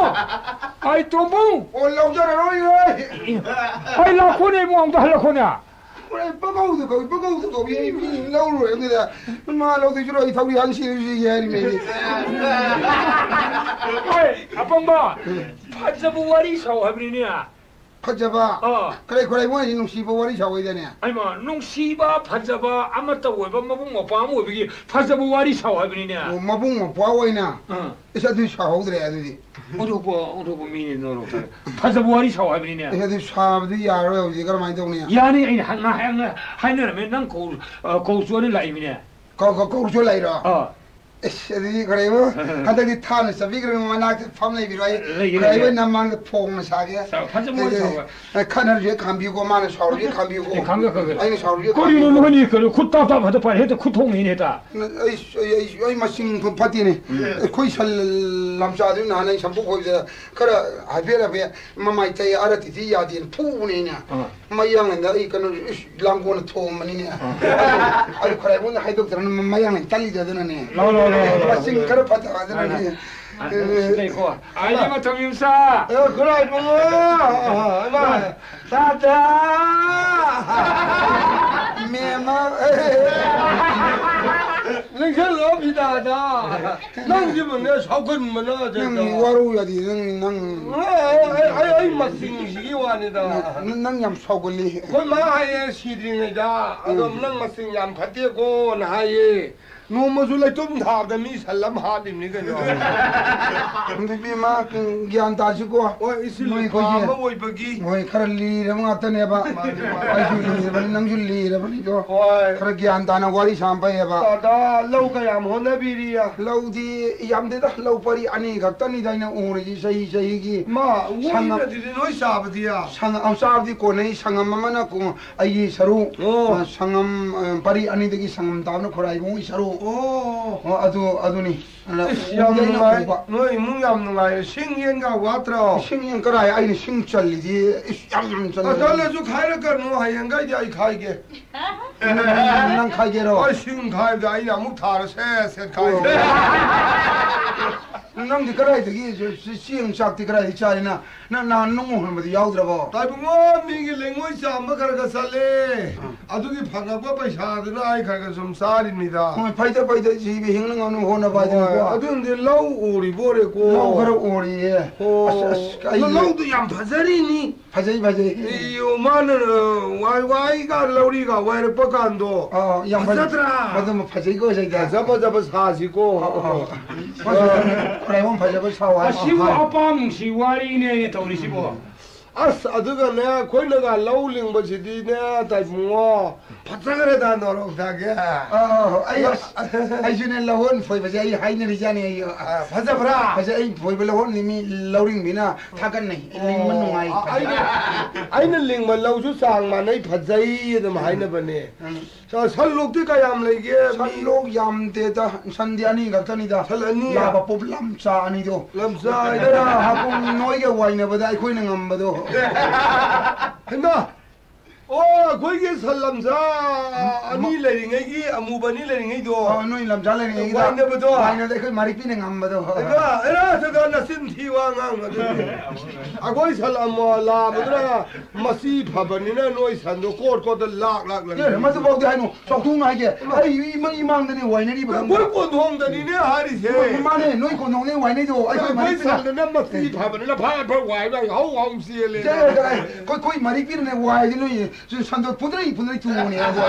ꯑꯩ ꯇꯣꯝꯕꯨ! ꯑꯣ, ꯂꯧꯖꯔꯔꯣꯏ, ꯑꯩ꯫ ꯑꯩ ꯂꯥꯛꯈꯣꯅꯦ, ꯏꯕꯨꯡꯉꯣ, ꯑꯝꯇ ꯍꯜꯂꯛꯈꯣꯅꯦ꯫ ꯍꯣꯔꯦꯟ ꯄꯪꯀꯧꯗ ꯀꯧꯏ, ꯄꯪꯀꯧꯗ ꯀꯧꯏ, ꯑꯩ ꯃꯤ ꯂꯧꯔꯣꯏ ꯑꯗꯨꯗ꯫ ꯃꯥ ꯂꯧꯗꯣꯏ ꯁꯔꯨꯛ ꯑꯩ ꯊꯧꯔꯤ ꯍꯥꯟꯅ ꯁꯤꯔꯁꯨ ꯁꯤꯒꯦ ꯍꯥꯏꯔꯤꯃꯦ ꯑꯩꯗꯤ꯫ ꯍꯣꯏ, ꯑꯄꯪꯕ, ꯐꯖꯕ ꯋꯥꯔꯤ ꯁꯥꯎ ꯍꯥꯏꯕꯅꯤꯅꯦ꯫ ꯐꯖꯕ? ꯑꯥ꯫ ꯀꯔꯤ, ꯀꯔꯤ, ꯃꯣꯏ ꯅꯨꯡꯁꯤꯕ ꯋꯥꯔꯤ ꯁꯥꯎ ꯍꯥꯏꯗꯥꯏꯅꯦ? ꯍꯩꯃꯥ, ꯅꯨꯡꯁꯤꯕ, ꯐꯖꯕ, ꯑꯃꯠꯇ ꯑꯣꯏꯕ ꯃꯕꯨꯡ ꯃꯧꯄ꯭ꯋꯥ ꯑꯃ ꯑꯣꯏꯕꯒꯤ ꯐꯖꯕ ꯋꯥꯔꯤ ꯁꯥꯎ ꯍꯥꯏꯕꯅꯤꯅꯦ꯫ ꯑꯣ, ꯃꯕꯨꯡ ꯃꯧꯄ꯭ꯋꯥ ꯑꯣꯏꯅ? ꯑꯥ꯫ ꯏꯁ, ꯑꯗꯨꯗꯤ ꯁꯥꯍꯧꯗ꯭ꯔꯦ ꯑꯗꯨꯗꯤ꯫ ꯑꯣꯟꯊꯣꯛꯄ, ꯑꯣꯟꯊꯣꯛꯄ ꯃꯤꯅꯤ ꯅꯣꯏ꯫ ꯐꯖꯕ ꯋꯥꯔꯤ ꯁꯥꯎ ꯍꯥꯏꯕꯅꯤꯅꯦ꯫ ꯑꯦ, ꯑꯗꯨ ꯁꯥꯕꯗꯤ ꯌꯥꯔꯣꯏ ꯍꯧꯖꯤꯛ, ꯀꯔꯝꯍꯥꯏꯅ ꯇꯧꯅꯤ? ꯌꯥꯅꯤ, ꯑꯩꯅ ꯍꯥꯏ-, ꯉꯥꯏꯍꯥꯛ ꯉꯥꯏ-, ꯍꯥꯏꯅꯔꯝꯃꯦ, ꯅꯪ ꯀꯧ-, ꯑ, ꯀꯧ ꯆꯣꯅ ꯂꯥꯛꯏꯃꯤꯅꯦ꯫ ꯀꯧ-, ꯀꯧ-, ꯀꯧ ꯆꯣ ꯂꯥꯛꯏꯔꯣ? ꯑꯥ꯫ ꯑꯁ, ꯑꯗꯨꯗꯤ ꯀꯔꯤꯕ? ꯍꯟꯗꯛꯇꯤ ꯊꯥꯅ ꯆꯠꯄꯤꯈ꯭ꯔꯕ ꯃꯅꯥꯛꯇ ꯐꯝ ꯂꯩꯕꯤꯔꯣ, ꯑꯩ ꯂꯩꯒꯦ, ꯀꯔꯤꯕ ꯂꯩꯒꯦ꯫ ꯅꯃꯥꯡꯗ ꯐꯣꯡꯅ ꯁꯥꯒꯦ꯫ ꯁꯥ-, ꯐꯖꯕ ꯋꯥꯔꯤ ꯑꯗꯨꯗꯤ, ꯁꯥꯎꯕ꯫ ꯑ, ꯈꯠꯅꯔꯁꯨ ꯍꯦꯛ ꯈꯥꯝꯕꯤꯌꯨꯀꯣ, ꯃꯥꯅ ꯁꯥꯎꯔꯁꯨ ꯍꯦꯛ ꯈꯥꯝꯕꯤꯌꯨꯀꯣ꯫ ꯑꯦ, ꯈꯥꯝꯒꯦ, ꯈꯥꯝꯒꯦ꯫ ꯑꯩꯅ ꯁꯥꯎꯔꯁꯨ ꯍꯦꯛ ꯀꯔꯤꯅꯣ ꯈꯥꯝꯕꯤꯌꯨꯀꯣ꯫ ꯅꯣꯏꯅꯤ ꯀꯩꯅꯣ ꯈꯨꯠ ꯇꯥꯞ ꯇꯥꯞ ꯍꯦꯛꯇ ꯄꯥꯏ, ꯍꯦꯛꯇ ꯈꯨꯠ ꯊꯣꯡꯅꯩꯅꯦ ꯍꯦꯛꯇ꯫ ꯑꯩ, ꯑꯩ, ꯑꯩ, ꯑꯩ ꯃꯁꯤꯡ ꯐꯠꯇꯦꯅꯦ꯫ ꯎꯝ꯫ ꯑꯩꯈꯣꯏ ꯁꯟ ꯂꯝꯆꯥꯗꯨ ꯅꯍꯥꯟ ꯑꯩ ꯁꯝꯄꯨ ꯈꯣꯏꯕꯗ ꯈꯔ ꯍꯥꯏꯐꯦꯠ ꯍꯥꯏꯐꯦꯠ ꯃꯃꯥꯏ ꯇꯩ ꯑꯔ ꯇꯤꯊꯤ ꯌꯥꯗꯦꯅ ꯐꯨꯕꯅꯦ ꯑꯩꯅ꯫ ꯑꯥ꯫ ꯃꯌꯥꯡꯂꯦꯟꯗ ꯑꯩ ꯀꯩꯅꯣ, ꯏꯁ, ꯂꯥꯡꯒꯣꯜꯅ ꯊꯣꯝꯕꯅꯤꯅꯦ꯫ ꯑꯩ ꯈꯔꯥꯏꯕꯣꯛꯅ ꯍꯥꯏꯗꯣꯛꯇ꯭ꯔꯅ ꯃꯌꯥꯡꯂꯦꯟ ꯇꯜꯂꯤꯗ ꯑꯗꯨꯅꯅꯦ꯫ ꯂꯧ, ꯂꯧ, ꯂꯧ, ꯂꯧ, ꯂꯧ꯫ ꯃꯁꯤꯡ ꯈꯔ ꯐꯠꯇꯕ ꯑꯗꯨꯅꯅꯦ꯫ ꯑ, ꯁꯤꯗꯩꯀꯣ꯫ ꯑꯩꯗꯤ ꯃꯇꯝ ꯌꯨꯝꯁꯥ꯫ ꯑ, ꯈꯔꯥꯏꯕꯨꯡꯉꯣ꯫ ꯏꯃꯥ, ꯇꯥꯗ꯫ ꯃꯦꯝꯃ꯫ ꯅꯤꯡꯁꯤꯡꯂꯣ, ꯐꯤꯗꯥꯗ꯫ ꯅꯪꯁꯤꯃꯅꯦ, ꯁꯥꯎꯒꯟꯕꯅ ꯅꯪ ꯋꯥꯔꯧ ꯌꯥꯗꯦ, ꯅꯪ, ꯅꯪ꯫ ꯑꯩ, ꯑꯩ, ꯑꯩ, ꯑꯩ ꯃꯁꯤꯡꯁꯤꯒꯤ ꯋꯥꯅꯤꯗ꯫ ꯅꯪ, ꯅꯪ ꯌꯥꯝ ꯁꯥꯎꯒꯜꯂꯤ꯫ ꯑꯩꯈꯣꯏ ꯃꯥ ꯍꯥꯏꯌꯦ, ꯁꯤꯗ꯭ꯔꯤꯉꯩꯗ, "ꯑꯗꯣ ꯎꯝ꯫ ꯅꯪ ꯃꯁꯤꯡ ꯌꯥꯝ ꯐꯠꯇꯦꯀꯣꯅ" ꯍꯥꯏꯌꯦ꯫ ꯅꯣꯡꯃꯁꯨ ꯂꯩꯇꯨꯝ ꯊꯥꯕꯗ ꯃꯤ ꯁꯜ ꯑꯃ ꯍꯥꯠꯂꯤꯕꯅꯤ ꯀꯩꯅꯣ꯫ ꯑꯗꯨꯗꯤ ꯃꯥ ꯒ꯭ꯌꯥꯟ ꯇꯥꯁꯤꯀꯣ꯫ ꯍꯣꯏ, ꯏꯆꯤꯜ ꯅꯣꯏ ꯏꯄꯥ ꯑꯩꯈꯣꯏꯁꯦ ꯑꯃ ꯑꯣꯏꯕꯒꯤ꯫ ꯍꯣꯏ, ꯈꯔ ꯂꯤꯔꯕ ꯉꯥꯛꯇꯅꯦꯕ꯫ ꯃꯥꯅꯤ, ꯃꯥꯅꯤ꯫ ꯑꯩꯁꯨ ꯂꯤꯔꯕꯅꯤ, ꯅꯪꯁꯨ ꯂꯤꯔꯕꯅꯤꯗꯣ꯫ ꯍꯣꯏ꯫ ꯈꯔ ꯒ꯭ꯌꯥꯟ ꯇꯥꯅ ꯋꯥꯔꯤ ꯁꯥꯕ ꯐꯩꯌꯦꯕ꯫ ꯇꯥꯗ, ꯂꯧ ꯀꯌꯥꯝ ꯍꯣꯠꯅꯕꯤꯔꯤ? ꯂꯧꯗꯤ ꯌꯥꯝꯗꯦꯗ, ꯂꯧ ꯄꯔꯤ ꯑꯅꯤ ꯈꯛꯇꯅꯤꯗ ꯑꯩꯅ ꯎꯔꯤꯁꯤ ꯆꯍꯤ ꯆꯍꯤꯒꯤ꯫ ꯃꯥ, ꯁꯪꯉꯝ-, ꯋꯥꯔꯤꯅꯗꯤ ꯅꯣꯏ ꯆꯥꯕꯗꯤ? ꯁꯪꯉꯝ, ꯆꯥꯕꯗꯤ ꯀꯣꯟꯅꯩ, ꯁꯪꯉꯝ ꯑꯃꯅ ꯀꯣ-, ꯑꯩꯒꯤ ꯁꯔꯨꯛ, ꯑꯣ꯫ ꯑ, ꯁꯪꯉꯝ, ꯑ, ꯄꯔꯤ ꯑꯅꯤꯗꯒꯤ ꯁꯪꯉꯝ ꯇꯥꯕꯅ ꯈꯣꯔꯥꯏꯕꯨꯡꯒꯤ ꯁꯔꯨꯛ꯫ ꯑꯣ꯫ ꯑꯣ, ꯑꯗꯨ, ꯑꯗꯨꯅꯤ꯫ ꯑꯗꯨꯅ ꯏꯁ, ꯌꯥꯝ ꯎꯕꯗꯩꯅ ꯅꯨꯡꯉꯥꯏ꯫ ꯎꯕ꯫ ꯅꯣꯏ ꯏꯃꯨꯡ ꯌꯥꯝ ꯅꯨꯡꯉꯥꯏꯔꯦ꯫ ꯁꯤꯡ ꯌꯦꯟꯒ ꯋꯥꯠꯇ꯭ꯔꯣ? ꯁꯤꯡ ꯌꯦꯟ ꯀꯔꯥꯏ? ꯑꯩꯅ ꯁꯤꯡ ꯆꯜꯂꯤꯗꯤ, ꯏꯁ, ꯌꯥꯝ ꯌꯥꯝ ꯆꯜꯂꯤ꯫ ꯑ, ꯆꯜꯂꯁꯨ ꯈꯥꯏꯔꯛꯀꯅꯨ, ꯍꯌꯦꯡꯈꯩꯗꯤ ꯑꯩ ꯈꯥꯏꯒꯦ꯫ ꯅꯪ, ꯅꯪ ꯈꯥꯏꯒꯦꯔꯣ? ꯑꯩ ꯁꯤꯡ ꯈꯥꯏꯕꯗ ꯑꯩꯅ ꯑꯃꯨꯛ ꯊꯥꯔ ꯁꯦꯠ ꯁꯦꯠ ꯈꯥꯏꯒꯦ꯫ ꯑꯣ꯫ ꯅꯪꯗꯤ ꯀꯗꯥꯏꯗꯒꯤ ꯆꯦꯡ ꯆꯥꯛꯇꯤ ꯀꯗꯥꯏꯗꯒꯤ ꯆꯥꯔꯤꯅ? ꯅꯪ ꯅꯍꯥꯟ ꯅꯨꯡ ꯍꯨꯟꯕꯗꯤ ꯌꯥꯎꯗ꯭ꯔꯕꯣ? ꯇꯥꯏꯕꯨꯡꯉꯣ, ꯃꯤꯒꯤ ꯂꯩꯉꯣꯏ ꯆꯥꯝꯕ ꯈꯔ ꯈꯔ ꯆꯠꯂꯦ꯫ ꯑꯥ꯫ ꯑꯗꯨꯒꯤ ꯐꯪꯉꯛꯄ ꯄꯩꯁꯥꯗꯨꯅ ꯑꯩ ꯈꯔ ꯈꯔ ꯁꯨꯝ ꯆꯥꯔꯤꯅꯤꯗ꯫ ꯍꯣꯏ, ꯐꯩꯗ, ꯐꯩꯗ, ꯖꯤꯕ ꯍꯤꯡꯅ ꯉꯝꯅ ꯍꯣꯠꯅꯕ ꯍꯣꯏ, ꯍꯥꯏꯗꯨꯅꯤꯀꯣ꯫ ꯑꯗꯨꯅꯗꯤ ꯂꯧ ꯎꯔꯤꯕ ꯑꯣꯏꯔꯦꯀꯣ꯫ ꯂꯧ ꯈꯔ ꯎꯔꯤꯌꯦ꯫ ꯑꯣ꯫ ꯑꯁ, ꯑꯁ, ꯑꯩ ꯂꯧꯗꯨ ꯌꯥꯝ ꯐꯖꯔꯤꯅꯤ꯫ ꯐꯖꯩ, ꯐꯖꯩ꯫ ꯑꯩꯌꯣ, ꯃꯥꯅ, ꯑ, ꯋꯥꯏ, ꯋꯥꯏꯒ ꯂꯧꯔꯤꯒ ꯋꯥꯏꯔꯛꯄ ꯀꯥꯟꯗꯣ꯫ ꯑꯥ, ꯌꯥꯝ ꯐꯖ-, ꯐꯖꯗ꯭ꯔꯥ? ꯃꯗꯨꯃ ꯐꯖꯩꯀꯣ, ꯐꯖꯩꯗ꯫ ꯐꯖ ꯐꯖꯕ ꯁꯥꯁꯤꯀꯣ꯫ ꯑꯥ, ꯑꯥ, ꯑꯥ꯫ ꯍꯣꯏ, ꯍꯣꯏ, ꯍꯣꯏ꯫ ꯈꯔ ꯌꯥꯝ ꯐꯖꯕ ꯁꯥꯎ ꯍꯥꯏ꯫ ꯑꯁꯤꯕꯨ ꯑꯥ, ꯍꯣꯏ꯫ ꯑꯄꯥꯝ ꯅꯨꯡꯁꯤ ꯋꯥꯔꯤꯅꯦ ꯇꯧꯔꯤꯁꯤꯕꯣ꯫ ꯑꯁ, ꯑꯗꯨꯒꯅꯦ, ꯑꯩꯈꯣꯏꯅꯒ ꯂꯧ ꯂꯤꯡꯕꯁꯤꯗꯤꯅꯦ, ꯇꯥꯏꯕꯨꯡꯉꯣ, ꯐꯖꯈ꯭ꯔꯦꯗ, ꯅꯣꯔꯣꯛꯇꯒꯤ꯫ ꯑꯥ, ꯑꯩ, ꯑꯁ, ꯑꯩꯁꯨꯅꯦ, ꯂꯧꯍꯣꯟ ꯐꯣꯏꯕꯁꯦ ꯑꯩ ꯍꯥꯏꯅꯔꯤꯖꯥꯠꯅꯤ, ꯑꯩ꯫ ꯑꯥ, ꯐꯖꯕ꯭ꯔꯥ? ꯐꯖꯩ, ꯑꯩ ꯐꯣꯏꯕ ꯂꯧꯍꯣꯟꯅꯤ, ꯃꯤ ꯂꯧꯔꯤꯡꯕꯤꯅ ꯊꯥꯒꯠꯅꯩ, ꯂꯤꯡꯕ ꯅꯨꯡꯉꯥꯏ, ꯑꯣ, ꯐꯖꯩ꯫ ꯑꯩꯅ, ꯑꯩꯅ ꯂꯤꯡꯕ ꯂꯧꯁꯨ ꯆꯥꯡ ꯃꯥꯟꯅꯩ, ꯐꯖꯩ ꯑꯗꯨꯝ ꯍꯥꯏꯅꯕꯅꯦ꯫ ꯎꯝ꯫ ꯁ-, ꯁꯟ ꯂꯣꯛꯇꯤ ꯀꯌꯥꯝ ꯂꯩꯒꯦ? ꯁꯟ ꯂꯣꯛ ꯌꯥꯝꯗꯦꯗ, ꯁꯟꯗꯤ ꯑꯅꯤ ꯈꯛꯇꯅꯤꯗ꯫ ꯁꯟ ꯑꯅꯤ? ꯂꯥꯕ ꯄꯨꯞ ꯂꯝꯆꯥ ꯑꯅꯤꯗꯣ꯫ ꯂꯝꯆꯥ ꯍꯥꯏꯗꯣ? ꯑꯗꯨꯅ ꯍꯥꯀꯨꯝ ꯅꯣꯏꯒ ꯋꯥꯏꯅꯕꯗ ꯑꯩꯈꯣꯏꯅ ꯉꯝꯕꯗꯣ꯫ ꯍꯩꯃꯥ! ꯑꯣ, ꯑꯩꯈꯣꯏꯒꯤ ꯁꯟ ꯂꯝꯖꯥ ꯑꯅꯤ ꯂꯩꯔꯤꯉꯩꯒꯤ, ꯑꯃꯨꯕ ꯑꯅꯤ ꯂꯩꯔꯤꯉꯩꯗꯣ꯫ ꯑꯣ, ꯅꯣꯏ ꯂꯝꯖꯥ ꯂꯩꯔꯤꯉꯩꯒꯤꯗꯣ꯫ ꯋꯥꯏꯅꯕꯗꯣ꯫ ꯋꯥꯏꯅꯕꯗ ꯑꯩꯈꯣꯏ ꯃꯔꯤꯛꯄꯤꯅ ꯉꯝꯕꯗꯣ꯫ ꯑꯩꯃ, ꯑꯦꯔꯥ, ꯁꯗꯥ ꯅꯆꯤꯟ ꯊꯤ ꯋꯥ ꯉꯥꯡꯕꯗꯨꯗꯤ꯫ ꯑꯩꯈꯣꯏ ꯁꯟ ꯑꯃ ꯂꯥꯕꯗꯨꯅ ꯃꯆꯤ ꯐꯕꯅꯤꯅ ꯅꯣꯏ ꯁꯟꯗꯣ ꯀꯣꯠ ꯀꯣꯠꯇ ꯂꯥꯛ ꯂꯥꯛ ꯂꯩ꯫ ꯑꯦ, ꯃꯗꯨꯐꯥꯎꯗꯤ ꯍꯥꯏꯅꯨ꯫ ꯆꯥꯎꯊꯣꯛꯅ ꯍꯥꯏꯒꯦ꯫ ꯑꯩ ꯏꯃꯥ ꯏꯃꯥꯡꯗꯅꯦ ꯋꯥꯏꯅꯔꯤꯕ ꯈꯪꯕ꯭ꯔꯥ? ꯑꯩꯈꯣꯏ ꯀꯣꯟꯊꯣꯡꯗꯅꯤꯅꯦ ꯍꯥꯏꯔꯤꯁꯦ꯫ ꯃꯥꯅꯦ, ꯅꯣꯏ ꯀꯣꯟꯊꯣꯡꯅꯦ ꯋꯥꯏꯅꯩꯗꯣ꯫ ꯑꯩꯈꯣꯏ ꯑꯩꯈꯣꯏ ꯃꯔꯤꯛꯄꯤꯅ ꯁꯟꯗꯅ ꯃꯆꯤ ꯐꯕꯅꯤꯅ ꯐꯠ ꯐꯠ ꯋꯥꯏꯕ ꯍꯧ ꯍꯧ ꯆꯦꯜꯂꯦ꯫ ꯆꯦꯜꯂꯦ, ꯆꯦꯜꯂꯦ꯫ ꯑꯩꯈꯣꯏ, ꯑꯩꯈꯣꯏ ꯃꯔꯤꯛꯄꯤꯅꯅꯦ ꯋꯥꯏꯗꯤ ꯅꯣꯏ ꯁꯤ ꯁꯟꯗꯣ ꯄꯨꯗ꯭ꯔꯩ ꯄꯨꯗ꯭ꯔꯩ ꯆꯣꯡꯉꯦ ꯑꯗꯣ꯫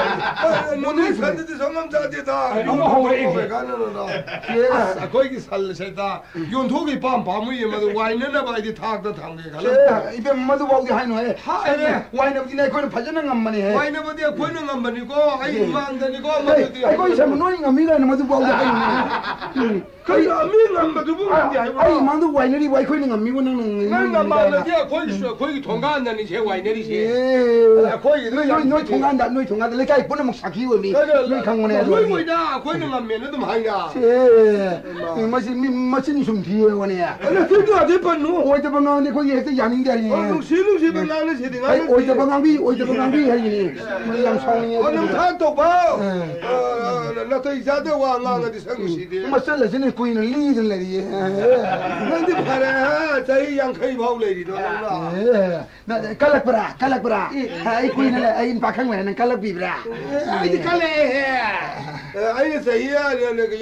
ꯑꯦ, ꯅꯣꯏ ꯁꯟꯗꯨꯗꯤ ꯁꯣꯝ ꯉꯝꯖꯗꯦꯗ꯫ ꯑꯃ ꯍꯧꯔꯛꯏꯅꯦ꯫ ꯀꯥꯟꯅꯗꯅ꯫ ꯑꯦ꯫ ꯑꯁ, ꯑꯩꯈꯣꯏꯒꯤ ꯁꯟ ꯁꯩꯇ ꯌꯣꯟꯊꯣꯛꯈꯤ ꯄꯥꯝ ꯄꯥꯝꯃꯨꯏꯌꯦ, ꯃꯗꯨ ꯋꯥꯏꯅꯅꯕ ꯑꯩꯗꯤ ꯊꯥꯛꯇ ꯊꯝꯒꯦ ꯈꯜꯂꯝꯃꯤ꯫ ꯑꯦ, ꯏꯕꯦꯝ, ꯃꯗꯨꯐꯥꯎꯗꯤ ꯍꯥꯏꯅꯨꯍꯦ꯫ ꯍꯥꯏꯅꯦ꯫ ꯑꯦ, ꯋꯥꯏꯅꯕꯗꯤꯅꯦ ꯑꯩꯈꯣꯏꯅ ꯐꯖꯅ ꯉꯝꯕꯅꯦꯍꯦ꯫ ꯋꯥꯏꯅꯕꯗꯤ ꯑꯩꯈꯣꯏꯅ ꯉꯝꯕꯅꯤꯀꯣ, ꯑꯩ ꯑꯦ꯫ ꯏꯃꯥꯡꯗꯅꯤꯀꯣ, ꯑꯦ, ꯃꯗꯨꯗꯤ ꯑꯩꯈꯣꯏ ꯁꯟ ꯅꯣꯏ ꯉꯝꯃꯤ ꯀꯥꯏꯅ ꯃꯗꯨꯐꯥꯎꯗꯤ ꯍꯥꯏꯅꯨꯍꯦ꯫ ꯎꯝ꯫ ꯀꯩꯅꯣ, ꯃꯤ ꯉꯝꯕꯗꯨꯕꯨ ꯉꯝꯗꯦ ꯍꯥꯏꯕ꯭ꯔꯣ? ꯑꯩ ꯏꯃꯥꯡꯗ ꯋꯥꯏꯅꯔꯤꯕ ꯑꯩꯈꯣꯏꯅ ꯉꯝꯃꯤꯕ ꯅꯪꯅ ꯉꯝꯃꯤ ꯅꯪ ꯉꯝꯃꯤ ꯉꯝꯃꯥꯡꯗꯗꯤ ꯀꯥꯏꯅ꯫ ꯑꯩꯈꯣꯏꯒꯤꯁꯨ, ꯑꯩꯈꯣꯏꯒꯤ ꯊꯣꯡꯒꯥꯟꯗꯅꯤꯁꯦ ꯋꯥꯏꯅꯔꯤꯁꯦ꯫ ꯑꯦ꯫ ꯑꯩꯈꯣꯏꯒꯤꯗꯨ ꯅꯣꯏ, ꯅꯣꯏ, ꯌꯥꯝ ꯅꯣꯏ ꯊꯣꯡꯒꯥꯟꯗ, ꯅꯣꯏ ꯊꯣꯡꯒꯥꯟꯗ ꯂꯩꯀꯥꯏ ꯄꯨꯝꯅꯃꯛ ꯁꯥꯈꯤ ꯑꯣꯏ ꯃꯤ꯫ ꯀꯩꯅꯣ, ꯅꯣꯏ ꯈꯪꯕꯅꯦ ꯑꯗꯨ꯫ ꯅꯣꯏ ꯃꯣꯏꯗ ꯑꯩꯈꯣꯏꯅ ꯉꯝꯃꯦꯅ ꯑꯗꯨꯝ ꯍꯥꯏꯅ꯫ ꯑꯦ꯫ ꯃꯁꯤ ꯃꯤ, ꯃꯆꯤꯟ ꯁꯨꯝ ꯊꯤꯌꯦꯕꯅꯦ꯫ ꯑꯗꯣ ꯊꯤꯗꯣ ꯑꯗꯨ ꯐꯅꯨ꯫ ꯑꯣꯏꯗꯕ ꯉꯥꯡꯗꯤ ꯑꯩꯈꯣꯏꯒꯤ ꯍꯦꯛꯇ ꯌꯥꯅꯤꯡꯗꯦ ꯍꯥꯏꯌꯦ꯫ ꯑꯣ, ꯅꯨꯡꯁꯤ ꯅꯨꯡꯁꯤꯕ ꯉꯥꯡꯅ ꯁꯤꯗꯤ ꯑꯩ ꯉꯥꯡꯅ ꯑꯣꯏꯗꯕ ꯁꯤꯗꯤ꯫ ꯉꯥꯡꯕꯤ, ꯑꯣꯏꯗꯕ ꯉꯥꯡꯕꯤ ꯍꯥꯏꯌꯦ꯫ ꯃꯣꯏ ꯌꯥꯝ ꯁꯥꯎꯅꯤꯡꯉꯦ ꯑꯣ, ꯑꯗꯨꯒꯤꯗꯣ꯫ ꯅꯨꯡꯁꯥ ꯇꯧꯕ꯫ ꯑꯦ꯫ ꯑ, ꯅꯥꯇꯩ ꯆꯥꯗꯕ ꯋꯥ ꯉꯥꯡꯉꯗꯤ ꯁꯛ ꯅꯨꯡꯁꯤꯗꯦ꯫ ꯃꯆꯜ ꯑꯁꯤꯅ ꯀꯨꯏꯅ ꯂꯤꯗꯅ ꯂꯩꯔꯤꯌꯦ꯫ ꯅꯪꯗꯤ ꯐꯔꯦ, ꯍꯥ? ꯆꯍꯤ ꯌꯥꯡꯈꯩ ꯐꯥꯎ ꯂꯩꯔꯤꯗꯣ ꯅꯪꯅ꯫ ꯑꯦ, ꯅꯪ ꯀꯜꯂꯛꯄ꯭ꯔꯥ? ꯀꯜꯂꯛꯄ꯭ꯔꯥ? ꯍꯥ, ꯑꯩ ꯀꯨꯏꯅ ꯂꯩ-, ꯑꯩ ꯄꯥꯈꯪ ꯑꯣꯏꯔꯦ, ꯅꯪ ꯀꯜꯂꯛꯄꯤꯕ꯭ꯔꯥ? ꯑꯩꯗꯤ ꯀꯜꯂꯛꯑꯦꯍꯦ꯫ ꯑꯦ, ꯑꯩꯅ ꯆꯍꯤ, ꯑ,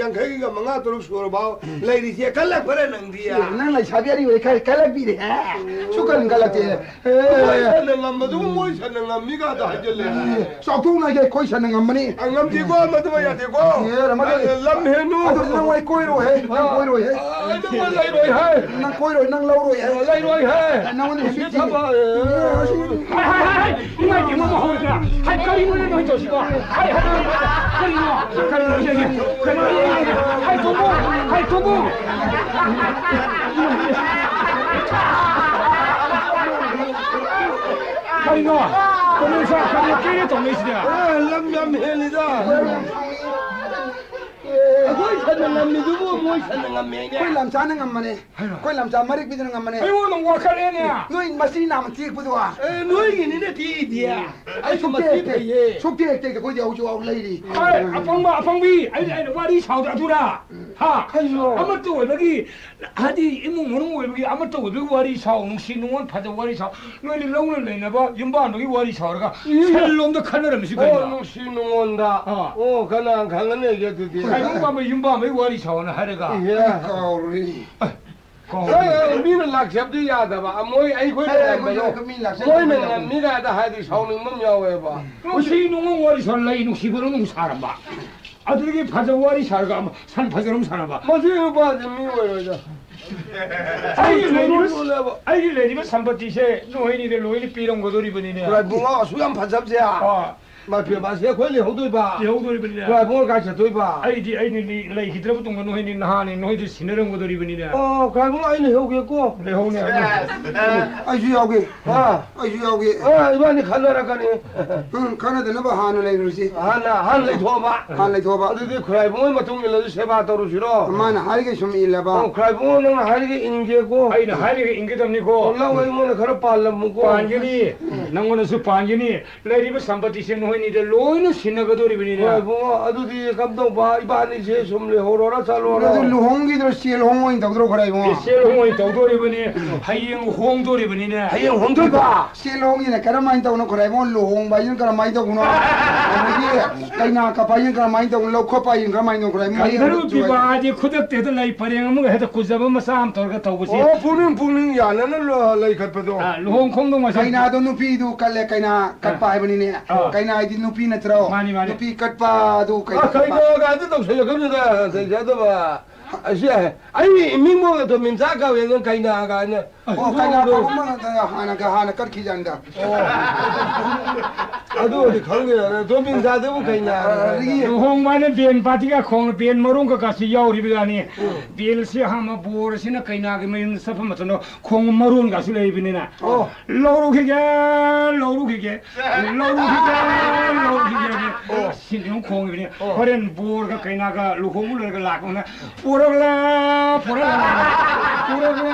ꯌꯥꯡꯈꯩꯒ ꯃꯉꯥ ꯇꯔꯨꯛ ꯁꯨꯔꯐꯥꯎ ꯂꯩꯔꯤꯁꯦ ꯀꯜꯂꯛꯄ꯭ꯔꯥ ꯅꯪꯗꯤ? ꯑꯦ, ꯅꯪ ꯂꯩꯁꯥꯕꯤ ꯑꯔꯤꯕ ꯑꯣꯏꯔꯦ, ꯀꯜ-, ꯀꯜꯂꯛꯄꯤꯔꯦ꯫ ꯁꯨꯀꯟ ꯀꯜꯂꯛꯇꯦ꯫ ꯑꯦ꯫ ꯃꯣꯏ ꯁꯟꯅ ꯉꯝꯕꯗꯨꯕꯨ ꯃꯣꯏ ꯁꯟꯅ ꯉꯝꯃꯤ ꯀꯥꯗ ꯍꯥꯏꯖꯜꯂꯦ꯫ ꯑꯦ, ꯆꯥꯎꯊꯣꯛꯅ ꯍꯥꯏꯒꯦ, ꯑꯩꯈꯣꯏ ꯁꯟꯅ ꯉꯝꯕꯅꯤ꯫ ꯑ, ꯉꯝꯗꯦꯀꯣ, ꯃꯗꯨꯃ ꯌꯥꯗꯦꯀꯣ꯫ ꯑꯦ, ꯃꯗꯨ ꯑ, ꯂꯝ ꯍꯦꯟꯅꯨ꯫ ꯑꯗꯨ ꯅꯪ ꯑꯩ ꯀꯣꯏꯔꯣꯏꯍꯦ, ꯅꯪ ꯀꯣꯏꯔꯣꯏꯍꯦ꯫ ꯑ, ꯑꯗꯨꯃ ꯂꯩꯔꯣꯏꯍꯦ꯫ ꯅꯪ ꯀꯣꯏꯔꯣꯏ, ꯅꯪ ꯂꯧꯔꯣꯏꯍꯦ꯫ ꯑ, ꯂꯩꯔꯣꯏꯍꯦ꯫ ꯅꯪꯉꯣꯟꯗ ꯅꯨꯡꯁꯤꯠ ꯊꯤ꯫ ꯊꯕꯛ, ꯑ, ꯍꯥꯏ, ꯍꯥꯏ, ꯍꯥꯏ, ꯍꯥꯏ꯫ ꯏꯃꯥꯏ, ꯏꯃꯥ, ꯃꯍꯧꯗ꯭ꯔꯥ? ꯍꯥꯏ, ꯀꯔꯤꯅꯣꯅꯦ ꯅꯣꯏ ꯇꯧꯔꯤꯁꯤꯕꯣ? ꯍꯥꯏ, ꯍꯥꯏ, ꯀꯔꯤꯅꯣ? ꯀꯔꯤꯅꯣ? ꯀꯔꯤꯅꯣ? ꯍꯥꯏ, ꯊꯣꯡꯕꯧ! ꯍꯥꯏ, ꯊꯣꯡꯕꯧ! ꯀꯔꯤꯅꯣ? ꯀꯩꯅꯣ ꯁꯥ-, ꯀꯔꯤꯅꯣ ꯀꯦꯔꯦ ꯇꯧꯅꯩꯁꯤꯗꯤ? ꯑꯦ, ꯂꯝ ꯌꯥꯝ ꯍꯦꯜꯂꯤꯗ꯫ ꯑꯩꯈꯣꯏ ꯁꯟꯅ ꯉꯝꯃꯤꯗꯨꯕꯨ ꯃꯣꯏ ꯁꯟꯅ ꯉꯝꯃꯦꯅꯦ꯫ ꯑꯩꯈꯣꯏ ꯂꯝꯆꯥꯅ ꯉꯝꯃꯅꯦ꯫ ꯍꯩꯃꯥ꯫ ꯑꯩꯈꯣꯏ ꯂꯝꯆꯥ ꯃꯔꯤꯛꯄꯤꯗꯨꯅ ꯉꯝꯃꯅꯦ꯫ ꯑꯩꯉꯣꯟꯗ ꯋꯥꯈꯠꯂꯦꯅꯦ꯫ ꯅꯣꯏ ꯃꯆꯤꯟ ꯅꯥꯝꯃ ꯇꯦꯛꯄꯗꯣ꯫ ꯑꯦ, ꯅꯣꯏꯒꯤꯅꯤꯅꯦ ꯇꯦꯛꯏꯗꯤ꯫ ꯑꯩꯁꯨ ꯁꯨꯛꯇꯦꯛ ꯃꯁꯤ ꯇꯦꯛ-, ꯐꯩꯌꯦ꯫ ꯁꯨꯛꯇꯦꯛ ꯇꯦꯛꯇꯦ, ꯑꯩꯈꯣꯏꯗꯤ ꯍꯧꯖꯤꯛ ꯐꯥꯎ ꯂꯩꯔꯤ꯫ ꯑꯦ, ꯑꯄꯪꯕ, ꯑꯄꯪꯕꯤ, ꯑꯩꯅ, ꯑꯩꯅ ꯋꯥꯔꯤ ꯁꯥꯎꯗ ꯑꯗꯨꯔꯥ? ꯍꯥ? ꯀꯩꯅꯣ? ꯑꯃꯠꯇ ꯑꯣꯏꯕꯒꯤ, ꯍꯥꯏꯗꯤ ꯏꯃꯨꯡ ꯃꯅꯨꯡ ꯑꯣꯏꯕꯒꯤ ꯑꯃꯠꯇ ꯑꯣꯏꯕꯒꯤ ꯋꯥꯔꯤ ꯁꯥꯎ, ꯅꯨꯡꯁꯤ ꯅꯨꯡꯉꯣꯟ ꯐꯖꯕ ꯋꯥꯔꯤ ꯁꯥꯎ꯫ ꯅꯣꯏꯗꯤ ꯂꯧꯅ ꯂꯩꯅꯕ ꯌꯨꯝꯕꯥꯟꯕꯒꯤ ꯋꯥꯔꯤ ꯁꯥꯎꯔꯒ ꯏꯌꯥ꯫ ꯁꯟ ꯂꯣꯝꯗ ꯈꯟꯅꯔꯝꯃꯤꯁꯤ ꯑꯣ, ꯀꯩꯅꯣ? ꯅꯨꯡꯁꯤ ꯅꯨꯡꯉꯣꯟꯗ꯫ ꯑꯥ꯫ ꯑꯣ, ꯀꯅꯥ ꯈꯪꯒꯅꯤ ꯑꯩꯒꯤ ꯑꯗꯨꯗꯤ? ꯈꯥꯏꯕꯣꯛ ꯄꯥꯝꯕ ꯌꯨꯝꯕꯥꯟꯕꯒꯤ ꯋꯥꯔꯤ ꯁꯥꯎꯅ ꯍꯥꯏꯔꯒ꯫ ꯏꯌꯥ꯫ ꯀꯥꯎꯔꯤ꯫ ꯑꯦ, ꯀꯥꯎꯔꯤ꯫ ꯑꯦ, ꯃꯤꯅ ꯂꯥꯛꯆꯕꯗꯤ ꯌꯥꯗꯕ꯫ ꯃꯣꯏ ꯑꯩꯈꯣꯏꯅ ꯑꯦ, ꯉꯝꯕꯗꯣ ꯃꯣꯏꯅ ꯃꯤ ꯂꯥꯛꯆꯕꯗꯤ ꯃꯣꯏꯅ ꯌꯥꯗꯕ꯫ ꯉꯝꯃꯤ ꯀꯥꯏꯗ ꯍꯥꯏꯗꯤ ꯁꯥꯎꯅꯤꯡꯕ ꯑꯃ ꯌꯥꯎꯋꯦꯕ꯫ ꯅꯨꯡꯁꯤ ꯅꯨꯡꯉꯣꯟ ꯋꯥꯔꯤ ꯁꯥꯎ ꯂꯩ, ꯅꯨꯡꯁꯤꯕ ꯅꯨꯡ ꯁꯥꯔꯝꯕ꯫ ꯑꯗꯨꯗꯒꯤ ꯐꯖꯕ ꯋꯥꯔꯤ ꯁꯥꯔꯒ ꯑꯃ ꯁꯟ ꯐꯖꯔꯝ ꯁꯥꯟꯅꯕ꯫ ꯃꯁꯤ ꯅꯨꯄꯥꯁꯤ ꯃꯤ ꯑꯣꯏꯔꯣꯏꯗ꯫ ꯑꯩꯒꯤ ꯂꯩꯔꯤꯕ, ꯃꯤ ꯑꯣꯏꯔꯣꯏꯕ꯫ ꯑꯩꯒꯤ ꯂꯩꯔꯤꯕ ꯁꯝꯄꯇꯤꯁꯦ ꯅꯣꯏꯅꯤꯗ ꯂꯣꯏꯅ ꯄꯤꯔꯝꯒꯗꯧꯔꯤꯕꯅꯤꯅꯦ꯫ ꯈꯨꯔꯥꯏꯕꯨꯡꯉꯣ ꯑꯁꯨꯛ ꯌꯥꯝ ꯐꯖꯕꯁꯦ꯫ ꯑꯥ꯫ ꯃꯥ ꯄꯦꯃꯥꯁꯦ ꯑꯩꯈꯣꯏ ꯂꯩꯍꯧꯗꯣꯏꯕ꯫ ꯂꯩꯍꯧꯗꯣꯔꯤꯕꯅꯤꯅꯦ꯫ ꯈꯨꯔꯥꯏꯕꯨꯡꯉꯣ ꯀꯥꯏ ꯆꯠꯇꯣꯏꯕ? ꯑꯩꯗꯤ, ꯑꯩꯅ ꯂꯤ-, ꯂꯩꯈꯤꯗ꯭ꯔꯕ ꯇꯨꯡꯗ ꯅꯣꯏꯅꯤ ꯅꯍꯥꯅꯤ, ꯅꯣꯏꯗꯤ ꯁꯤꯟꯅꯔꯝꯒꯗꯧꯔꯤꯕꯅꯤꯅꯦ꯫ ꯑꯣ, ꯈꯨꯔꯥꯏꯕꯨꯡꯉꯣ ꯑꯩ ꯂꯩꯍꯧꯒꯦꯀꯣ꯫ ꯂꯩꯍꯧꯅꯦ꯫ ꯑꯩꯁꯨ ꯌꯥꯎꯒꯦ꯫ ꯑꯥ꯫ ꯑꯩꯁꯨ ꯌꯥꯎꯒꯦ꯫ ꯑꯥ, ꯏꯕꯥꯅꯤ ꯈꯟꯅꯔꯛꯀꯅꯤ꯫ ꯎꯝ, ꯈꯟꯅꯗꯅꯕ ꯍꯥꯟꯅ ꯂꯩꯔꯨꯔꯁꯤ꯫ ꯍꯥꯟꯅ, ꯍꯥꯟꯅ ꯂꯩꯊꯣꯛꯑꯕ? ꯍꯥꯟꯅ ꯂꯩꯊꯣꯛꯑꯕ꯫ ꯑꯗꯨꯗꯤ ꯈꯨꯔꯥꯏꯕꯨꯡꯒꯤ ꯃꯇꯨꯡ ꯏꯜꯂꯁꯨ ꯁꯦꯕꯥ ꯇꯧꯔꯨꯁꯤꯔꯣ? ꯃꯥꯅ ꯍꯥꯏꯔꯤꯈꯩ ꯁꯨꯝ ꯏꯜꯂꯕ? ꯑꯣ, ꯈꯨꯔꯥꯏꯕꯨꯡ ꯅꯪꯅ ꯍꯥꯏꯔꯤꯈꯩ ꯏꯟꯒꯦꯀꯣ꯫ ꯑꯩꯅ ꯍꯥꯏꯔꯤꯈꯩ ꯏꯟꯒꯗꯕꯅꯤꯀꯣ꯫ ꯑꯣ, ꯂꯧ ꯑꯩꯉꯣꯟꯗ ꯈꯔ ꯄꯥꯜꯂꯝꯃꯨꯀꯣ꯫ ꯄꯥꯟꯒꯅꯤ, ꯅꯪꯉꯣꯟꯗꯁꯨ ꯄꯥꯟꯒꯅꯤ꯫ ꯂꯩꯔꯤꯕ ꯁꯝꯄꯇꯤꯁꯦ ꯅꯈꯣꯏꯅꯤꯗ ꯂꯣꯏꯅ ꯁꯤꯟꯅꯒꯗꯧꯔꯤꯕꯅꯤꯅꯦ꯫ ꯍꯣꯏ, ꯏꯕꯨꯡꯉꯣ, ꯑꯗꯨꯗꯤ ꯀꯝꯗꯧꯕ? ꯏꯕꯥꯅꯤꯁꯦ ꯁꯨꯝ ꯂꯩꯍꯧꯔꯣꯔꯥ ꯆꯠꯂꯣꯔꯣ? ꯑꯗꯨ ꯂꯨꯍꯣꯡꯈꯤꯗ꯭ꯔꯣ, ꯆꯦꯜ ꯍꯣꯡ ꯑꯣꯏꯅ ꯇꯧꯗ꯭ꯔꯣ, ꯈꯨꯔꯥꯏꯕꯨꯡꯉꯣ? ꯆꯦꯜ ꯍꯣꯡ ꯑꯣꯏꯅ ꯇꯧꯗꯣꯔꯤꯕꯅꯤ꯫ ꯍꯌꯦꯡ ꯍꯣꯡꯗꯣꯔꯤꯕꯅꯤꯅꯦ꯫ ꯍꯌꯦꯡ ꯍꯣꯡꯗꯣꯏꯕ? ꯆꯦꯜ ꯍꯣꯡꯉꯤꯅ ꯀꯔꯝꯍꯥꯏꯅ ꯇꯧꯅꯣ, ꯈꯨꯔꯥꯏꯕꯨꯡꯉꯣ? ꯂꯨꯍꯣꯡꯕ ꯍꯥꯏꯁꯤꯅ ꯀꯔꯝꯍꯥꯏꯅ ꯇꯧꯕꯅꯣ? ꯑꯗꯒꯤ ꯀꯩꯅꯥ ꯀꯠꯄ ꯍꯥꯏꯁꯤꯅ ꯀꯔꯝꯍꯥꯏꯅ ꯇꯧꯕꯅꯣ? ꯂꯧꯈꯠꯄ ꯍꯥꯏꯁꯤꯅ ꯀꯔꯝꯍꯥꯏꯅ ꯇꯧꯕꯅꯣ? ꯈꯨꯔꯥꯏꯕꯨꯡꯉꯣ? ꯒꯟꯙꯔꯕ ꯄꯤꯕ ꯍꯥꯏꯗꯤ ꯈꯨꯗꯛꯇ ꯍꯦꯛꯇ ꯂꯩ ꯄꯔꯦꯡ ꯑꯃꯒ ꯍꯦꯛꯇ ꯀꯨꯖꯕ ꯃꯆꯥ ꯑꯃ ꯇꯧꯔꯒ ꯇꯧꯕꯁꯦ꯫ ꯑꯣ, ꯄꯨꯛꯅꯤꯡ, ꯄꯨꯛꯅꯤꯡ ꯌꯥꯅꯅ ꯂꯣ-, ꯂꯩꯈꯠꯄꯗꯣ꯫ ꯑꯥ, ꯂꯨꯍꯣꯡ ꯈꯣꯡꯗꯣꯡ ꯃꯁꯦ꯫ ꯀꯩꯅꯥꯗꯣ ꯅꯨꯄꯤꯗꯨ ꯀꯜꯂꯦ, ꯀꯩꯅꯥ ꯀꯠꯄ ꯑꯥ꯫ ꯍꯥꯏꯕꯅꯤꯅꯦ꯫ ꯑꯥ꯫ ꯀꯩꯅꯥ ꯍꯥꯏꯗꯤ ꯅꯨꯄꯤ ꯅꯠꯇ꯭ꯔꯣ? ꯃꯥꯅꯤ, ꯃꯥꯅꯤ꯫ ꯅꯨꯄꯤ ꯀꯠꯄ ꯑꯗꯨ ꯀꯩꯅꯥ ꯑꯥ, ꯀꯠꯄ꯫ ꯀꯩꯅꯥꯒ ꯑꯗꯨ ꯇꯧꯁꯜꯂꯛꯀꯅꯨꯗ, ꯇꯧꯖꯗꯕ꯫ ꯑꯁꯤ, ꯑꯩ ꯏꯃꯤꯡꯕꯨ ꯇꯣꯃꯤꯟꯆꯥ ꯀꯧꯋꯦ, ꯑꯗꯨ ꯀꯩꯅꯥ ꯀꯥꯏꯅ꯫ ꯑꯣ, ꯀꯩꯅꯥ ꯀꯧꯕ ꯑꯃ ꯍꯥꯟꯅ, ꯍꯥꯟꯅ ꯀꯠꯈꯤꯖꯥꯠꯅꯤꯗ꯫ ꯑꯣ꯫ ꯑꯗꯨ ꯑꯣꯏꯔꯗꯤ ꯈꯪꯗꯦ, ꯇꯣꯃꯤꯟꯆꯥꯗꯨꯕꯨ ꯀꯩꯅꯥ꯫ ꯑꯗꯒꯤ ꯂꯨꯍꯣꯡꯕ ꯍꯥꯏꯅ ꯕꯦꯟ ꯄꯥꯔꯇꯤꯒ ꯈꯣꯡꯅ ꯕꯦꯟ ꯃꯔꯣꯡ ꯀꯀꯥꯁꯤ ꯌꯥꯎꯔꯤꯕꯖꯥꯠꯅꯤ꯫ ꯎꯝ꯫ ꯕꯦꯟꯁꯤ ꯑꯍꯥꯟꯕ ꯕꯣꯔꯁꯤꯅ ꯀꯩꯅꯥꯒꯤ ꯃꯌꯨꯝꯗ ꯆꯠꯄ ꯃꯇꯝꯗ ꯈꯣꯡ ꯃꯔꯣꯟꯒꯁꯨ ꯂꯩꯕꯅꯤꯅ꯫ ꯑꯣ꯫ ꯂꯧꯔꯨꯈꯤꯒꯦ, ꯂꯧꯔꯨꯈꯤꯒꯦ, ꯂꯧꯔꯨꯈꯤꯒꯦ, ꯂꯧꯔꯨꯈꯤꯒꯦ꯫ ꯑꯣ꯫ ꯁꯤꯟ ꯑꯃ ꯈꯣꯡꯉꯤꯕꯅꯤ꯫ ꯑꯣ꯫ ꯍꯣꯔꯦꯟ ꯕꯣꯔꯒ ꯀꯩꯅꯥꯒ ꯂꯨꯍꯣꯡꯕ ꯂꯣꯏꯔꯒ ꯂꯥꯛꯄꯅ, "ꯄꯨꯔꯛꯂꯦ, ꯄꯨꯔꯛꯂꯦ, ꯄꯨꯔꯛꯂꯦ,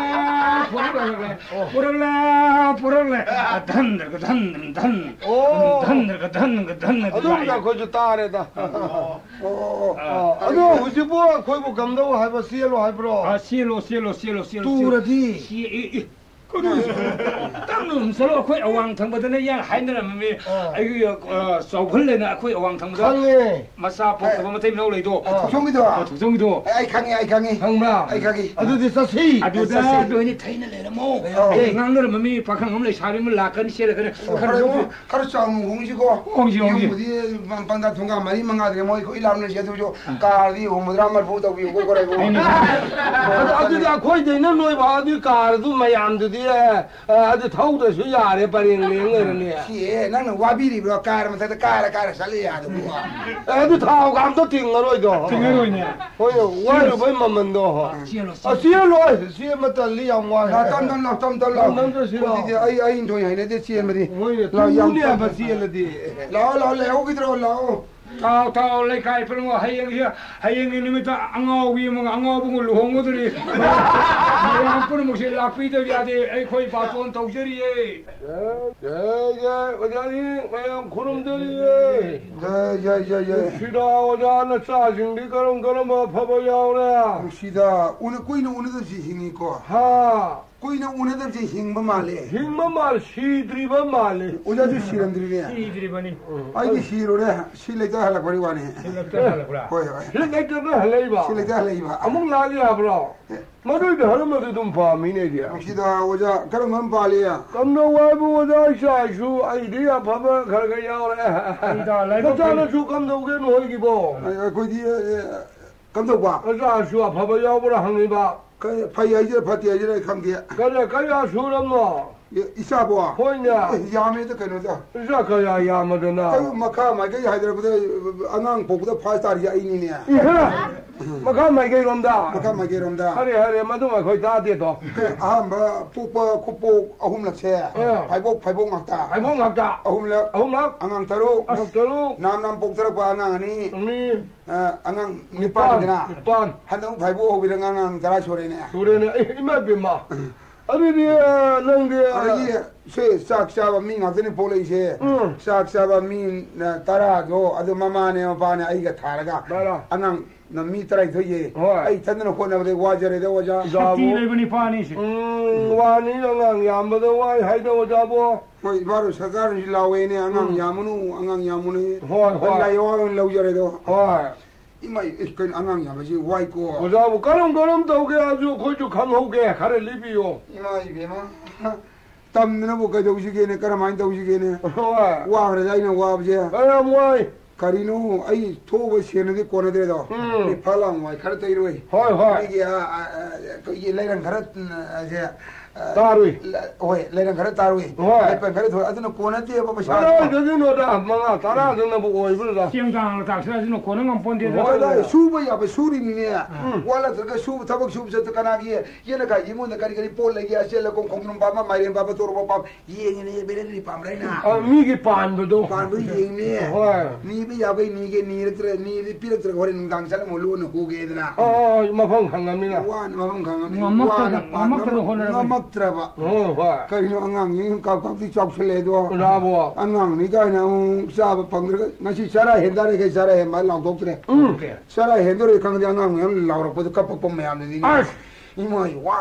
ꯄꯨꯔꯛꯂꯦ, ꯄꯨꯔꯛꯂꯦ, ꯄꯨꯔꯛꯂꯦ"꯫ ꯙꯟꯗ꯭ꯔꯒ ꯙꯟ, ꯙꯟ, ꯑꯣ꯫ ꯙꯟꯗ꯭ꯔꯒ ꯙꯟꯒ ꯙꯟ ꯑꯗꯨ ꯑꯗꯨꯝ ꯂꯥꯛꯏ꯫ ꯑꯩꯈꯣꯏꯁꯨ ꯇꯥꯔꯦꯗ꯫ ꯑꯣ, ꯑꯣ, ꯑꯣ꯫ ꯑꯗꯣ ꯍꯧꯖꯤꯛꯄꯨ ꯑꯩꯈꯣꯏꯕꯨ ꯀꯝꯗꯧ ꯍꯥꯏꯕ, ꯆꯦꯜꯂꯣ ꯍꯥꯏꯕ꯭ꯔꯣ? ꯑꯥ, ꯆꯦꯜꯂꯣ, ꯆꯦꯜꯂꯣ, ꯆꯦꯜꯂꯣ, ꯆꯦꯜꯂꯣ, ꯆꯦꯜꯂꯣ꯫ ꯇꯨꯔꯗꯤ? ꯆꯦ-, ꯑꯦ, ꯑꯦ, ꯀꯩꯅꯣ, ꯇꯞꯅ ꯑꯗꯨꯝ ꯆꯠꯂꯣ꯫ ꯑꯩꯈꯣꯏ ꯑꯋꯥꯡ ꯊꯪꯕꯗꯅ ꯏꯌꯥ ꯍꯥꯏꯅꯔꯝꯃꯤ꯫ ꯑꯥ꯫ ꯑꯩꯒꯤ, ꯑ, ꯆꯥꯎꯈꯜ ꯂꯩꯅ ꯑꯩꯈꯣꯏ ꯑꯋꯥꯡ ꯊꯪꯕꯗ ꯈꯪꯉꯦ꯫ ꯃꯆꯥ ꯄꯣꯛꯇꯕ ꯑꯦ꯫ ꯃꯇꯩ ꯃꯅꯥꯎ ꯂꯩꯗꯣ꯫ ꯑꯥ꯫ ꯊꯣꯛꯆꯣꯝꯒꯤꯗꯣ? ꯑꯥ, ꯊꯣꯛꯆꯣꯝꯒꯤꯗꯣ꯫ ꯑꯦ, ꯑꯩ ꯈꯪꯉꯤ, ꯑꯩ ꯈꯪꯉꯤ꯫ ꯈꯪꯕ꯭ꯔꯥ? ꯑꯩ ꯈꯪꯉꯤ꯫ ꯑꯗꯨꯗꯤ ꯆꯠꯁꯤ꯫ ꯑꯗꯨꯗ ꯆꯠꯁꯤ꯫ ꯂꯣꯏꯅ ꯊꯩꯅ ꯂꯩꯔꯝꯃꯣ꯫ ꯑꯦ, ꯑꯣ꯫ ꯑꯩ ꯉꯥꯡꯅꯔꯝꯃꯤ ꯄꯥꯈꯪ ꯑꯃ ꯂꯩꯁꯥꯕꯤ ꯑꯃ ꯂꯥꯛꯀꯅꯤ ꯆꯦꯜꯂꯒꯅꯤ꯫ ꯑꯣ, ꯈꯔ ꯈꯔ ꯂꯨꯝꯐꯨ-, ꯈꯔ ꯆꯥꯎꯅ ꯍꯣꯡꯁꯤꯀꯣ꯫ ꯍꯣꯡꯁꯤ, ꯍꯣꯡꯁꯤ꯫ ꯌꯨꯝꯕꯨꯗꯤ ꯄꯪ-, ꯄꯪꯒꯥ ꯊꯣꯡꯒꯥ ꯃꯔꯤ ꯃꯉꯥꯗꯅꯦ ꯃꯣꯏ ꯑꯩꯈꯣꯏ ꯂꯥꯞꯅꯔꯤꯁꯦ꯫ ꯑꯗꯨꯁꯨ ꯑꯥ꯫ ꯀꯥꯔꯗꯤ ꯍꯨꯝꯐꯨꯇꯔꯥ ꯃꯔꯤꯐꯨ ꯇꯧꯕꯤꯌꯨꯀꯣ, ꯀꯣꯔꯩꯕꯨ꯫ ꯑꯩꯅ ꯑꯗꯨ, ꯑꯗꯨꯗꯤ ꯑꯩꯈꯣꯏꯗꯩꯅ ꯅꯣꯏ ꯐꯥꯎꯗꯤ ꯀꯥꯔꯗꯨ ꯃꯌꯥꯝꯗꯨꯗꯤ, ꯑꯦ, ꯑꯦ, ꯑꯗꯨ ꯊꯧꯗ꯭ꯔꯁꯨ ꯌꯥꯔꯦ, ꯄꯔꯦꯡ ꯂꯦꯡ ꯂꯩꯔꯅꯤ꯫ ꯁꯤ, ꯑꯦ, ꯅꯪꯅ ꯋꯥꯕꯤꯔꯤꯕ꯭ꯔꯣ? ꯀꯥꯔ ꯃꯊꯛꯇ ꯀꯥꯔ ꯀꯥꯔ ꯆꯠꯂꯤ ꯌꯥꯗꯕ꯭ꯔꯣ? ꯑꯦ, ꯑꯗꯨ ꯊꯥꯎꯒ ꯑꯝꯇ ꯇꯤꯡꯉꯔꯣꯏꯗꯣ꯫ ꯇꯤꯡꯉꯔꯣꯏꯅꯦ꯫ ꯍꯣꯏꯅꯦ, ꯋꯥꯔꯨꯕꯩ ꯃꯃꯟꯗꯣ꯫ ꯆꯦꯜꯂꯣ, ꯑ, ꯆꯦꯜꯂꯣ꯫ ꯆꯦꯜꯂꯣ, ꯑꯁ, ꯆꯦꯟꯕ ꯇꯜꯂꯤ, ꯌꯥꯝ ꯋꯥꯏ꯫ ꯂꯥꯎ, ꯇꯝ, ꯇꯝ, ꯂꯥꯎ, ꯇꯝ, ꯇꯝ, ꯂꯥꯎ꯫ ꯇꯝ, ꯇꯝ, ꯆꯠꯁꯤ, ꯂꯥꯎ꯫ ꯍꯧꯖꯤꯛꯇꯤ ꯑꯩ, ꯑꯩ ꯊꯣꯏ ꯍꯩꯅꯗꯦ ꯆꯦꯟꯕꯗꯤ꯫ ꯍꯣꯏꯅꯦ, ꯂꯥꯎ, ꯌꯥꯝ ꯇꯨꯅꯦꯕ ꯇꯝ-, ꯆꯦꯜꯂꯗꯤ꯫ ꯂꯥꯎ, ꯂꯥꯎ, ꯂꯩꯍꯧꯈꯤꯗ꯭ꯔꯣ? ꯂꯥꯎ꯫ ꯇꯥꯎ, ꯇꯥꯎ, ꯂꯩꯀꯥꯏ ꯄꯨꯝꯅꯃꯛ, ꯍꯌꯦꯡꯁꯦ, ꯍꯌꯦꯡꯒꯤ ꯅꯨꯃꯤꯠꯇ ꯑꯉꯥꯎꯕꯤ ꯑꯃꯒ ꯑꯉꯥꯎꯕꯒ ꯂꯨꯍꯣꯡꯒꯗꯣꯔꯤ꯫ ꯃꯌꯥꯝ ꯄꯨꯝꯅꯃꯛꯁꯦ ꯂꯥꯛꯄꯤꯗꯕ ꯌꯥꯗꯦ꯫ ꯑꯩꯈꯣꯏ ꯕꯥꯇꯣꯟ ꯇꯧꯖꯔꯤꯌꯦ꯫ ꯌꯥꯏ, ꯌꯥꯏ, ꯌꯥꯏ, ꯑꯣꯖꯥꯒꯤ ꯃꯌꯥꯝ ꯈꯨꯔꯨꯝꯖꯔꯤꯌꯦ꯫ ꯌꯥꯏ, ꯌꯥꯏ, ꯌꯥꯏ, ꯌꯥꯏ꯫ ꯅꯨꯡꯁꯤꯗ ꯑꯣꯖꯥ, ꯅꯆꯥꯁꯤꯡꯗꯤ ꯀꯔꯝ ꯀꯔꯝꯕ ꯑꯐꯕ ꯌꯥꯎꯔꯦ? ꯅꯨꯡꯁꯤꯗ, ꯎꯅ-, ꯀꯨꯏꯅ ꯎꯅꯗꯕꯁꯤ ꯍꯤꯡꯉꯤꯀꯣ? ꯍꯥ? ꯀꯨꯏꯅ ꯎꯅꯗꯕꯁꯤ ꯍꯤꯡꯕ ꯃꯥꯜꯂꯦ꯫ ꯍꯤꯡꯕ ꯃꯥꯜ-, ꯁꯤꯗ꯭ꯔꯤꯕ ꯃꯥꯜꯂꯦ꯫ ꯑꯣꯖꯥꯁꯨ ꯁꯤꯔꯝꯗ꯭ꯔꯤꯅꯦ꯫ ꯁꯤꯗ꯭ꯔꯤꯕꯅꯤ꯫ ꯑꯩꯗꯤ ꯁꯤꯔꯨꯔꯦ, ꯁꯤ ꯂꯩꯇ ꯍꯜꯂꯛꯄꯅꯤ ꯋꯥꯅꯤ꯫ ꯁꯤ ꯂꯩꯇ ꯍꯜꯂꯛꯄ꯭ꯔꯥ? ꯍꯣꯏ, ꯍꯣꯏ꯫ ꯁꯤ ꯂꯩꯇꯅ ꯍꯜꯂꯛꯏꯕ? ꯁꯤ ꯂꯩꯇ ꯍꯜꯂꯛꯏꯕ꯫ ꯑꯃꯨꯛ ꯂꯥꯛ ꯌꯥꯕ꯭ꯔꯣ? ꯑꯦ꯫ ꯃꯗꯨꯏꯗꯤ ꯍꯜꯂꯝꯃꯗꯤ ꯑꯗꯨꯝ ꯐꯃꯤꯅꯦ ꯑꯩꯗꯤ꯫ ꯅꯨꯡꯁꯤꯗ ꯑꯣꯖꯥ, ꯀꯔꯝ ꯀꯔꯝ ꯄꯥꯜꯂꯤ? ꯀꯝꯗꯧ ꯍꯥꯏꯕꯨ ꯑꯣꯖꯥ, ꯏꯆꯥ ꯏꯁꯨ ꯑꯩꯗꯤ ꯑꯐꯕ ꯈꯔ ꯈꯔ ꯌꯥꯎꯔꯦ꯫ ꯑꯩꯗ ꯂꯥꯏꯕꯛ ꯐꯩ꯫ ꯅꯆꯥꯅꯁꯨ ꯀꯝꯗꯧꯒꯦ ꯅꯣꯏꯒꯤꯕꯣ? ꯑꯩ-, ꯑꯩꯈꯣꯏꯗꯤ, ꯑꯦ, ꯑꯦ, ꯀꯝꯗꯧꯕ? ꯅꯆꯥꯁꯨ ꯑꯐꯕ ꯌꯥꯎꯕ꯭ꯔꯥ ꯍꯪꯉꯤꯕ꯫ ꯀꯩ, ꯐꯩ ꯍꯥꯏꯁꯤꯔ ꯐꯠꯇꯦ ꯍꯥꯏꯁꯤꯔ ꯑꯩ ꯈꯪꯗꯦ꯫ ꯀꯌꯥ, ꯀꯌꯥ ꯁꯨꯔꯝꯅꯣ? ꯏ-, ꯏꯆꯥꯕꯣ? ꯍꯣꯏꯅꯦ꯫ ꯑꯦ, ꯌꯥꯝꯃꯦꯗ ꯀꯩꯅꯣꯗ꯫ ꯏꯆꯥ ꯀꯌꯥ ꯌꯥꯝꯃꯗꯅ? ꯇꯔꯨꯛ ꯃꯈꯥ ꯃꯥꯏꯀꯩ ꯍꯥꯏꯗ꯭ꯔꯕꯗ ꯑꯉꯥꯡ ꯄꯣꯛꯄꯗ ꯐꯥꯔꯁ ꯇꯥꯔꯤꯁꯦ ꯑꯩꯅꯤꯅꯦ꯫ ꯏꯍꯦ! ꯃꯈꯥ ꯃꯥꯏꯀꯩꯔꯣꯝꯗ? ꯃꯈꯥ ꯃꯥꯏꯀꯩꯔꯣꯝꯗ꯫ ꯍꯔꯦ, ꯍꯔꯦ, ꯃꯗꯨ ꯑꯩꯈꯣꯏ ꯇꯥꯗꯦꯗꯣ꯫ ꯑꯦ, ꯑꯍꯥꯟꯕ ꯄꯣꯛꯄ ꯈꯨꯄꯣꯛ ꯑꯍꯨꯝꯂꯛꯁꯦ, ꯑꯥ꯫ ꯐꯥꯏꯕꯣꯛ, ꯐꯥꯏꯕꯣꯛ ꯉꯥꯛꯇ꯫ ꯐꯥꯏꯕꯣꯛ ꯉꯥꯛꯇ? ꯑꯍꯨꯝꯂꯛ꯫ ꯑꯍꯨꯝꯂꯛ? ꯑꯉꯥꯡ ꯇꯔꯨꯛ꯫ ꯑꯉꯥꯡ ꯇꯔꯨꯛ꯫ ꯅꯍꯥꯟ ꯅꯍꯥꯟ ꯄꯣꯛꯊꯔꯛꯄ ꯑꯉꯥꯡ ꯑꯅꯤ꯫ ꯑꯅꯤ꯫ ꯑ, ꯑꯉꯥꯡ ꯅꯤꯄꯥꯟ, ꯅꯤꯄꯥꯟꯗꯅ꯫ ꯅꯤꯄꯥꯟ꯫ ꯍꯟꯗꯛ ꯐꯥꯏꯕꯣꯛ ꯍꯧꯕꯤꯔ ꯑꯉꯥꯡ, ꯑꯉꯥꯡ ꯇꯔꯥ ꯁꯨꯔꯦꯅꯦ꯫ ꯁꯨꯔꯦꯅꯦ꯫ ꯑꯦ, ꯏꯃꯥ ꯏꯕꯦꯝꯃ꯫ ꯑꯗꯨꯗꯤ, ꯑ, ꯅꯪꯗꯤ, ꯑ, ꯑꯗꯒꯤ ꯁꯦ ꯆꯥꯛ ꯆꯥꯕ ꯃꯤ ꯉꯥꯛꯇꯅꯤ ꯄꯣꯛꯂꯛꯏꯁꯦ꯫ ꯎꯝ꯫ ꯆꯥꯛ ꯆꯥꯕ ꯃꯤ, ꯑ, ꯇꯔꯥꯗꯣ, ꯑꯗꯨ ꯃꯃꯥꯅꯦ ꯃꯄꯥꯅꯦ ꯑꯩꯒ ꯊꯥꯔꯒ ꯇꯔꯥ꯫ ꯑꯉꯥꯡꯅ ꯃꯤ ꯇꯔꯥꯅꯤꯊꯣꯏ ꯌꯦ꯫ ꯍꯣꯏ꯫ ꯑꯩ ꯏꯊꯟꯗꯅ ꯍꯣꯠꯅꯕꯗ ꯋꯥꯖꯔꯦꯗ, ꯑꯣꯖꯥ꯫ ꯁꯛꯇꯤ ꯂꯩꯕ ꯅꯤꯄꯥꯅꯤ ꯁꯦ꯫ ꯎꯝ, ꯋꯥꯅꯤ ꯑꯉꯥꯡ ꯌꯥꯝꯕꯗ ꯋꯥꯏ ꯍꯥꯏꯗ, ꯑꯣꯖꯥꯕꯣ꯫ ꯍꯣꯏ, ꯏꯕꯥꯔꯣ ꯁꯔꯀꯥꯔꯅꯁꯨ ꯂꯥꯎꯋꯦꯅꯦ, ꯑꯉꯥꯡ ꯎꯝ꯫ ꯌꯥꯝꯃꯅꯨ, ꯑꯉꯥꯡ ꯌꯥꯝꯃꯅꯨ꯫ ꯍꯣꯏ, ꯍꯣꯏ꯫ ꯂꯥꯏꯋꯥ ꯑꯣꯏꯅ ꯂꯧꯖꯔꯦꯗꯣ꯫ ꯍꯣꯏ꯫ ꯏꯃꯥꯏ, ꯑꯦ, ꯀꯩꯅꯣ ꯑꯉꯥꯡ ꯌꯥꯝꯕꯁꯤ ꯋꯥꯏꯀꯣ꯫ ꯑꯣꯖꯥꯕꯨ ꯀꯔꯝ ꯀꯔꯝ ꯇꯧꯒꯦ ꯍꯥꯏꯕꯁꯨ ꯑꯩꯈꯣꯏꯁꯨ ꯈꯪꯍꯧꯒꯦ, ꯈꯔ ꯂꯤꯕꯤꯌꯣ꯫ ꯏꯃꯥ ꯏꯕꯦꯝꯃ, ꯇꯝꯗꯅꯕꯨ ꯀꯩꯗꯧꯁꯤꯒꯦꯅꯦ, ꯀꯔꯝꯍꯥꯏꯅ ꯇꯧꯁꯤꯒꯦꯅꯦ? ꯍꯣꯏ꯫ ꯋꯥꯈ꯭ꯔꯦꯗ ꯑꯩꯅ ꯋꯥꯕꯁꯦ꯫ ꯌꯥꯝ ꯋꯥꯏ꯫ ꯀꯔꯤꯅꯣ, ꯑꯩ ꯊꯣꯛꯎꯕ ꯁꯦꯟꯅꯗꯤ ꯀꯣꯟꯅꯗ꯭ꯔꯦꯗꯣ꯫ ꯎꯝ꯫ ꯑꯩ ꯐꯥ ꯂꯥꯡ ꯋꯥꯏ ꯈꯔ ꯇꯩꯔꯣꯏ꯫ ꯍꯣꯏ, ꯍꯣꯏ꯫ ꯃꯤꯒꯤ, ꯑ, ꯑ, ꯑ, ꯑꯩꯈꯣꯏꯒꯤ ꯂꯩꯔꯪ ꯈꯔ, ꯎꯝ, ꯑꯁꯦ, ꯑ, ꯇꯥꯔꯨꯏ꯫ ꯂ-, ꯍꯣꯏ, ꯂꯩꯔꯪ ꯈꯔ ꯇꯥꯔꯨꯏ꯫ ꯍꯣꯏ꯫ ꯂꯩꯄꯪ ꯈꯔ ꯊꯣꯛ-, ꯑꯗꯨꯅ ꯀꯣꯟꯅꯗꯦꯕ ꯄꯩꯁꯥ꯫ ꯀꯗꯥꯏꯗꯒꯤꯅꯣꯗ, ꯃꯉꯥ ꯇꯔꯥꯗꯨꯅꯕꯨ ꯑꯣꯏꯕ꯭ꯔꯥ? ꯆꯦꯡ ꯆꯥꯡ ꯂꯇꯥꯛꯁꯤꯅ ꯑꯗꯨꯅ ꯀꯣꯟꯅ ꯉꯝꯄꯣꯟꯗꯦꯗ꯫ ꯍꯣꯏ, ꯍꯣꯏ, ꯁꯨꯕ ꯌꯥꯕ ꯁꯨꯔꯤꯃꯤꯅꯦ꯫ ꯎꯝ꯫ ꯋꯥꯠꯂꯛꯇ꯭ꯔꯒ ꯁꯨꯕ ꯊꯕꯛ ꯁꯨꯕ ꯆꯠꯇ ꯀꯅꯥꯒꯤ ꯌꯦꯅ ꯀꯥꯏ ꯏꯃꯨꯡꯗ ꯀꯔꯤ ꯀꯔꯤ ꯄꯣꯠ ꯂꯩꯒꯦ? ꯑꯆꯦꯜ ꯑꯀꯣꯝ ꯈꯣꯡꯗ꯭ꯔꯨꯝ ꯄꯥꯝꯕ, ꯃꯥꯏꯔꯦꯟ ꯄꯥꯝꯕ, ꯇꯣꯔꯕꯣꯠ ꯄꯥꯝꯕ, ꯌꯦꯡꯉꯤꯅꯦ, ꯕꯦꯂꯦꯟꯗ꯭ꯔꯤ ꯄꯥꯝꯕ꯭ꯔꯥ ꯍꯥꯏꯅ꯫ ꯑ, ꯃꯤꯒꯤ ꯄꯥꯟꯕꯗꯣ꯫ ꯄꯥꯟꯕꯗꯣ ꯌꯦꯡꯉꯤꯅꯦ꯫ ꯍꯣꯏ꯫ ꯅꯤꯕ ꯌꯥꯕꯩ ꯅꯤꯒꯦ, ꯅꯤꯔꯛꯇ꯭ꯔ-, ꯅꯤꯔꯗꯤ ꯄꯤꯔꯛꯇ꯭ꯔꯒ ꯍꯣꯔꯦꯟ ꯅꯨꯡꯗꯥꯡ ꯆꯠꯂ ꯑꯃꯨꯛ ꯂꯣꯟꯅ ꯍꯨꯒꯦꯗꯅ꯫ ꯑ, ꯑ, ꯃꯐꯝ ꯈꯪꯉꯃꯤꯅ꯫ ꯋꯥꯅ ꯃꯐꯝ ꯈꯪꯉꯃꯤꯅ꯫ ꯉꯝꯃꯛꯇꯗ-, ꯋꯥꯅ ꯄꯥꯟ-, ꯉꯝꯃꯛꯇꯗ ꯍꯣꯠꯅꯔꯕꯅꯤ꯫ ꯉꯝꯃꯛꯇ꯭ꯔꯕ꯫ ꯍꯣꯏ, ꯍꯣꯏ꯫ ꯀꯔꯤꯅꯣ ꯑꯉꯥꯡꯁꯤꯡ ꯀꯥꯞ ꯀꯥꯞꯇꯤ ꯆꯥꯎꯁꯜꯂꯛꯑꯦꯗꯣ꯫ ꯑꯣꯖꯥꯕꯣ꯫ ꯑꯉꯥꯡꯅꯤ ꯀꯥꯏꯅ ꯑꯃꯨꯛ ꯆꯥꯕ ꯐꯪꯗ꯭ꯔꯒ ꯉꯁꯤ ꯆꯔꯥ ꯍꯦꯟꯗꯥꯔꯦ, ꯆꯔꯥ ꯍꯦꯟꯕ ꯂꯥꯎꯊꯣꯛꯇ꯭ꯔꯦ꯫ ꯎꯝ꯫ ꯆꯔꯥ ꯍꯦꯟꯗꯣꯔꯦ ꯈꯪꯗꯦ, ꯑꯉꯥꯡ ꯃꯌꯥꯝ ꯂꯥꯎꯔꯛꯄꯗ ꯀꯞꯄꯛꯄ ꯃꯌꯥꯝꯗꯨꯗꯤ꯫ ꯑꯁ! ꯏꯃꯥꯏ, ꯋꯥ,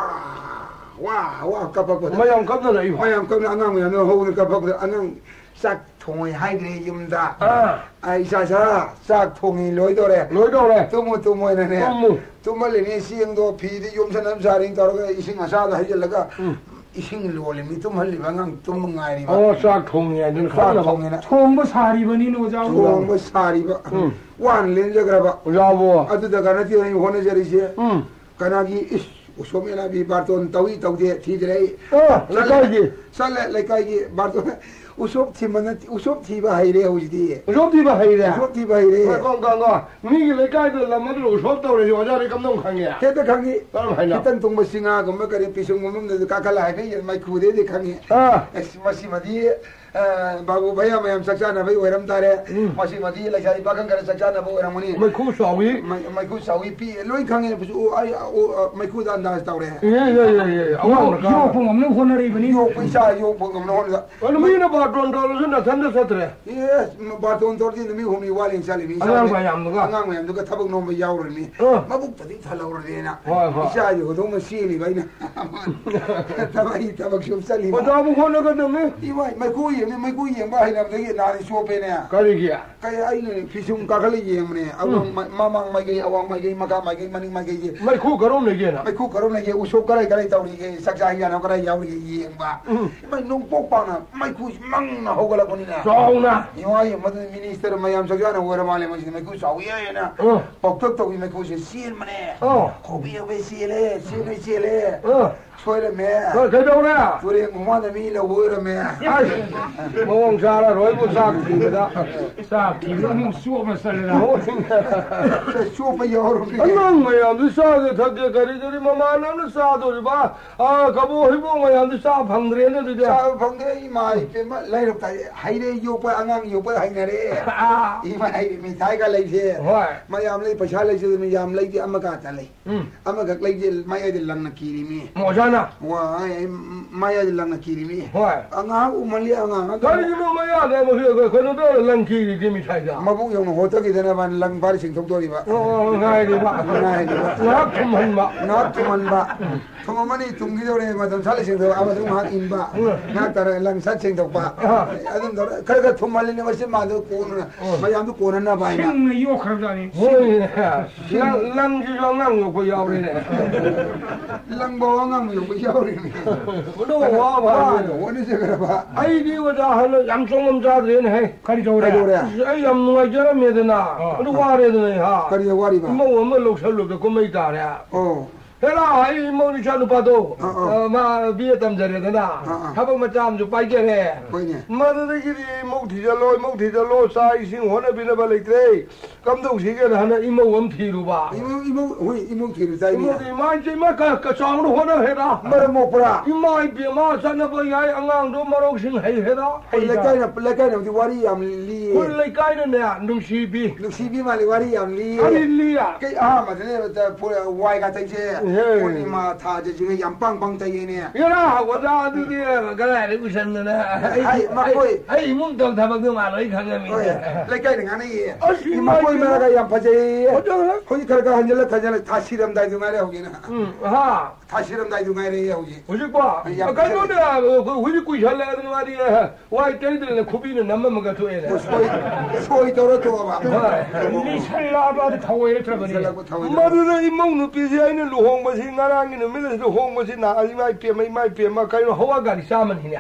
ꯋꯥ, ꯋꯥ ꯀꯞꯄꯛꯄꯗ꯫ ꯃꯌꯥꯝ ꯀꯞꯅꯔꯛꯏꯕ? ꯃꯌꯥꯝ ꯀꯞꯅ, ꯑꯉꯥꯡ ꯃꯌꯥꯝꯗꯨꯅ ꯍꯧꯅ ꯀꯞꯄꯛꯄꯗ, ꯑꯉꯥꯡ ꯆꯥꯛ ꯊꯣꯡꯉꯣꯏ ꯍꯥꯏꯈ꯭ꯔꯦ ꯌꯨꯝꯗ꯫ ꯑꯥ꯫ ꯑꯩ ꯏꯆꯥ ꯁꯥ, ꯆꯥꯛ ꯊꯣꯡꯉꯤ ꯂꯣꯏꯗꯧꯔꯦ꯫ ꯂꯣꯏꯗꯧꯔꯦ꯫ ꯇꯨꯝꯃꯨ, ꯇꯨꯝꯃꯣꯅꯅꯦ꯫ ꯇꯨꯝꯃꯨ꯫ ꯇꯨꯝꯍꯜꯂꯤꯅꯤ, ꯆꯦꯡꯗꯣ ꯐꯤꯗꯤ ꯌꯣꯝꯁꯟ ꯑꯃ ꯁꯥꯔꯤ ꯇꯧꯔꯒ ꯏꯁꯤꯡ ꯑꯁꯥꯗ ꯍꯩꯖꯤꯜꯂꯒ ꯎꯝ꯫ ꯏꯁꯤꯡ ꯂꯣꯜꯂꯤꯃꯤ, ꯇꯨꯝꯍꯜꯂꯤꯕ ꯑꯉꯥꯡ ꯇꯨꯝꯕ ꯉꯥꯏꯔꯤꯕ꯫ ꯑꯣ, ꯆꯥꯛ ꯊꯣꯡꯉꯤ ꯍꯥꯏꯗꯨꯅ ꯆꯥꯛ ꯈꯪꯅꯕ꯫ ꯊꯣꯡꯉꯤꯅ꯫ ꯊꯣꯡꯕ ꯁꯥꯔꯤꯕꯅꯤꯅ ꯑꯣꯖꯥꯕꯨ꯫ ꯊꯣꯡꯕ ꯁꯥꯔꯤꯕ꯫ ꯎꯝ꯫ ꯋꯥꯅ ꯂꯦꯟꯖꯈ꯭ꯔꯕ꯫ ꯑꯣꯖꯥꯕꯨ꯫ ꯑꯗꯨꯗ ꯀꯥꯟꯅꯗꯦ ꯑꯩ ꯍꯣꯠꯅꯖꯔꯤꯁꯦ꯫ ꯎꯝ꯫ ꯀꯅꯥꯒꯤ ꯏꯁ, ꯎꯁꯣꯞ ꯃꯦꯂꯥꯒꯤ ꯕꯥꯔꯇꯣꯟ ꯇꯧꯏ ꯇꯧꯗꯦ ꯊꯤꯗ꯭ꯔꯦ ꯑꯩ꯫ ꯑ, ꯆꯠꯂꯦ, ꯂꯩꯀꯥꯏꯒꯤ꯫ ꯆꯠꯂꯦ, ꯂꯩꯀꯥꯏꯒꯤ ꯕꯥꯔꯇꯣꯟ꯫ ꯎꯁꯣꯞ ꯊꯤꯕ ꯅꯠꯇꯦ, ꯎꯁꯣꯞ ꯊꯤꯕ ꯍꯩꯔꯦ ꯍꯧꯖꯤꯛꯇꯤ꯫ ꯎꯁꯣꯞ ꯊꯤꯕ ꯍꯩꯔꯦ? ꯎꯁꯣꯞ ꯊꯤꯕ ꯍꯩꯔꯦ꯫ ꯉꯥꯏꯈꯣ, ꯉꯥꯏꯈꯣ, ꯉꯥꯏꯈꯣ꯫ ꯃꯤꯒꯤ ꯂꯩꯀꯥꯏꯗ ꯂꯝ ꯑꯃꯗ ꯎꯁꯣꯞ ꯇꯧꯔꯦ, ꯑꯣꯖꯥꯗꯤ ꯀꯝꯗꯧ ꯈꯪꯉꯦ? ꯍꯦꯛꯇ ꯈꯪꯉꯤ꯫ ꯀꯔꯝ ꯍꯥꯏꯅ? ꯈꯤꯇꯪ ꯇꯣꯡꯕ ꯆꯤꯡꯉꯥꯒꯨꯝꯕ ꯀꯔꯤ ꯄꯤꯁꯨꯝꯒꯨꯝꯕ ꯑꯃꯗ ꯀꯥꯈꯠꯂ ꯍꯥꯏꯐꯦꯠ ꯌꯦꯡ ꯃꯩꯈꯨꯗꯩꯗꯤ ꯈꯪꯉꯤ꯫ ꯑꯥ꯫ ꯑꯁ, ꯃꯁꯤꯃꯗꯤ, ꯑ, ꯕꯥꯕꯨ ꯚꯩꯌꯥ ꯃꯌꯥꯝ ꯆꯥꯛ ꯆꯥꯅꯕꯩ ꯑꯣꯏꯔꯝ ꯇꯥꯔꯦ꯫ ꯎꯝ꯫ ꯃꯁꯤꯃꯗꯤ ꯂꯩꯁꯥꯕꯤ ꯄꯥꯈꯪ ꯈꯔ ꯆꯥꯛ ꯆꯥꯅꯕ ꯑꯣꯏꯔꯝꯒꯅꯤ꯫ ꯃꯩꯈꯨ ꯆꯥꯎꯏ꯫ ꯃꯩ-, ꯃꯩꯈꯨ ꯆꯥꯎꯏ ꯄꯤ-, ꯂꯣꯏ ꯈꯪꯉꯦ꯫ ꯄꯤꯁꯨ-, ꯑꯣ, ꯑꯩ, ꯑꯣ, ꯑ, ꯃꯩꯈꯨꯗ ꯑꯟꯗꯥꯖ ꯇꯧꯔꯦ꯫ ꯏꯍꯦ, ꯏꯍꯦ, ꯏꯍꯦ, ꯏꯍꯦ꯫ ꯑꯋꯥꯡ ꯌꯣꯛ-, ꯌꯣꯛꯄ ꯉꯝꯅꯕ ꯍꯣꯠꯅꯔꯤꯕꯅꯤ꯫ ꯌꯣꯛꯄ ꯏꯆꯥ ꯌꯣꯛꯄ ꯉꯝꯅ ꯍꯣꯠꯅꯕ꯫ ꯑꯗꯨ ꯃꯤꯅ ꯕꯥꯔꯇꯣꯟ ꯇꯧꯔꯁꯨ ꯅꯊꯟꯗ ꯆꯠꯇ꯭ꯔꯦ꯫ ꯑꯦ, ꯕꯥꯔꯇꯣꯟ ꯇꯧꯔꯗꯤ ꯅꯨꯃꯤꯠ ꯍꯨꯝꯅꯤ ꯋꯥꯠꯂꯤ ꯆꯠꯂꯤꯃꯤ꯫ ꯑꯉꯥꯡ ꯃꯌꯥꯝꯗꯨꯒ꯫ ꯑꯉꯥꯡ ꯃꯌꯥꯝꯗꯨꯒ ꯊꯕꯛ ꯅꯣꯝꯕ ꯌꯥꯎꯔꯅꯤ꯫ ꯑ꯫ ꯃꯕꯨꯛꯇꯗꯤ ꯊꯜꯍꯧꯔꯗꯤꯅ꯫ ꯍꯣꯏ, ꯍꯣꯏ꯫ ꯏꯆꯥꯒꯤ ꯍꯧꯗꯣꯡꯅ ꯆꯦꯜꯂꯤꯕ ꯑꯩꯅ꯫ ꯊꯕꯛ, ꯑꯩ ꯊꯕꯛ ꯁꯨꯝ ꯆꯠꯂꯤꯕ꯫ ꯑꯣꯖꯥꯕꯨ ꯍꯣꯠꯅꯒꯗꯕꯅꯤ꯫ ꯏꯃꯥꯏ, ꯃꯩꯈꯨ ꯌꯦꯡꯉꯤ, ꯃꯩꯈꯨ ꯌꯦꯡꯕ ꯍꯩꯅꯕꯗꯒꯤ ꯅꯥꯔꯤ ꯆꯣꯞꯄꯦꯅꯦ꯫ ꯀꯔꯤꯒꯤ? ꯀꯩ ꯑꯩꯅ ꯐꯤꯁꯨꯝ ꯀꯥꯈꯠꯂ ꯌꯦꯡꯕꯅꯦ꯫ ꯑꯋꯥꯡ ꯃ-, ꯃꯃꯥꯡ ꯃꯥꯏꯀꯩ, ꯑꯋꯥꯡ ꯃꯥꯏꯀꯩ, ꯃꯈꯥ ꯃꯥꯏꯀꯩ, ꯃꯅꯤꯡ ꯃꯥꯏꯀꯩꯁꯦ꯫ ꯃꯩꯈꯨ ꯀꯔꯣꯝ ꯂꯩꯒꯦꯅ? ꯃꯩꯈꯨ ꯀꯔꯣꯝ ꯂꯩꯒꯦ, ꯎꯁꯣꯞ ꯀꯔꯥꯏ ꯀꯔꯥꯏ ꯇꯧꯔꯤꯒꯦ, ꯆꯥꯛ ꯆꯥ ꯍꯤꯡꯖꯥꯟꯅꯕ ꯀꯔꯥꯏ ꯌꯥꯎꯔꯤꯒꯦ ꯌꯦꯡꯕ꯫ ꯎꯝ꯫ ꯏꯃꯥꯏ, ꯅꯣꯡꯄꯣꯛ ꯄꯥꯛꯅ ꯃꯩꯈꯨꯁꯤ ꯃꯪꯅ ꯍꯧꯒꯠꯂꯛꯄꯅꯤꯅꯦ꯫ ꯆꯥꯎꯅ꯫ ꯏꯃꯥꯏ, ꯃꯗꯨ ꯃꯤꯅꯤꯁꯇꯔ ꯃꯌꯥꯝ ꯆꯥꯛ ꯆꯥꯅ ꯑꯣꯏꯔ ꯃꯥꯜꯂꯦ ꯃꯁꯤꯗꯤ꯫ ꯃꯩꯈꯨ ꯆꯥꯎꯏ ꯍꯥꯏꯅ ꯑ꯫ ꯄꯥꯎꯇꯥꯛ ꯇꯧꯏ꯫ ꯃꯩꯈꯨꯁꯦ ꯆꯦꯟꯕꯅꯦ꯫ ꯑ꯫ ꯍꯣꯕꯦ ꯍꯣꯕꯦ ꯆꯦꯜꯂꯦ, ꯆꯦꯜꯂꯦ, ꯆꯦꯜꯂꯦ꯫ ꯑ꯫ ꯁꯣꯏꯔꯝꯃꯦ꯫ ꯑ, ꯀꯩꯗꯧꯔꯦ? ꯇꯨꯔꯦꯟ ꯈꯣꯡꯕꯥꯟꯗ ꯃꯤ ꯂꯧꯕ ꯑꯣꯏꯔꯝꯃꯦ꯫ ꯑꯁ, ꯃꯑꯣꯡ ꯆꯥꯔꯔꯣꯏꯕꯨ ꯆꯥꯛ ꯊꯤꯕꯗ꯫ ꯆꯥꯛ ꯊꯤꯕꯗ ꯑꯃꯨꯛ ꯆꯣꯞꯅ ꯆꯠꯂꯦꯗ꯫ ꯆꯣꯞꯄ ꯌꯥꯎꯔꯝꯃꯦ꯫ ꯑꯉꯥꯡ ꯃꯌꯥꯝꯗꯨ ꯆꯥꯒꯦ ꯊꯛꯀꯦ ꯀꯔꯤ ꯀꯔꯤ ꯃꯃꯥꯟꯅꯕꯅ ꯆꯥꯗꯣꯔꯤꯕ, ꯑ, ꯀꯕꯣꯛ ꯍꯩꯕꯣꯡ ꯃꯌꯥꯝꯗꯨ ꯆꯥ ꯐꯪꯗ꯭ꯔꯦꯅꯦ ꯑꯗꯨꯗꯤ꯫ ꯆꯥꯕ ꯐꯪꯗꯦ꯫ ꯏꯃꯥ ꯏꯄꯦꯝꯃ, ꯂꯩꯔꯛꯇ ꯍꯩꯔꯦ ꯌꯣꯛꯄ ꯑꯉꯥꯡ ꯌꯣꯛꯄ ꯍꯩꯅꯔꯦ꯫ ꯑꯥ꯫ ꯏꯃꯥ ꯍꯩꯔꯦ ꯃꯤꯊꯥꯏꯒ ꯂꯩꯁꯦ꯫ ꯍꯣꯏ꯫ ꯃꯌꯥꯝ ꯂꯩ, ꯄꯩꯁꯥ ꯂꯩꯖꯗꯅ ꯌꯥꯝ ꯂꯩꯇꯦ, ꯑꯃꯀꯥꯇ ꯂꯩ꯫ ꯎꯝ꯫ ꯑꯃꯈꯛ ꯂꯩꯇꯦ, ꯃꯌꯥꯏꯗ ꯂꯪꯅ ꯀꯤꯔꯤꯃꯤ꯫ ꯑꯣꯖꯥꯅ꯫ ꯋꯥ, ꯑꯩ, ꯑꯩ ꯃꯌꯥꯏꯗ ꯂꯪꯅ ꯀꯤꯔꯤꯃꯤ꯫ ꯍꯣꯏ꯫ ꯑꯉꯥꯡ ꯎꯃꯜꯂꯤ ꯑꯉꯥꯡ ꯑꯗꯨ ꯀꯔꯤꯒꯤꯅꯣ ꯃꯌꯥꯗ ꯑꯃꯨꯛ ꯀꯩꯅꯣ ꯇꯧꯔ ꯂꯪ ꯀꯤꯔꯤꯗꯤ ꯃꯤꯊꯥꯏꯗ? ꯃꯕꯨꯛ ꯌꯧꯅ ꯍꯣꯠꯇꯈꯤꯗꯅꯕ ꯂꯪ ꯐꯥꯔ ꯆꯤꯡꯊꯣꯛꯇꯣꯔꯤꯕ꯫ ꯑꯣ, ꯑꯣ, ꯉꯥꯏꯔꯤꯕ꯫ ꯉꯥꯏꯔꯤꯕ꯫ ꯉꯥꯏꯍꯥꯛ ꯊꯨꯝꯍꯟꯕ꯫ ꯉꯥꯏꯍꯥꯛ ꯊꯨꯝꯍꯟꯕ꯫ ꯊꯨꯝ ꯑꯃꯅꯤ ꯊꯨꯝꯈꯤꯗꯧꯔꯦ, ꯃꯇꯝ ꯁꯠꯂ ꯆꯤꯡꯊꯣꯛ, ꯑꯃꯗꯨ ꯉꯥꯏꯍꯥꯛ ꯏꯟꯕ꯫ ꯉꯥꯏꯍꯥꯛ ꯇꯧꯔꯒ ꯂꯪ ꯁꯠ ꯆꯤꯡꯊꯣꯛꯄ꯫ ꯑꯗꯨꯝ ꯇꯧꯔ ꯈꯔ ꯈꯔ ꯊꯨꯝꯍꯜꯂꯤꯅꯦ ꯃꯁꯤ ꯃꯥꯗꯣ ꯀꯣꯟꯅ ꯃꯌꯥꯝꯗꯨ ꯀꯣꯟꯅꯅꯕ ꯍꯥꯏꯅ꯫ ꯁꯤꯡꯅ ꯌꯣꯛꯈ꯭ꯔꯕꯖꯥꯠꯅꯤ꯫ ꯍꯣꯏꯅꯦ꯫ ꯂꯪ-, ꯂꯪꯁꯤꯁꯨ ꯑꯉꯥꯡ ꯌꯣꯛꯄ ꯌꯥꯎꯔꯦꯅꯦ꯫ ꯂꯪꯐꯥꯎ ꯑꯉꯥꯡ ꯌꯣꯛꯄ ꯌꯥꯎꯔꯤꯅꯦ꯫ ꯑꯗꯨ ꯋꯥꯕ ꯋꯥꯗꯣ ꯍꯥꯏꯕꯅꯦ꯫ ꯍꯣꯠꯅꯖꯈ꯭ꯔꯕ꯫ ꯑꯩꯗꯤ ꯑꯣꯖꯥ ꯍꯟꯗꯛ ꯌꯥꯝ ꯆꯣꯡꯉꯝ ꯆꯥꯗ꯭ꯔꯦꯅꯦ ꯍꯦ꯫ ꯀꯔꯤ ꯇꯧꯔꯦ? ꯀꯩꯗꯧꯔꯦ? ꯑꯁ, ꯑꯩ ꯌꯥꯝ ꯅꯨꯡꯉꯥꯏꯖꯔꯝꯃꯦꯗꯅ꯫ ꯑꯥ꯫ ꯑꯗꯨ ꯋꯥꯔꯦꯗꯅ ꯑꯩ ꯍꯥ꯫ ꯀꯔꯤꯗ ꯋꯥꯔꯤꯕ? ꯏꯃꯧ ꯑꯃ ꯂꯧꯁꯜꯂꯨꯕꯗ ꯀꯨꯝꯍꯩ ꯇꯥꯔꯦ꯫ ꯑꯣ꯫ ꯍꯦꯔꯥ, ꯑꯩ ꯏꯃꯧ ꯏꯆꯥ ꯅꯨꯄꯥꯗꯣ, ꯑꯥ, ꯑꯥ꯫ ꯑ, ꯃꯥ ꯕꯤ ꯑꯦ ꯇꯝꯖꯔꯦꯗꯅ, ꯑꯥ, ꯑꯥ꯫ ꯊꯕꯛ ꯃꯆꯥ ꯑꯃꯁꯨ ꯄꯥꯏꯖꯔꯦ꯫ ꯍꯣꯏꯅꯦ꯫ ꯃꯗꯨꯗꯒꯤꯗꯤ ꯏꯃꯧ ꯊꯤꯖꯜꯂꯣ, ꯏꯃꯧ ꯊꯤꯖꯜꯂꯣ, ꯆꯥꯛ ꯏꯁꯤꯡ ꯍꯣꯠꯅꯕꯤꯅꯕ ꯂꯩꯇ꯭ꯔꯦ꯫ ꯀꯝꯗꯧꯁꯤꯒꯦꯅ ꯍꯥꯏꯅ ꯏꯃꯧ ꯑꯃ ꯊꯤꯔꯨꯕ꯫ ꯏꯃꯧ, ꯏꯃꯧ, ꯍꯣꯏ, ꯏꯃꯧ ꯊꯤꯔꯨ ꯆꯥꯏꯅꯦ꯫ ꯏꯃꯧꯗꯤ ꯏꯃꯥ ꯏꯆꯦ ꯏꯃꯥ ꯀ-, ꯀ-, ꯆꯥꯎꯅ ꯍꯣꯠꯅ ꯍꯦꯔꯥ꯫ ꯃꯔꯝ ꯃꯣꯛꯄ꯭ꯔꯥ? ꯏꯃꯥ ꯏꯕꯦꯝꯃ ꯆꯠꯅꯕ ꯌꯥꯏ, ꯑꯉꯥꯡꯗꯣ ꯃꯔꯧꯁꯤꯡ ꯍꯩ ꯍꯦꯔꯥ꯫ ꯑꯩꯈꯣꯏ ꯂꯩꯀꯥꯏꯅ, ꯂꯩꯀꯥꯏꯅꯕꯨꯗꯤ ꯋꯥꯔꯤ ꯌꯥꯝ ꯂꯤꯌꯦ꯫ ꯑꯩꯈꯣꯏ ꯂꯩꯀꯥꯏꯅꯅꯦ, ꯅꯨꯡꯁꯤꯕꯤ꯫ ꯅꯨꯡꯁꯤꯕꯤ ꯃꯥꯜꯂꯤ, ꯋꯥꯔꯤ ꯌꯥꯝ ꯂꯤꯌꯦ꯫ ꯀꯔꯤ ꯂꯤꯌꯦ? ꯀꯩ ꯑꯍꯥꯟꯕꯗꯅꯦ, ꯄꯨꯔꯥ ꯋꯥꯏ ꯀꯥꯇꯩꯁꯦ꯫ ꯍꯦ꯫ ꯄꯨꯔꯅꯤꯃꯥ ꯊꯥꯁꯦ ꯁꯤꯒ ꯌꯥꯝ ꯄꯥꯡ ꯄꯥꯡ ꯇꯩꯌꯦꯅꯦ꯫ ꯌꯥꯔꯥ, ꯑꯣꯖꯥ ꯑꯗꯨꯗꯤ ꯀꯗꯥꯏꯗ ꯎꯁꯟꯗꯅ? ꯑꯩ, ꯍꯥꯏ, ꯑꯩ, ꯃꯈꯣꯏ ꯑꯩ ꯏꯃꯨꯡ ꯇꯧ ꯊꯕꯛꯇꯣ ꯃꯥ ꯂꯣꯏ ꯈꯪꯉꯝꯃꯤ꯫ ꯍꯣꯏ, ꯂꯩꯀꯥꯏꯅ ꯉꯥꯡꯅꯩꯌꯦ꯫ ꯑꯁ, ꯏ ꯃꯈꯣꯏ ꯏꯃꯥꯏ ꯃꯔꯛ ꯌꯥꯝ ꯐꯖꯩꯌꯦ꯫ ꯑꯣꯖꯥ꯫ ꯍꯧꯖꯤꯛ ꯈꯔ ꯈꯔ ꯍꯟꯖꯤꯜꯂ ꯈꯟꯖꯤꯜꯂ ꯊꯥ ꯁꯤꯔꯝꯗꯥꯏꯗꯨ ꯉꯥꯏꯔꯦ ꯍꯧꯖꯤꯛꯅ꯫ ꯎꯝ, ꯍꯥ꯫ ꯊꯥ ꯁꯤꯔꯝꯗꯥꯏꯗꯨ ꯉꯥꯏꯔꯦ ꯍꯧꯖꯤꯛ꯫ ꯍꯧꯖꯤꯛꯄꯣ? ꯑꯩ ꯌꯥꯝ ꯀꯩꯅꯣꯅꯦ, ꯐꯖꯩ꯫ ꯑꯩꯈꯣꯏ ꯍꯧꯖꯤꯛ ꯀꯨꯏꯁꯜꯂꯛꯑꯦ ꯑꯗꯨ ꯃꯥꯗꯤ, ꯑꯦ, ꯋꯥꯏ ꯇꯩꯗ꯭ꯔꯦꯅꯦ, ꯈꯨꯕꯤꯅ ꯅꯝꯃꯝꯃꯒ ꯊꯣꯛꯑꯦꯅꯦ꯫ ꯑꯣ, ꯁꯣꯏ-, ꯁꯣꯏ ꯇꯧꯔ ꯊꯣꯛꯑꯕ꯫ ꯍꯣꯏ꯫ ꯂꯤꯁꯜꯂꯛꯑꯕ ꯑꯗꯨ ꯊꯧꯑꯣꯏꯔꯛꯇ꯭ꯔꯕꯅꯤ꯫ ꯂꯤꯁꯜꯂꯛꯄ ꯊꯧꯑꯣꯏꯗ꯭ꯔꯕ꯫ ꯃꯗꯨꯗ ꯏꯃꯧ ꯅꯨꯄꯤꯁꯦ ꯑꯩꯅ ꯂꯨꯍꯣꯡꯕꯁꯤ, ꯉꯔꯥꯡꯒꯤ ꯅꯨꯃꯤꯠ ꯑꯁꯤꯗ ꯍꯣꯡꯕꯁꯤꯅ, ꯏꯃꯥ ꯏꯄꯦꯝꯃ, ꯏꯃꯥ ꯏꯄꯦꯝꯃ, ꯀꯩꯅꯣ, ꯍꯋꯥ ꯒꯥꯔꯤ ꯆꯥꯝꯃꯅꯤꯅꯦ꯫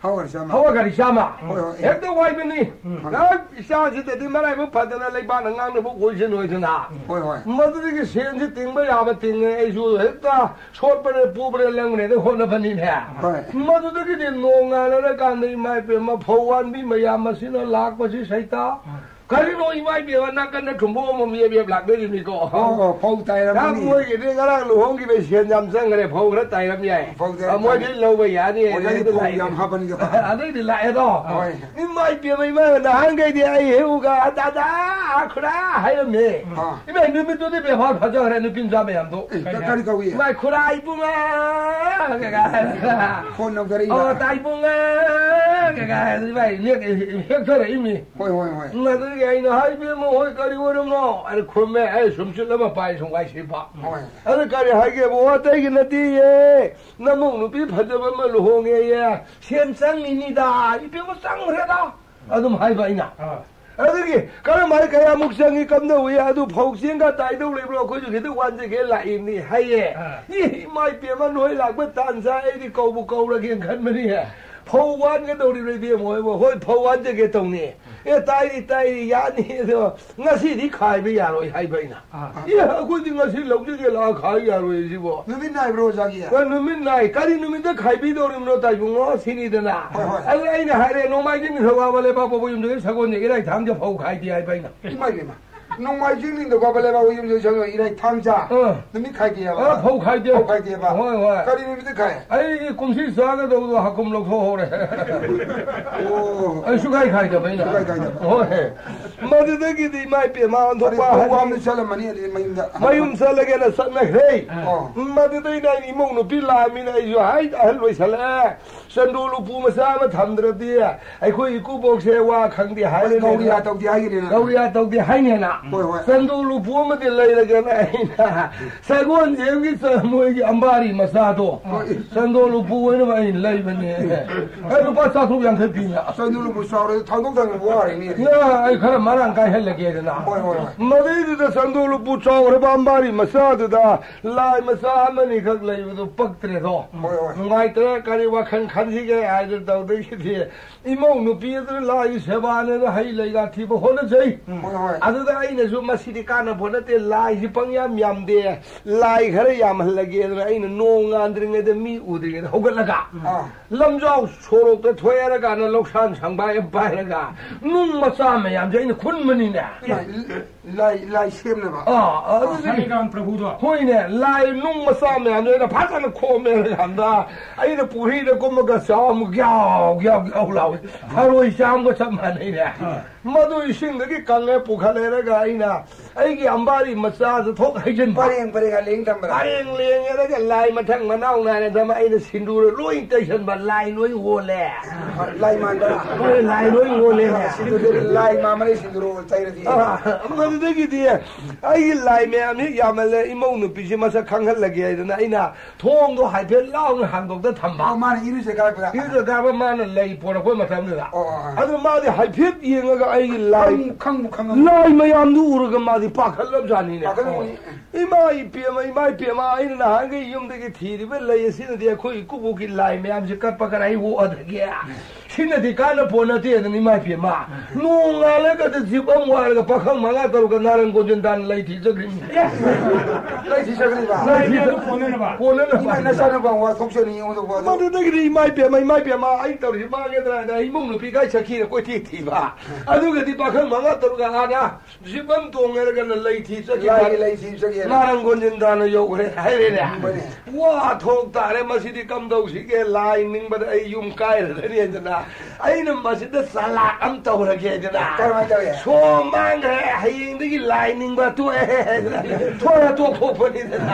ꯍꯋꯥ ꯒꯥꯔꯤ ꯆꯥꯝꯃ꯫ ꯍꯋꯥ ꯒꯥꯔꯤ ꯆꯥꯝꯃ꯫ ꯍꯣꯏ, ꯍꯣꯏ꯫ ꯍꯦꯛꯇ ꯋꯥꯏꯕꯅꯤ꯫ ꯎꯝ꯫ ꯉꯥꯏꯍꯥꯛ ꯏꯆꯥꯁꯤꯗꯗꯤ ꯃꯔꯥꯏꯕꯛ ꯐꯗꯅ ꯂꯩꯕꯥꯛꯅ ꯉꯥꯡꯅꯕ ꯑꯣꯏꯁꯅꯣꯏꯗꯅ꯫ ꯍꯣꯏ, ꯍꯣꯏ꯫ ꯃꯗꯨꯗꯒꯤ ꯁꯦꯟꯁꯤ ꯇꯤꯡꯕ ꯌꯥꯕ ꯇꯤꯡꯉꯦ, ꯑꯩꯁꯨ ꯍꯦꯛꯇ ꯁꯣꯠꯄꯅꯦ ꯄꯨꯕꯅꯦ ꯂꯪꯕꯅꯦꯅ ꯍꯣꯠꯅꯕꯅꯤꯅꯦ꯫ ꯍꯣꯏ꯫ ꯃꯗꯨꯗꯒꯤꯗꯤ ꯅꯣꯡ ꯉꯥꯜꯂꯔꯀꯥꯟꯗ ꯏꯃꯥ ꯏꯕꯦꯝꯃ ꯐꯧ ꯋꯥꯟꯕꯤ ꯃꯌꯥꯝ ꯑꯁꯤꯅ ꯂꯥꯛꯄꯁꯤ ꯁꯩꯇꯥ꯫ ꯀꯔꯤꯅꯣ ꯏꯃꯥ ꯏꯕꯦꯝꯃ ꯅꯥꯀꯟꯗ ꯊꯨꯝꯕꯣꯛ ꯑꯃꯃꯝ ꯌꯦꯞ ꯌꯦꯞ ꯂꯥꯛꯅꯔꯤꯅꯤꯀꯣ꯫ ꯑꯣ, ꯑꯣ, ꯐꯧ ꯇꯥꯏꯔꯝꯃꯅꯤ꯫ ꯃꯣꯏꯒꯤꯗꯤ ꯉꯔꯥꯡ ꯂꯨꯍꯣꯡꯈꯤꯕ ꯁꯦꯟ ꯌꯥꯝ ꯆꯪꯈ꯭ꯔꯦ, ꯐꯧ ꯈꯔ ꯇꯥꯏꯔꯝ ꯌꯥꯏ꯫ ꯐꯧ ꯇꯥꯏꯔꯝ ꯑ, ꯃꯣꯏꯗꯤ ꯌꯥꯏ꯫ ꯂꯧꯕ ꯌꯥꯅꯤ, ꯑꯣ, ꯅꯪꯗꯤ ꯑꯗꯩꯗꯤ ꯐꯧ ꯂꯥꯛꯑꯦ꯫ ꯌꯥꯝ ꯍꯥꯞꯄꯅꯤꯀꯣ꯫ ꯑꯗꯩꯗꯤ ꯂꯥꯛꯑꯦꯗꯣ꯫ ꯍꯣꯏ꯫ ꯏꯃꯥ ꯏꯕꯦꯝꯃ, ꯏꯃꯥ, ꯅꯍꯥꯟꯈꯩꯗꯤ ꯑꯩ ꯍꯦꯛ ꯎꯒ, "ꯗꯥꯗꯥ, ꯈꯨꯔꯥ" ꯍꯥꯏꯔꯝꯃꯦ꯫ ꯑꯥ꯫ ꯏꯃꯥ, ꯅꯨꯃꯤꯠꯇꯨꯗꯤ ꯕꯦꯕꯥꯔ ꯐꯖꯈ꯭ꯔꯦ, ꯅꯨꯄꯤ ꯃꯆꯥ ꯃꯌꯥꯝꯗꯣ꯫ ꯑꯦ, ꯀ-, ꯀꯔꯤ ꯀꯧꯏ? "ꯏꯃꯥ, ꯈꯨꯔꯥ ꯏꯕꯨꯡꯉꯣ" ꯀꯩꯀꯥ ꯍꯥꯏꯔꯒ꯫ ꯐꯣꯟ ꯅꯝꯕꯔ ꯏꯃꯥ꯫ "ꯑꯣ, ꯇꯥ ꯏꯕꯨꯡꯉꯣ" ꯀꯩꯀꯥ ꯍꯥꯏꯔꯒ ꯏꯃꯥ ꯍꯦꯛ-, ꯍꯦꯛꯊꯔꯛꯏꯃꯤ꯫ ꯍꯣꯏ, ꯍꯣꯏ, ꯍꯣꯏ꯫ ꯃꯗꯨꯒꯤ ꯑꯩꯅ, "ꯍꯥꯏ, ꯏꯕꯦꯝꯃ ꯍꯣꯏ, ꯀꯔꯤ ꯑꯣꯏꯔꯝꯅꯣ?" ꯑꯩꯅ ꯈꯨꯝꯃꯦ, ꯑꯩ ꯁꯨꯝ ꯆꯤꯠ ꯑꯃ ꯄꯥꯏ, ꯁꯨꯝ ꯋꯥꯏ ꯁꯤꯠꯄ꯫ ꯍꯣꯏ꯫ ꯑꯗꯨ ꯀꯔꯤ ꯍꯥꯏꯒꯦꯕꯨ, "ꯑꯇꯩꯒꯤ ꯅꯠꯇꯦꯌꯦ, ꯅꯃꯧ ꯅꯨꯄꯤ ꯐꯖꯕ ꯑꯃ ꯂꯨꯍꯣꯡꯉꯦꯌꯦ, ꯁꯦꯟ ꯆꯪꯉꯤꯅꯤꯗ, ꯏꯕꯦꯝꯃ ꯆꯪꯈ꯭ꯔꯦꯗ", ꯑꯗꯨꯝ ꯍꯥꯏꯕ ꯑꯩꯅ꯫ ꯑꯥ꯫ ꯑꯗꯨꯒꯤ ꯀꯔꯝꯍꯥꯏꯅ ꯀꯌꯥꯃꯨꯛ ꯆꯪꯉꯤ, ꯀꯝꯗꯧꯏ, ꯑꯗꯨ ꯐꯧ ꯆꯦꯡꯒ ꯇꯥꯏꯗꯧ ꯂꯩꯕ꯭ꯔꯣ, ꯑꯩꯈꯣꯏꯁꯨ ꯈꯤꯇꯪ ꯋꯥꯟꯖꯒꯦ ꯂꯥꯛꯏꯕꯅꯤ ꯍꯥꯏꯌꯦ꯫ ꯑꯥ꯫ ꯏ, ꯏꯃꯥ ꯏꯕꯦꯝꯃ, ꯅꯣꯏ ꯂꯥꯛꯄ ꯇꯥꯟ ꯆꯥ, ꯑꯩꯗꯤ ꯀꯧꯕꯨ ꯀꯧꯔꯒꯦꯅ ꯈꯟꯕꯅꯤ꯫ ꯐꯧ ꯋꯥꯟꯒꯗꯧꯔꯤꯕ꯭ꯔꯥ ꯏꯕꯦꯝꯃ ꯍꯣꯏꯕꯣ? ꯍꯣꯏ, ꯐꯧ ꯋꯥꯟꯖꯒꯦ ꯇꯧꯅꯤ꯫ ꯑꯦ, ꯇꯥꯏꯔꯤ, ꯇꯥꯏꯔꯤ, ꯌꯥꯅꯤ, ꯑꯗꯣ ꯉꯁꯤꯗꯤ ꯈꯥꯏꯕ ꯌꯥꯔꯣꯏ ꯍꯥꯏꯕ ꯑꯩꯅ꯫ ꯑꯥ꯫ ꯑꯦ, ꯑꯩꯈꯣꯏꯗꯤ ꯉꯁꯤ ꯂꯧꯖꯒꯦ ꯂꯥꯛꯑ ꯈꯥꯏ ꯌꯥꯔꯣꯏ ꯁꯤꯕꯣ꯫ ꯅꯨꯃꯤꯠ ꯅꯥꯏꯕ꯭ꯔꯣ ꯑꯣꯖꯥꯒꯤ? ꯑ, ꯅꯨꯃꯤꯠ ꯅꯥꯏ꯫ ꯀꯔꯤ ꯅꯨꯃꯤꯠꯇ ꯈꯥꯏꯕꯤꯗꯧꯔꯤꯕꯅꯣ ꯇꯥꯏꯕꯨꯡꯉꯣ? ꯁꯤꯅꯤꯗꯅ꯫ ꯍꯣꯏ, ꯍꯣꯏ꯫ ꯑꯗꯨ ꯑꯩꯅ ꯍꯥꯏꯔꯦ, "ꯅꯣꯡꯃꯥꯏꯖꯤꯡ, ꯅꯤꯡꯊꯧꯀꯥꯕ, ꯂꯩꯕꯥꯛꯄꯣꯛꯄ, ꯌꯨꯝꯖꯀꯩꯁ, ꯁꯒꯣꯜꯁꯦꯟ, ꯏꯔꯥꯏ, ꯊꯥꯡꯖ ꯐꯧ ꯈꯥꯏꯗꯦ" ꯍꯥꯏꯕ ꯑꯩꯅ꯫ ꯏꯃꯥ ꯏꯕꯦꯝꯃ꯫ ꯅꯣꯡꯃꯥꯏꯖꯤꯡ, ꯅꯤꯡꯊꯧꯀꯥꯕ, ꯂꯩꯕꯥꯛꯄꯣꯛꯄ, ꯌꯨꯝꯖꯀꯩꯁ, ꯁꯒꯣꯜꯁꯦꯟ, ꯏꯔꯥꯏ, ꯊꯥꯡꯖ꯫ ꯑꯥ꯫ ꯅꯨꯃꯤꯠ ꯈꯥꯏꯗꯦ ꯍꯥꯏꯕ? ꯑꯥ, ꯐꯧ ꯈꯥꯏꯗꯦ꯫ ꯐꯧ ꯈꯥꯏꯗꯦ ꯍꯥꯏꯕ? ꯍꯣꯏ, ꯍꯣꯏ꯫ ꯀꯔꯤ ꯅꯨꯃꯤꯠꯇ ꯈꯥꯏ? ꯑꯩꯒꯤ ꯀꯨꯝꯁꯤ ꯆꯥꯒꯗꯧꯗꯣ ꯍꯀꯨꯝ ꯂꯧꯊꯣꯛꯍꯧꯔꯦ꯫ ꯑꯣ꯫ ꯑꯩ ꯁꯨꯡꯈꯥꯏ ꯈꯥꯏꯗꯕ ꯑꯩꯅ꯫ ꯁꯨꯡꯈꯥꯏ ꯈꯥꯏꯗꯕ꯫ ꯍꯣꯏ꯫ ꯃꯗꯨꯗꯒꯤꯗꯤ ꯏꯃꯥ ꯏꯄꯦꯝꯃ ꯑꯣꯟꯊꯣꯛꯄ ꯑꯗꯩ ꯐꯧ ꯍꯥꯏꯗꯤ ꯋꯥꯟꯕ ꯆꯠꯂꯝꯃꯅꯤ ꯑꯗꯨꯗꯤ ꯃꯌꯨꯝꯗ꯫ ꯃꯌꯨꯝ ꯆꯠꯂꯒꯦꯅ ꯆꯠꯅꯈ꯭ꯔꯦ꯫ ꯑꯣ꯫ ꯃꯗꯨꯗꯩꯅ ꯑꯩꯅ ꯏꯃꯧ ꯅꯨꯄꯤ ꯂꯥꯛꯑꯃꯤꯅ ꯑꯩꯁꯨ ꯍꯥꯏ ꯑꯍꯜ ꯑꯣꯏꯁꯜꯂꯛꯑꯦ꯫ ꯆꯟꯗꯣꯜ ꯎꯄꯨ ꯃꯆꯥ ꯑꯃ ꯊꯝꯗ꯭ꯔꯗꯤ ꯑꯩꯈꯣꯏ ꯏꯀꯨꯕꯣꯛꯁꯦ ꯋꯥ ꯈꯪꯗꯦ ꯍꯥꯏꯔꯦ꯫ ꯒꯧꯔꯤꯌꯥ ꯇꯧꯗꯦ ꯍꯥꯏꯒꯤꯅꯦꯅ꯫ ꯒꯧꯔꯤꯌꯥ ꯇꯧꯗꯦ ꯍꯥꯏꯅꯦꯅ꯫ ꯍꯣꯏ, ꯍꯣꯏ꯫ ꯆꯟꯗꯣꯜ ꯎꯄꯨ ꯑꯃꯗꯤ ꯂꯩꯔꯒꯦꯅ ꯑꯩꯅ ꯁꯒꯣꯜꯁꯦꯝꯒꯤ ꯆ-, ꯃꯣꯏꯒꯤ ꯑꯝꯕꯥꯔꯤ ꯃꯆꯥꯗꯣ ꯍꯣꯏ꯫ ꯆꯟꯗꯣꯜ ꯎꯄꯨ ꯑꯣꯏꯅꯕ ꯑꯩꯅ ꯂꯩꯕꯅꯦ꯫ ꯑꯩ ꯂꯨꯄꯥ ꯆꯥꯇ꯭ꯔꯨꯛ ꯌꯥꯡꯈꯩ ꯄꯤꯅꯦ꯫ ꯆꯟꯗꯣꯜ ꯎꯄꯨ ꯆꯥꯎꯔꯗꯤ ꯊꯥꯡꯗꯣꯛ ꯊꯥꯡꯖꯤꯟ ꯋꯥꯔꯤꯅꯤ꯫ ꯉꯥ ꯑꯩ ꯈꯔ ꯃꯔꯥꯡ ꯀꯥꯏꯍꯜꯂꯒꯦꯗꯅ꯫ ꯍꯣꯏ, ꯍꯣꯏ, ꯍꯣꯏ꯫ ꯃꯗꯩꯗꯨꯗ ꯆꯟꯗꯣꯜ ꯎꯄꯨ ꯆꯥꯎꯈ꯭ꯔꯕ ꯑꯝꯕꯥꯔꯤ ꯃꯆꯥꯗꯨꯗ ꯂꯥꯏ ꯃꯆꯥ ꯑꯃꯅꯤꯈꯛ ꯂꯩꯕꯗꯨ ꯄꯛꯇ꯭ꯔꯦꯗꯣ꯫ ꯍꯣꯏ, ꯍꯣꯏ꯫ ꯅꯨꯡꯉꯥꯏꯇ꯭ꯔꯦ, ꯀꯔꯤ ꯋꯥꯈꯜ ꯈꯟꯁꯤꯒꯦ ꯍꯥꯏꯗꯅ ꯇꯧꯗꯣꯏꯁꯤꯗꯤ ꯏꯃꯧ ꯅꯨꯄꯤ ꯑꯗꯨꯅ ꯂꯥꯏꯒꯤ ꯁꯦꯕꯥꯅꯦꯅ ꯍꯩ ꯂꯩꯒ ꯊꯤꯕ ꯍꯣꯠꯅꯖꯩ꯫ ꯎꯝ꯫ ꯍꯣꯏ, ꯍꯣꯏ꯫ ꯑꯗꯨꯗ ꯑꯩꯅꯁꯨ ꯃꯁꯤꯗꯤ ꯀꯥꯟꯅꯕ ꯅꯠꯇꯦ, ꯂꯥꯏꯁꯤ ꯄꯪꯌꯥꯝ ꯌꯥꯝꯗꯦ, ꯂꯥꯏ ꯈꯔ ꯌꯥꯝꯍꯜꯂꯒꯦꯗꯅ ꯑꯩꯅ ꯅꯣꯡ ꯉꯥꯟꯗ꯭ꯔꯤꯉꯩꯗ ꯃꯤ ꯎꯗ꯭ꯔꯤꯉꯩꯗ ꯍꯧꯒꯠꯂꯒ ꯑꯥ꯫ ꯂꯝꯖꯥꯎ ꯁꯣꯔꯣꯛꯇ ꯊꯣꯛꯑꯦꯔꯀꯥꯟꯗ ꯂꯧꯁꯥꯟ ꯁꯪꯕꯥꯏ ꯑꯃ ꯄꯥꯏꯔꯒ ꯅꯨꯡ ꯃꯆꯥ ꯃꯌꯥꯝꯁꯦ ꯑꯩꯅ ꯈꯨꯟꯕꯅꯤꯅꯦ꯫ ꯏꯃꯥ, ꯂꯥꯏ, ꯂꯥꯏ ꯁꯦꯝꯅꯕ꯫ ꯑꯥ, ꯑꯗꯨꯗꯤ ꯁꯅꯤꯀꯥꯟ ꯄ꯭ꯔꯚꯨꯗꯣ꯫ ꯍꯣꯏꯅꯦ, ꯂꯥꯏ ꯅꯨꯡ ꯃꯆꯥ ꯃꯌꯥꯝꯗꯣ ꯑꯩꯅ ꯐꯖꯅ ꯈꯣꯝꯃꯦ ꯍꯥꯏꯔꯀꯥꯟꯗ ꯑꯩꯅ ꯄꯨꯈ꯭ꯔꯤꯗ ꯀꯨꯝꯃꯒ ꯆꯥꯝꯃ ꯒ꯭ꯌꯥꯎ ꯒ꯭ꯌꯥꯎ ꯒ꯭ꯌꯥꯎ ꯂꯥꯎꯏ꯫ ꯊꯔꯣꯏ ꯆꯥꯝꯒ ꯆꯞ ꯃꯥꯟꯅꯩꯅꯦ꯫ ꯑꯥ꯫ ꯃꯗꯨ ꯏꯁꯤꯡꯗꯒꯤ ꯀꯪꯉꯦ ꯄꯨꯈꯠꯂꯦꯔꯒ ꯑꯩꯅ ꯑꯩꯒꯤ ꯑꯝꯕꯥꯔꯤ ꯃꯆꯥꯗ ꯊꯣꯛ ꯍꯩꯖꯤꯟꯕ꯫ ꯄꯔꯦꯡ ꯄꯔꯦꯡ ꯑꯂꯦꯡ ꯊꯝꯕꯗ꯫ ꯄꯔꯦꯡ ꯂꯦꯡꯉꯦꯔꯒ ꯂꯥꯏ ꯃꯊꯪ ꯃꯅꯥꯎ ꯅꯥꯏꯅ ꯊꯝꯃ ꯑꯩꯅ ꯁꯤꯟꯗꯨꯔ ꯂꯣꯏ ꯇꯩꯁꯟꯕ, ꯂꯥꯏ ꯂꯣꯏ ꯑꯣꯜꯂꯦ꯫ ꯂꯥꯏ ꯃꯥꯟꯕ꯫ ꯍꯣꯏ, ꯂꯥꯏ ꯂꯣꯏ ꯑꯣꯜꯂꯦꯅꯦ꯫ ꯁꯤꯟꯗꯨꯔ ꯂꯥꯏ ꯃꯥꯟꯕꯅꯦ ꯁꯤꯟꯗꯨꯔ ꯇꯩꯔꯗꯤ꯫ ꯑꯥ, ꯃꯗꯨꯗꯒꯤꯗꯤ ꯑꯩꯒꯤ ꯂꯥꯏ ꯃꯌꯥꯝꯁꯤ ꯌꯥꯝꯃꯜꯂꯦ, ꯏꯃꯧ ꯅꯨꯄꯤꯁꯤ ꯃꯁꯛ ꯈꯪꯍꯜꯂꯒꯦ ꯍꯥꯏꯗꯅ ꯑꯩꯅ ꯊꯣꯡꯗꯣ ꯍꯥꯏꯐꯦꯠ ꯂꯥꯎꯅ ꯍꯥꯡꯗꯣꯛꯇ ꯊꯝꯕ꯫ ꯑꯣ, ꯃꯥꯅ ꯏꯔꯨꯖ ꯀꯥꯔꯛꯄꯗ? ꯏꯔꯨꯖ ꯀꯥꯔꯛꯄ ꯃꯥꯅ ꯂꯩ ꯄꯣꯔꯛꯄ ꯃꯇꯝꯗꯨꯗ꯫ ꯑꯣ, ꯑꯣ, ꯑꯣ꯫ ꯑꯗꯨ ꯃꯥꯗꯤ ꯍꯥꯏꯐꯦꯠ ꯌꯦꯡꯉꯒ ꯑꯩꯒꯤ ꯂꯥꯏ ꯈꯪꯕꯨ-, ꯈꯪꯕꯨ ꯈꯪꯉꯝꯃꯅꯤ꯫ ꯂꯥꯏ ꯃꯌꯥꯝꯗꯨ ꯎꯔꯒ ꯃꯥ ꯄꯥꯈꯠꯂꯕꯖꯥꯠꯅꯤꯅꯦ꯫ ꯄꯥꯈꯠꯂꯝꯒꯅꯤ꯫ ꯏꯃꯥ ꯏꯄꯦꯝꯃ, ꯏꯃꯥ ꯏꯄꯦꯝꯃ, ꯑꯩꯅ ꯅꯍꯥꯟꯈꯩ ꯌꯨꯝꯗꯒꯤ ꯊꯤꯔꯤꯕ ꯂꯩ ꯑꯁꯤꯅꯗꯤ ꯑꯩꯈꯣꯏ ꯏꯀꯨꯕꯣꯛꯀꯤ ꯂꯥꯏ ꯃꯌꯥꯝꯁꯦ ꯀꯠꯄ ꯀꯗꯥꯏ ꯑꯣꯛꯑꯗꯒꯦ? ꯁꯤꯅꯗꯤ ꯀꯥꯟꯅ ꯄꯣꯠ ꯅꯠꯇꯦꯗꯅ, ꯏꯃꯥ ꯏꯄꯦꯝꯃ꯫ ꯅꯣꯡꯉꯥꯜꯂꯒꯗ ꯖꯤꯞ ꯑꯃ ꯋꯥꯏꯔꯒ ꯄꯥꯈꯪ ꯃꯉꯥ ꯇꯔꯨꯛꯀ ꯅꯥꯔꯪ ꯒꯣꯟꯖꯟꯗꯥꯅ ꯂꯩ ꯊꯤ ꯆꯠꯈ꯭ꯔꯤꯕꯅꯤ꯫ ꯂꯩ ꯊꯤ ꯆꯠꯈ꯭ꯔꯤꯕ? ꯂꯩ ꯊꯤ ꯂꯩ ꯑꯗꯨ ꯀꯣꯟꯅꯅꯕ꯫ ꯀꯣꯟꯅꯅꯕ꯫ ꯏꯃꯥ ꯅꯆꯥꯅꯨꯄꯥ ꯋꯥꯊꯣꯛꯆꯅꯤ ꯑꯣꯟꯊꯣꯛꯄ ꯑꯗꯨ꯫ ꯃꯗꯨꯗꯒꯤꯗꯤ ꯏꯃꯥ ꯏꯄꯦꯝꯃ, ꯏꯃꯥ ꯏꯄꯦꯝꯃ, ꯑꯩ ꯇꯧꯔꯤꯁꯤ ꯃꯥꯡꯉꯦꯗꯅ ꯏꯃꯨꯡ ꯅꯨꯄꯤ ꯀꯥꯏ ꯆꯠꯈꯤꯅ ꯀꯣꯏꯊꯤ ꯊꯤꯕ꯫ ꯑꯗꯨꯒꯗꯤ ꯄꯥꯈꯪ ꯃꯉꯥ ꯇꯔꯨꯛꯀ ꯑꯥꯗ ꯖꯤꯞ ꯑꯃ ꯇꯣꯡꯉꯦꯔꯒꯅ ꯂꯩ ꯊꯤ ꯆꯠꯈꯤ꯫ ꯂꯥꯏꯒꯤ ꯂꯩ ꯊꯤ ꯆꯠꯈꯤ꯫ ꯅꯥꯔꯪ ꯒꯣꯟꯖꯟꯗꯥꯅ ꯌꯧꯈ꯭ꯔꯦ ꯍꯥꯏꯔꯦꯅꯦ꯫ ꯍꯣꯏꯅꯦ꯫ ꯋꯥ ꯊꯣꯛ ꯇꯥꯔꯦ, ꯃꯁꯤꯗꯤ ꯀꯝꯗꯧꯁꯤꯒꯦ, ꯂꯥꯏ ꯅꯤꯡꯕꯗ ꯑꯩ ꯌꯨꯝ ꯀꯥꯏꯔꯗꯅꯤꯗꯅ꯫ ꯑꯩꯅ ꯃꯁꯤꯗ ꯆꯂꯥꯛ ꯑꯃ ꯇꯧꯔꯒꯦꯗꯅ꯫ ꯀꯔꯝꯍꯥꯏꯅ ꯇꯧꯋꯦ? ꯁꯣ ꯃꯥꯡꯈ꯭ꯔꯦ, ꯍꯌꯦꯡꯗꯒꯤ ꯂꯥꯏ ꯅꯤꯡꯕ ꯇꯣꯛꯑꯦ ꯍꯥꯏꯗꯅ ꯊꯣꯔ ꯇꯣꯛꯊꯣꯛꯄꯅꯤꯗꯅ꯫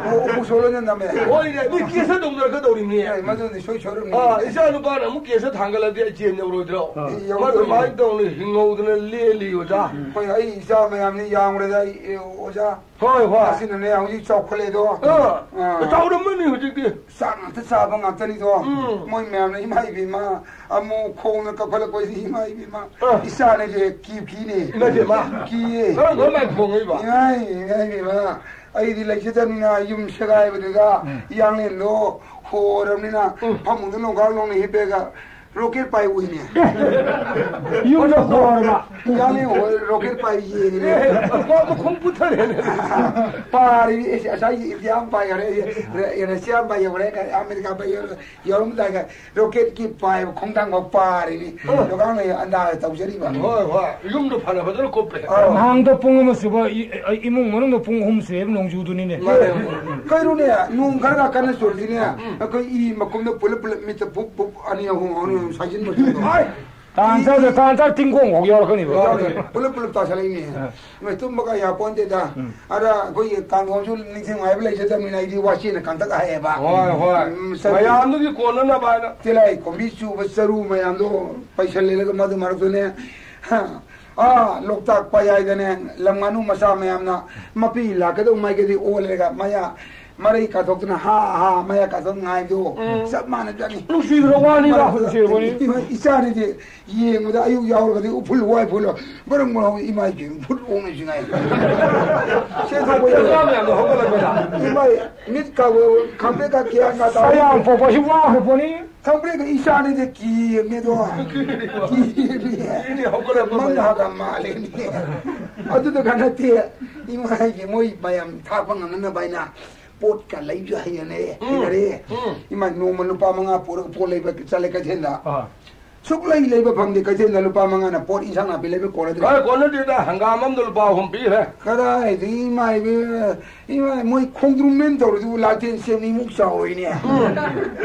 ꯑꯣ, ꯎꯄꯨ ꯁꯣꯂꯣꯏꯅ ꯅꯝꯃꯦ꯫ ꯍꯣꯏꯅꯦ, ꯃꯤ ꯀꯦꯁ ꯇꯧꯅꯔꯛꯀꯗꯧꯔꯤꯕꯅꯤ꯫ ꯑꯦ, ꯃꯗꯨꯗꯤ ꯁꯣꯏ ꯁꯣꯏꯔꯝꯅꯤ꯫ ꯑꯥ, ꯏꯆꯥ ꯅꯨꯄꯥꯅ ꯑꯃꯨꯛ ꯀꯦꯁ ꯊꯥꯡꯒꯠꯂꯗꯤ ꯑꯩ ꯆꯦꯟ ꯌꯧꯔꯣꯏꯗ꯭ꯔꯣ? ꯑꯥ꯫ ꯌꯧꯔꯣꯏ꯫ ꯃꯗꯨꯃꯥꯏꯅ ꯇꯧꯅ ꯍꯤꯡꯍꯧꯗꯅ ꯂꯦꯜꯂꯤ ꯑꯣꯖꯥ꯫ ꯍꯣꯏ, ꯑꯩ ꯏꯆꯥ ꯃꯌꯥꯝꯅꯤ ꯌꯥꯝꯈ꯭ꯔꯦꯗ ꯑꯩ, ꯑꯦ, ꯑꯣꯖꯥ꯫ ꯍꯣꯏ, ꯍꯣꯏ꯫ ꯑꯁꯤꯅꯅꯦ ꯍꯧꯖꯤꯛ ꯆꯥꯎꯈꯠꯂꯦꯗꯣ꯫ ꯑꯥ, ꯑꯥ꯫ ꯆꯥꯎꯔꯝꯃꯅꯤ ꯍꯧꯖꯤꯛꯇꯤ꯫ ꯆꯥꯛ ꯉꯥꯛꯇ ꯆꯥꯕ ꯉꯥꯛꯇꯅꯤꯗꯣ꯫ ꯎꯝ꯫ ꯃꯣꯏ ꯃꯌꯥꯝꯅ ꯏꯃꯥ ꯏꯕꯦꯝꯃ ꯑꯃꯨꯛ ꯈꯣꯡꯅ ꯀꯞꯈꯠꯂꯛꯄꯁꯤ ꯏꯃꯥ ꯏꯕꯦꯝꯃ꯫ ꯑꯥ꯫ ꯏꯆꯥꯅꯁꯦ ꯀꯤ ꯀꯤꯅꯦ꯫ ꯏꯃꯥ ꯏꯕꯦꯝꯃ꯫ ꯀꯤꯌꯦ꯫ ꯀꯔꯝ ꯀꯔꯝ ꯍꯥꯏꯅ ꯈꯣꯡꯉꯛꯏꯕ? ꯏꯃꯥ, ꯏꯃꯥ ꯏꯕꯦꯝꯃ꯫ ꯑꯩꯗꯤ ꯂꯩꯖꯗꯕꯅꯤꯅ ꯌꯨꯝ ꯁꯦꯒꯥꯏꯕꯗꯨꯗ ꯎꯝ꯫ ꯏꯌꯥꯡꯂꯦꯟꯗꯣ ꯍꯣꯔꯕꯅꯤꯅ ꯎꯝ꯫ ꯐꯃꯨꯡꯗ ꯂꯣꯡꯒꯥꯎ ꯂꯣꯡꯅ ꯍꯤꯞꯄꯦꯒ ꯔꯣꯀꯦꯠ ꯄꯥꯏ ꯎꯏꯅꯦ꯫ ꯌꯨꯝꯗ ꯍꯣꯔꯕ꯫ ꯏꯌꯥꯡꯂꯦꯟ ꯍꯣꯔ ꯔꯣꯀꯦꯠ ꯄꯥꯏ ꯌꯦꯡꯉꯤꯅꯦ꯫ ꯑꯦ, ꯃꯈꯣꯡ ꯄꯨꯊꯔꯦꯅꯦ꯫ ꯄꯥꯔꯤꯅꯤ, ꯑꯦ, ꯉꯁꯥꯏꯒꯤ ꯏꯟꯗꯤꯌꯥ ꯑꯃ ꯄꯥꯏꯈꯔꯦ, ꯔ-, ꯔꯁꯤꯌꯥ ꯑꯃ ꯄꯥꯏꯈꯔꯦ, ꯑꯃꯦꯔꯤꯀꯥ ꯄꯥꯏꯈꯔꯦ, ꯌꯧꯔꯝꯗꯥꯏꯒ ꯔꯣꯀꯦꯠꯀꯤ ꯄꯥꯏꯕ ꯈꯣꯡꯊꯥꯡ ꯐꯥꯎ ꯄꯥꯔꯤꯅꯤ꯫ ꯑ꯫ ꯗꯨꯀꯥꯟ ꯂꯩ ꯑꯟꯗꯥꯖ ꯇꯧꯖꯔꯤꯕ꯫ ꯍꯣꯏ, ꯍꯣꯏ꯫ ꯌꯨꯝꯗꯣ ꯐꯅ ꯐꯖꯅ ꯀꯨꯞꯄꯦ꯫ ꯑ꯫ ꯉꯍꯥꯡꯗꯣ ꯄꯨꯡ ꯑꯃ ꯁꯨꯕ ꯏ-, ꯏ-, ꯏꯃꯨꯡ ꯃꯅꯨꯡꯗ ꯄꯨꯡ ꯑꯍꯨꯝ ꯁꯨꯑꯦꯕ ꯅꯣꯡꯖꯨꯗꯨꯅꯤꯅꯦ꯫ ꯃꯥꯅꯦ꯫ ꯀꯩꯅꯣꯅꯦ, ꯅꯣꯡ ꯈꯔ ꯈꯔ ꯀꯟꯅ ꯆꯨꯔꯗꯤꯅꯦ, ꯎꯝ꯫ ꯑꯩꯈꯣꯏ ꯏ ꯃꯈꯨꯝꯗ ꯄꯨꯂꯞ ꯄꯨꯂꯞ ꯃꯤꯠꯇ ꯄꯨꯞ ꯄꯨꯞ ꯑꯅꯤ ꯑꯍꯨꯝ ꯑꯅꯤ ꯑꯍꯨꯝ ꯁꯥꯏꯖꯤꯟꯕ ꯆꯨꯝꯗꯣ꯫ ꯍꯣꯏ꯫ ꯇꯥꯟ ꯆꯥꯗ, ꯇꯥꯟ ꯆꯥ ꯇꯤꯡꯒꯣꯡ ꯐꯥꯎ ꯌꯥꯎꯔꯛꯀꯅꯤꯕ꯫ ꯌꯥꯎꯔꯛꯀꯅꯤ꯫ ꯄꯨꯂꯞ ꯄꯨꯂꯞ ꯇꯥꯁꯜꯂꯛꯏꯅꯦ꯫ ꯑ꯫ ꯃꯣꯏ ꯇꯨꯝꯕꯒ ꯌꯥꯄꯣꯟꯇꯦꯗ꯫ ꯎꯝ꯫ ꯑꯗ ꯑꯩꯈꯣꯏꯒꯤ ꯀꯥꯡꯈꯣꯝꯁꯨ ꯅꯤꯡꯊꯤ ꯅꯨꯡꯉꯥꯏꯕ ꯂꯩꯖꯗꯕꯅꯤꯅ ꯑꯩꯗꯤ ꯋꯥꯆꯦꯅ ꯀꯥꯡꯇꯛ ꯍꯥꯏꯌꯦꯕ꯫ ꯍꯣꯏ, ꯍꯣꯏ꯫ ꯎꯝ, ꯆꯔꯨ ꯃꯌꯥꯝꯗꯨꯒꯤ ꯀꯣꯟꯅꯅꯕ ꯍꯥꯏꯅ꯫ ꯇꯤꯜꯍꯥꯏ ꯈꯣꯝꯕꯤ ꯆꯨꯕ ꯆꯔꯨ ꯃꯌꯥꯝꯗꯣ ꯄꯩꯁꯜꯂꯦꯂꯒ ꯃꯗꯨ ꯃꯔꯛꯇꯨꯅꯦ꯫ ꯑꯥ, ꯂꯣꯛꯇꯥꯛ ꯄꯌꯥꯏꯗꯅꯦ, ꯂꯝ ꯉꯥꯅꯨ ꯃꯆꯥ ꯃꯌꯥꯝꯅ ꯃꯄꯤ ꯂꯥꯛꯀꯗꯧ ꯃꯥꯏꯒꯗꯤ ꯑꯣꯜꯂꯦꯒ ꯃꯌꯥ ꯃꯔꯩ ꯀꯥꯊꯣꯛꯇꯅ ꯍꯥ ꯍꯥ ꯃꯌꯥ ꯀꯥꯊꯣꯛ ꯉꯥꯏꯕꯗꯣ ꯎꯝ꯫ ꯆꯞ ꯃꯥꯟꯅꯖꯥꯠꯅꯤ꯫ ꯅꯨꯡꯁꯤꯈ꯭ꯔ ꯋꯥꯅꯤꯗ꯫ ꯃꯔꯛꯇꯨꯗ ꯅꯨꯡꯁꯤꯔꯕꯅꯤ꯫ ꯏꯃꯥ, ꯏꯆꯥꯅꯤꯗꯤ ꯌꯦꯡꯕꯗ ꯑꯌꯨꯛ ꯌꯥꯎꯔꯒꯗꯤ ꯎꯐꯨꯜ ꯋꯥꯏꯐꯨꯜ ꯕꯔꯪ ꯕꯔꯪ ꯏꯃꯥ ꯏꯕꯦꯝ ꯐꯨꯠ ꯑꯣꯡꯅꯁꯨ ꯉꯥꯏ꯫ ꯆꯦꯟꯊꯣꯛꯄ ꯌꯥꯔꯣꯏ꯫ ꯑꯉꯥꯡ ꯃꯌꯥꯝꯗꯣ ꯍꯧꯒꯠꯂꯛꯄꯗ꯫ ꯏꯃꯥ, ꯃꯤꯠ ꯀꯥꯕ ꯈꯪꯄ꯭ꯔꯦꯛꯀ ꯀꯤꯌꯥꯟꯒ ꯇꯥꯕ꯫ ꯁꯌꯥꯝ ꯄꯣꯛꯄꯁꯤ ꯋꯥꯈ꯭ꯔ ꯄꯣꯠꯅꯤ꯫ ꯈꯪꯄ꯭ꯔꯦꯛꯀ ꯏꯆꯥꯅꯤꯗꯤ ꯀꯤꯕꯅꯦꯗꯣ꯫ ꯀꯤꯕꯅꯦ꯫ ꯀꯤꯕꯅꯦ, ꯍꯧꯒꯠꯂꯛꯄ ꯃꯪ ꯃꯌꯥꯝ꯫ ꯍꯥꯒ ꯃꯥꯜꯂꯦꯅꯦ꯫ ꯑꯗꯨꯗꯒ ꯅꯠꯇꯦ, ꯏꯃꯥꯒꯤ ꯃꯣꯏ ꯃꯌꯥꯝ ꯊꯥꯛꯄ ꯉꯝꯅꯅꯕ ꯍꯥꯏꯅ ꯄꯣꯠꯀ ꯂꯩꯕꯁꯨ ꯍꯩꯅꯔꯦ, ꯎꯝ, ꯍꯩꯅꯔꯦ꯫ ꯎꯝ꯫ ꯏꯃꯥ ꯅꯣꯡꯃ ꯂꯨꯄꯥ ꯃꯉꯥ ꯄꯨꯔꯒ ꯄꯣꯠ ꯂꯩꯕ ꯆꯠꯂꯦ ꯀꯩꯊꯦꯜꯗ꯫ ꯑꯥ꯫ ꯁꯨꯛꯂꯩ ꯂꯩꯕ ꯐꯪꯗꯦ ꯀꯩꯊꯦꯜꯗ ꯂꯨꯄꯥ ꯃꯉꯥꯅ ꯄꯣꯠ ꯏꯟꯁꯥꯡ ꯅꯥꯄꯤ ꯂꯩꯕ ꯀꯣꯟꯅꯗ꯭ꯔꯦ꯫ ꯀꯥꯏ ꯀꯣꯟꯅꯗꯦꯗ, ꯍꯪꯒꯥꯝ ꯑꯃꯗ ꯂꯨꯄꯥ ꯑꯍꯨꯝ ꯄꯤꯈ꯭ꯔꯦ꯫ ꯀꯗꯥꯏꯗꯒꯤ ꯏꯃꯥ ꯏꯕꯦꯝꯃ, ꯏꯃꯥ ꯃꯣꯏ ꯈꯣꯡꯗ꯭ꯔꯨꯝ ꯃꯦꯟ ꯇꯧꯔꯤꯗꯨꯕꯨ ꯂꯥꯇꯦꯟ ꯁꯦꯝꯅꯤꯃꯨꯛ ꯆꯥꯎꯔꯣꯏꯅꯦ꯫ ꯎꯝ꯫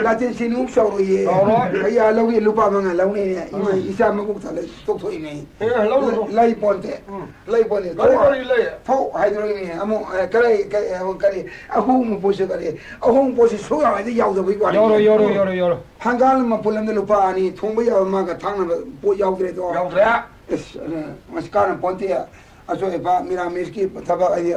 ꯂꯥꯇꯦꯟ ꯁꯦꯝꯅꯤꯃꯨꯛ ꯆꯥꯎꯔꯣꯏꯌꯦ꯫ ꯆꯥꯎꯔꯣꯏ꯫ ꯀꯌꯥ ꯂꯧꯒꯦ? ꯂꯨꯄꯥ ꯃꯉꯥ ꯂꯧꯅꯤꯅꯦ꯫ ꯏꯃꯥ ꯎꯝ꯫ ꯏꯆꯥ ꯃꯕꯨꯛ ꯊꯜꯂꯦ ꯇꯣꯛꯊꯣꯛꯏꯅꯦ꯫ ꯑꯦ, ꯂꯧꯔꯨꯅꯨ꯫ ꯂꯩ ꯄꯣꯟꯇꯦ꯫ ꯎꯝ꯫ ꯂꯩ ꯄꯣꯟꯇꯦ꯫ ꯀꯔꯤ ꯊꯣꯛ-, ꯀꯔꯤ ꯂꯩ? ꯊꯣꯛ ꯍꯥꯏꯗꯣꯔꯛꯏꯅꯦ꯫ ꯑꯃꯨꯛ, ꯑꯦ, ꯀꯔꯤ, ꯀꯔꯤ, ꯑꯃꯨꯛ ꯀꯔꯤ? ꯑꯍꯣꯡꯕ ꯄꯣꯠꯁꯦ ꯀꯔꯤ? ꯑꯍꯣꯡꯕ ꯄꯣꯠꯁꯦ ꯁꯨꯛ ꯌꯥꯎ ꯍꯥꯏꯗꯤ ꯌꯥꯎꯗꯕꯒꯤ ꯋꯥꯅꯤ꯫ ꯌꯥꯎꯔꯣꯏ, ꯌꯥꯎꯔꯣꯏ, ꯌꯥꯎꯔꯣꯏ, ꯌꯥꯎꯔꯣꯏ꯫ ꯍꯪꯒꯥꯝ ꯃꯄꯨꯟ ꯑꯃꯗ ꯂꯨꯄꯥ ꯑꯅꯤ ꯊꯣꯡꯕ ꯌꯥꯕ ꯃꯥꯒ ꯊꯥꯛꯅꯕ ꯄꯣꯠ ꯌꯥꯎꯗ꯭ꯔꯦꯗꯣ꯫ ꯌꯥꯎꯗ꯭ꯔꯦ꯫ ꯑꯁ, ꯑꯗꯨꯅ ꯃꯁꯤ ꯀꯥꯟꯅ ꯄꯣꯟꯇꯦ꯫ ꯑꯆꯣꯏ ꯑꯄꯥ ꯃꯤꯔꯥꯃꯤꯁꯀꯤ ꯊꯕꯛ ꯍꯥꯏꯗꯤ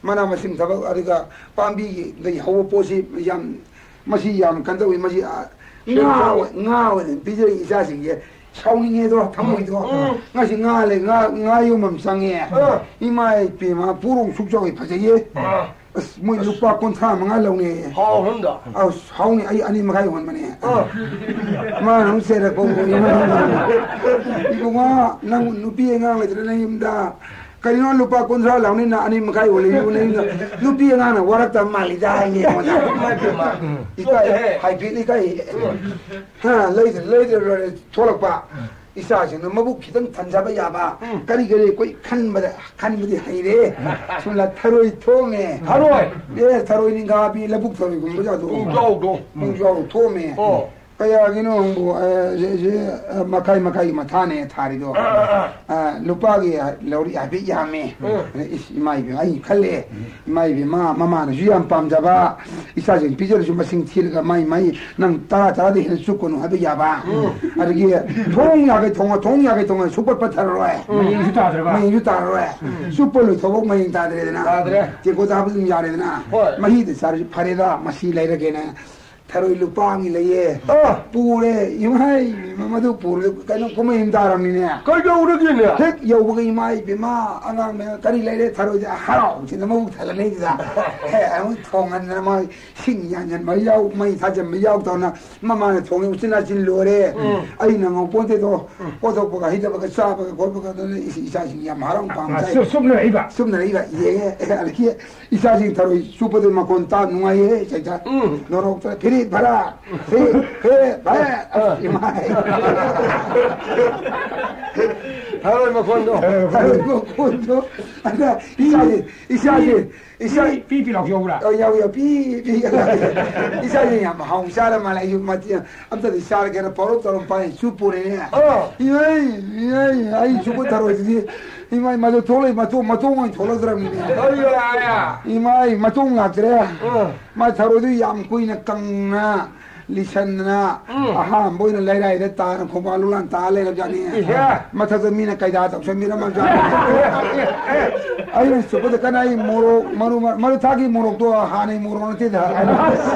ꯃꯅꯥ ꯃꯁꯤꯡ ꯊꯕꯛ ꯑꯗꯨꯒ ꯄꯥꯝꯕꯤꯗꯒꯤ ꯍꯧꯕ ꯄꯣꯠꯁꯤ ꯌꯥꯝ, ꯃꯁꯤ ꯌꯥꯝ ꯀꯩꯅꯣ ꯇꯧꯏ꯫ ꯃꯁꯤ, ꯑ, ꯁꯦꯝ ꯉꯥ ꯁꯥꯕ꯫ ꯑꯣꯏ-, ꯉꯥ ꯑꯣꯏꯅ ꯄꯤꯖꯔꯤ ꯏꯆꯥꯁꯤꯡꯁꯦ꯫ ꯁꯥꯎꯅꯤꯡꯉꯦꯗꯣ, ꯊꯃꯣꯏꯗꯣ꯫ ꯎꯝ꯫ ꯉꯁꯤ ꯉꯥ ꯂꯩ, ꯉꯥ, ꯉꯥ ꯌꯣꯟꯕ ꯑꯃ ꯆꯪꯉꯦ꯫ ꯑꯥ꯫ ꯏꯃꯥ ꯏꯄꯦꯝꯃ, ꯄꯣꯔꯣꯡ ꯁꯨꯛ ꯆꯥꯎꯏ, ꯐꯖꯩꯌꯦ꯫ ꯑꯥ꯫ ꯑꯁ, ꯃꯣꯏ ꯑꯁ꯫ ꯂꯨꯄꯥ ꯀꯨꯟꯊ꯭ꯔꯥ ꯃꯉꯥ ꯂꯧꯅꯦ꯫ ꯍꯥꯎ ꯍꯟꯗ꯫ ꯑꯁ, ꯍꯥꯎꯅꯤ, ꯑꯩ ꯑꯅꯤ ꯃꯈꯥꯏ ꯌꯣꯟꯕꯅꯦ꯫ ꯑꯥ꯫ ꯃꯥꯅ ꯑꯃꯨꯛ ꯆꯩꯔꯛꯄ ꯑꯃꯨꯛ, "ꯏꯕꯨꯡꯉꯣ, ꯅꯪ ꯅꯨꯄꯤ ꯑꯉꯥꯡ ꯂꯩꯇ꯭ꯔ ꯅꯪ ꯌꯨꯝꯗ? ꯀꯔꯤꯅꯣ ꯂꯨꯄꯥ ꯀꯨꯟꯊ꯭ꯔꯥ ꯂꯧꯅꯤ, ꯅꯪ ꯑꯅꯤ ꯃꯈꯥꯏ ꯌꯣꯜꯂꯤ, ꯅꯪ ꯌꯨꯝꯗ ꯅꯨꯄꯤ ꯑꯉꯥꯡꯅ ꯋꯥꯔꯛꯇꯕ ꯃꯥꯜꯂꯤꯗ," ꯍꯥꯏꯅꯦ ꯑꯩꯉꯣꯟꯗ꯫ ꯏꯃꯥ ꯏꯕꯦꯝꯃ꯫ ꯏꯀꯥꯏ, ꯆꯣꯞꯄꯦꯍꯦ꯫ ꯍꯥꯏꯐꯦꯠ ꯏꯀꯥꯏ꯫ ꯎꯝ꯫ ꯍꯥ, ꯂꯩꯗ꯭ꯔ, ꯂꯩꯗ꯭ꯔ ꯂꯣꯏꯔꯦ꯫ ꯊꯣꯛꯂꯛꯄ ꯎꯝ꯫ ꯏꯆꯥꯁꯤꯡꯗꯣ ꯃꯕꯨꯛ ꯈꯤꯇꯪ ꯊꯟꯖꯕ ꯌꯥꯕ ꯎꯝ꯫ ꯀꯔꯤ ꯀꯔꯤ ꯑꯩꯈꯣꯏ ꯈꯟꯕꯗ, ꯈꯟꯕꯗꯤ ꯍꯩꯔꯦ꯫ ꯁꯨꯝꯂ ꯊꯔꯣꯏ ꯊꯣꯡꯉꯦ꯫ ꯊꯔꯣꯏ? ꯑꯦ, ꯊꯔꯣꯏ ꯅꯤꯡꯒꯥꯕꯤ, ꯂꯧꯕꯨꯛ ꯊꯔꯣꯏꯒꯨꯝꯕ ꯖꯥꯠꯇꯣ꯫ ꯄꯨꯡꯖꯥꯎꯗꯣ꯫ ꯄꯨꯡꯖꯥꯎ ꯊꯣꯡꯉꯦ꯫ ꯑꯣ꯫ ꯀꯌꯥꯒꯤꯅꯣ ꯅꯪꯕꯨ? ꯑ, ꯁꯦ, ꯁꯦ, ꯑ, ꯃꯈꯥꯏ ꯃꯈꯥꯏꯒꯤ ꯃꯊꯥꯅꯦ ꯊꯥꯔꯤꯗꯣ꯫ ꯑꯥ, ꯑꯥ, ꯑꯥ꯫ ꯑ, ꯂꯨꯄꯥꯒꯤ ꯂꯧꯔꯤ ꯍꯥꯏꯐꯦꯠ ꯌꯥꯝꯃꯦ꯫ ꯎꯝ꯫ ꯑꯗ, ꯏꯁ, ꯏꯃꯥ ꯏꯕꯦꯝꯃ, ꯑꯩ ꯈꯜꯂꯦ꯫ ꯎꯝ꯫ ꯏꯃꯥ ꯏꯕꯦꯝꯃ, ꯃꯃꯥꯅꯁꯨ ꯌꯥꯝ ꯄꯥꯝꯖꯕ, ꯏꯆꯥꯁꯤꯡ ꯄꯤꯖꯔꯁꯨ ꯃꯁꯤꯡ ꯊꯤꯔꯒ ꯃꯥꯏ ꯃꯥꯏ ꯅꯪ ꯇꯔꯥ, ꯇꯔꯥꯗꯤ ꯍꯦꯟꯅ ꯆꯨꯞꯀꯅꯨ ꯍꯥꯏꯕ ꯌꯥꯕ꯫ ꯎꯝ꯫ ꯑꯗꯒꯤ ꯊꯣꯡ ꯌꯥꯈꯩ ꯊꯣꯡꯉ, ꯊꯣꯡ ꯌꯥꯈꯩ ꯊꯣꯡꯉ ꯁꯨꯛꯄꯠ ꯄꯠꯊꯔꯔꯣꯏ꯫ ꯎꯝ꯫ ꯃꯌꯦꯡꯁꯨ ꯇꯥꯗ꯭ꯔꯕ? ꯃꯌꯦꯡꯁꯨ ꯇꯥꯔꯔꯣꯏ꯫ ꯎꯝ꯫ ꯆꯨꯞꯄ ꯂꯣꯏꯊꯣꯛꯐꯥꯎ ꯃꯌꯦꯡ ꯇꯥꯗ꯭ꯔꯦꯗꯅ꯫ ꯇꯥꯗ꯭ꯔꯦ꯫ ꯇꯦꯡꯀꯣꯠꯇ ꯍꯥꯞꯄ ꯑꯗꯨꯝ ꯌꯥꯔꯦꯗꯅ꯫ ꯍꯣꯏ꯫ ꯃꯍꯤꯗ ꯆꯥꯔꯁꯨ ꯐꯔꯦꯗ, ꯃꯁꯤ ꯂꯩꯔꯒꯦꯅ꯫ ꯊꯔꯣꯏ ꯂꯨꯄꯥ ꯑꯃꯒꯤ ꯂꯩꯌꯦ꯫ ꯑꯥ꯫ ꯄꯨꯔꯦ, ꯏꯃꯥꯏ, ꯃꯗꯨ ꯄꯨꯔꯦ, ꯀꯩꯅꯣ, ꯀꯨꯝꯍꯩ ꯑꯃ ꯇꯥꯔꯝꯅꯤꯅꯦ꯫ ꯀꯩꯗꯧꯔꯒꯦꯅꯦ? ꯍꯦꯛ ꯌꯧꯕꯒ, ꯏꯃꯥ ꯏꯕꯦꯝꯃ, ꯑꯉꯥꯡ ꯃꯌꯥꯝ, "ꯀꯔꯤ ꯂꯩꯔꯦ?" ꯊꯔꯣꯏꯁꯦ ꯍꯔꯥꯎꯁꯤꯅ ꯃꯕꯨꯛ ꯊꯜꯂꯅꯤꯗꯨꯗ꯫ ꯍꯦ, ꯑꯃꯨꯛ ꯊꯣꯡꯍꯟꯗꯅ, ꯃꯥ ꯁꯤꯡ ꯌꯥꯟꯁꯤꯟꯕ ꯌꯥꯎ, ꯃꯩ ꯊꯥꯖꯤꯟꯕ ꯌꯥꯎ ꯇꯧꯅ, ꯃꯃꯥꯅ ꯊꯣꯡꯉꯤ, ꯎꯆꯤꯟ ꯅꯥꯆꯤꯟ ꯂꯣꯏꯔꯦ꯫ ꯎꯝ꯫ ꯑꯩꯅ ꯉꯧꯄꯣꯟꯇꯦꯗꯣ, ꯎꯝ꯫ ꯀꯣꯊꯣꯛꯄꯒ ꯍꯩꯊꯕꯒ ꯆꯥꯕꯒ ꯈꯣꯠꯄꯒ ꯑꯗꯨꯅ ꯏꯆꯥꯁꯤꯡ ꯌꯥꯝ ꯍꯔꯥꯎ ꯄꯥꯝ ꯑ, ꯆꯥꯏ꯫ ꯁꯨꯞ-, ꯁꯨꯞꯅ ꯂꯩꯕ? ꯁꯨꯞꯅ ꯂꯩꯕ, ꯌꯦꯡꯉꯦ꯫ ꯑꯦ, ꯑꯗꯒꯤ ꯏꯆꯥꯁꯤꯡ ꯊꯔꯣꯏ ꯆꯨꯞꯄꯗꯨ ꯃꯈꯣꯟ ꯇꯥ ꯅꯨꯡꯉꯥꯏꯌꯦ, ꯆꯩꯊꯥ꯫ ꯎꯝ꯫ ꯅꯣꯔꯣꯛꯇ ꯐꯤꯔꯤ ꯐꯔꯥ, ꯐꯤ, ꯐꯤ, ꯐꯔꯥ, ꯑꯁ, ꯏꯃꯥꯏ꯫ ꯊꯔꯣꯏ ꯃꯈꯣꯟꯗꯣ꯫ ꯊꯔꯣꯏ ꯃꯈꯣꯟꯗꯣ꯫ ꯑꯗ ꯏꯆꯥꯁꯤꯡ, ꯏꯆꯥꯁꯤꯡ, ꯏꯆꯥ ꯄꯤ, ꯄꯤ ꯂꯥꯎ ꯌꯧꯕ꯭ꯔꯥ? ꯑ, ꯌꯥꯎ, ꯌꯥꯎ, ꯄꯤ, ꯄꯤ꯫ ꯏꯆꯥꯁꯤꯡ ꯌꯥꯝ ꯍꯥꯎ ꯆꯥꯔ ꯃꯥꯜꯂꯦ꯫ ꯑꯩꯁꯨ ꯃꯇꯤ-, ꯑꯝꯇꯗꯤ ꯆꯥꯔꯒꯦꯅ ꯄꯧꯔꯞ ꯇꯧꯔ ꯄꯥꯏ ꯆꯨꯞꯄꯨꯔꯦꯅꯦ꯫ ꯑꯥ꯫ ꯏꯃꯥꯏ, ꯏꯃꯥꯏ, ꯑꯩ ꯆꯨꯞꯄ ꯊꯔꯣꯏꯗꯨꯗꯤ, ꯏꯃꯥꯏ, ꯃꯗꯨ ꯊꯣꯛꯂꯛꯏ, ꯃꯇꯣꯡ, ꯃꯇꯣꯡ ꯑꯣꯏꯅ ꯊꯣꯛꯂꯛꯇ꯭ꯔꯕꯅꯤꯅꯦ꯫ ꯑꯩ ꯌꯥꯔꯦ꯫ ꯏꯃꯥꯏ, ꯃꯇꯣꯡ ꯂꯥꯛꯇ꯭ꯔꯦ꯫ ꯑꯥ꯫ ꯃꯥ ꯊꯔꯣꯏꯗꯨ ꯌꯥꯝ ꯀꯨꯏꯅ ꯀꯪꯅ ꯂꯤꯁꯟꯗꯅ ꯎꯝ꯫ ꯑꯍꯥꯟꯕ ꯑꯣꯏꯅ ꯂꯩꯔꯥꯏꯗ ꯇꯥꯅ ꯈꯣꯡꯕꯥꯟ ꯂꯣꯂꯥꯟ ꯇꯥ ꯂꯩꯔꯕꯖꯥꯠꯅꯤ꯫ ꯏꯍꯦ꯫ ꯃꯊꯛꯇ ꯃꯤꯅ ꯀꯩꯗꯥ ꯇꯧꯁꯟꯕꯤꯔꯝꯃꯕꯖꯥꯠꯅꯤ꯫ ꯑꯩꯅ ꯆꯨꯞꯄꯗ ꯀꯅꯥ ꯑꯩ ꯃꯣꯔꯣꯛ, ꯃꯔꯨ ꯃꯔ-, ꯃꯔꯨ ꯊꯥꯛꯀꯤ ꯃꯣꯔꯣꯛꯇꯣ ꯍꯥꯟꯅꯩ ꯃꯣꯔꯣꯛ ꯅꯠꯇꯦꯗ꯫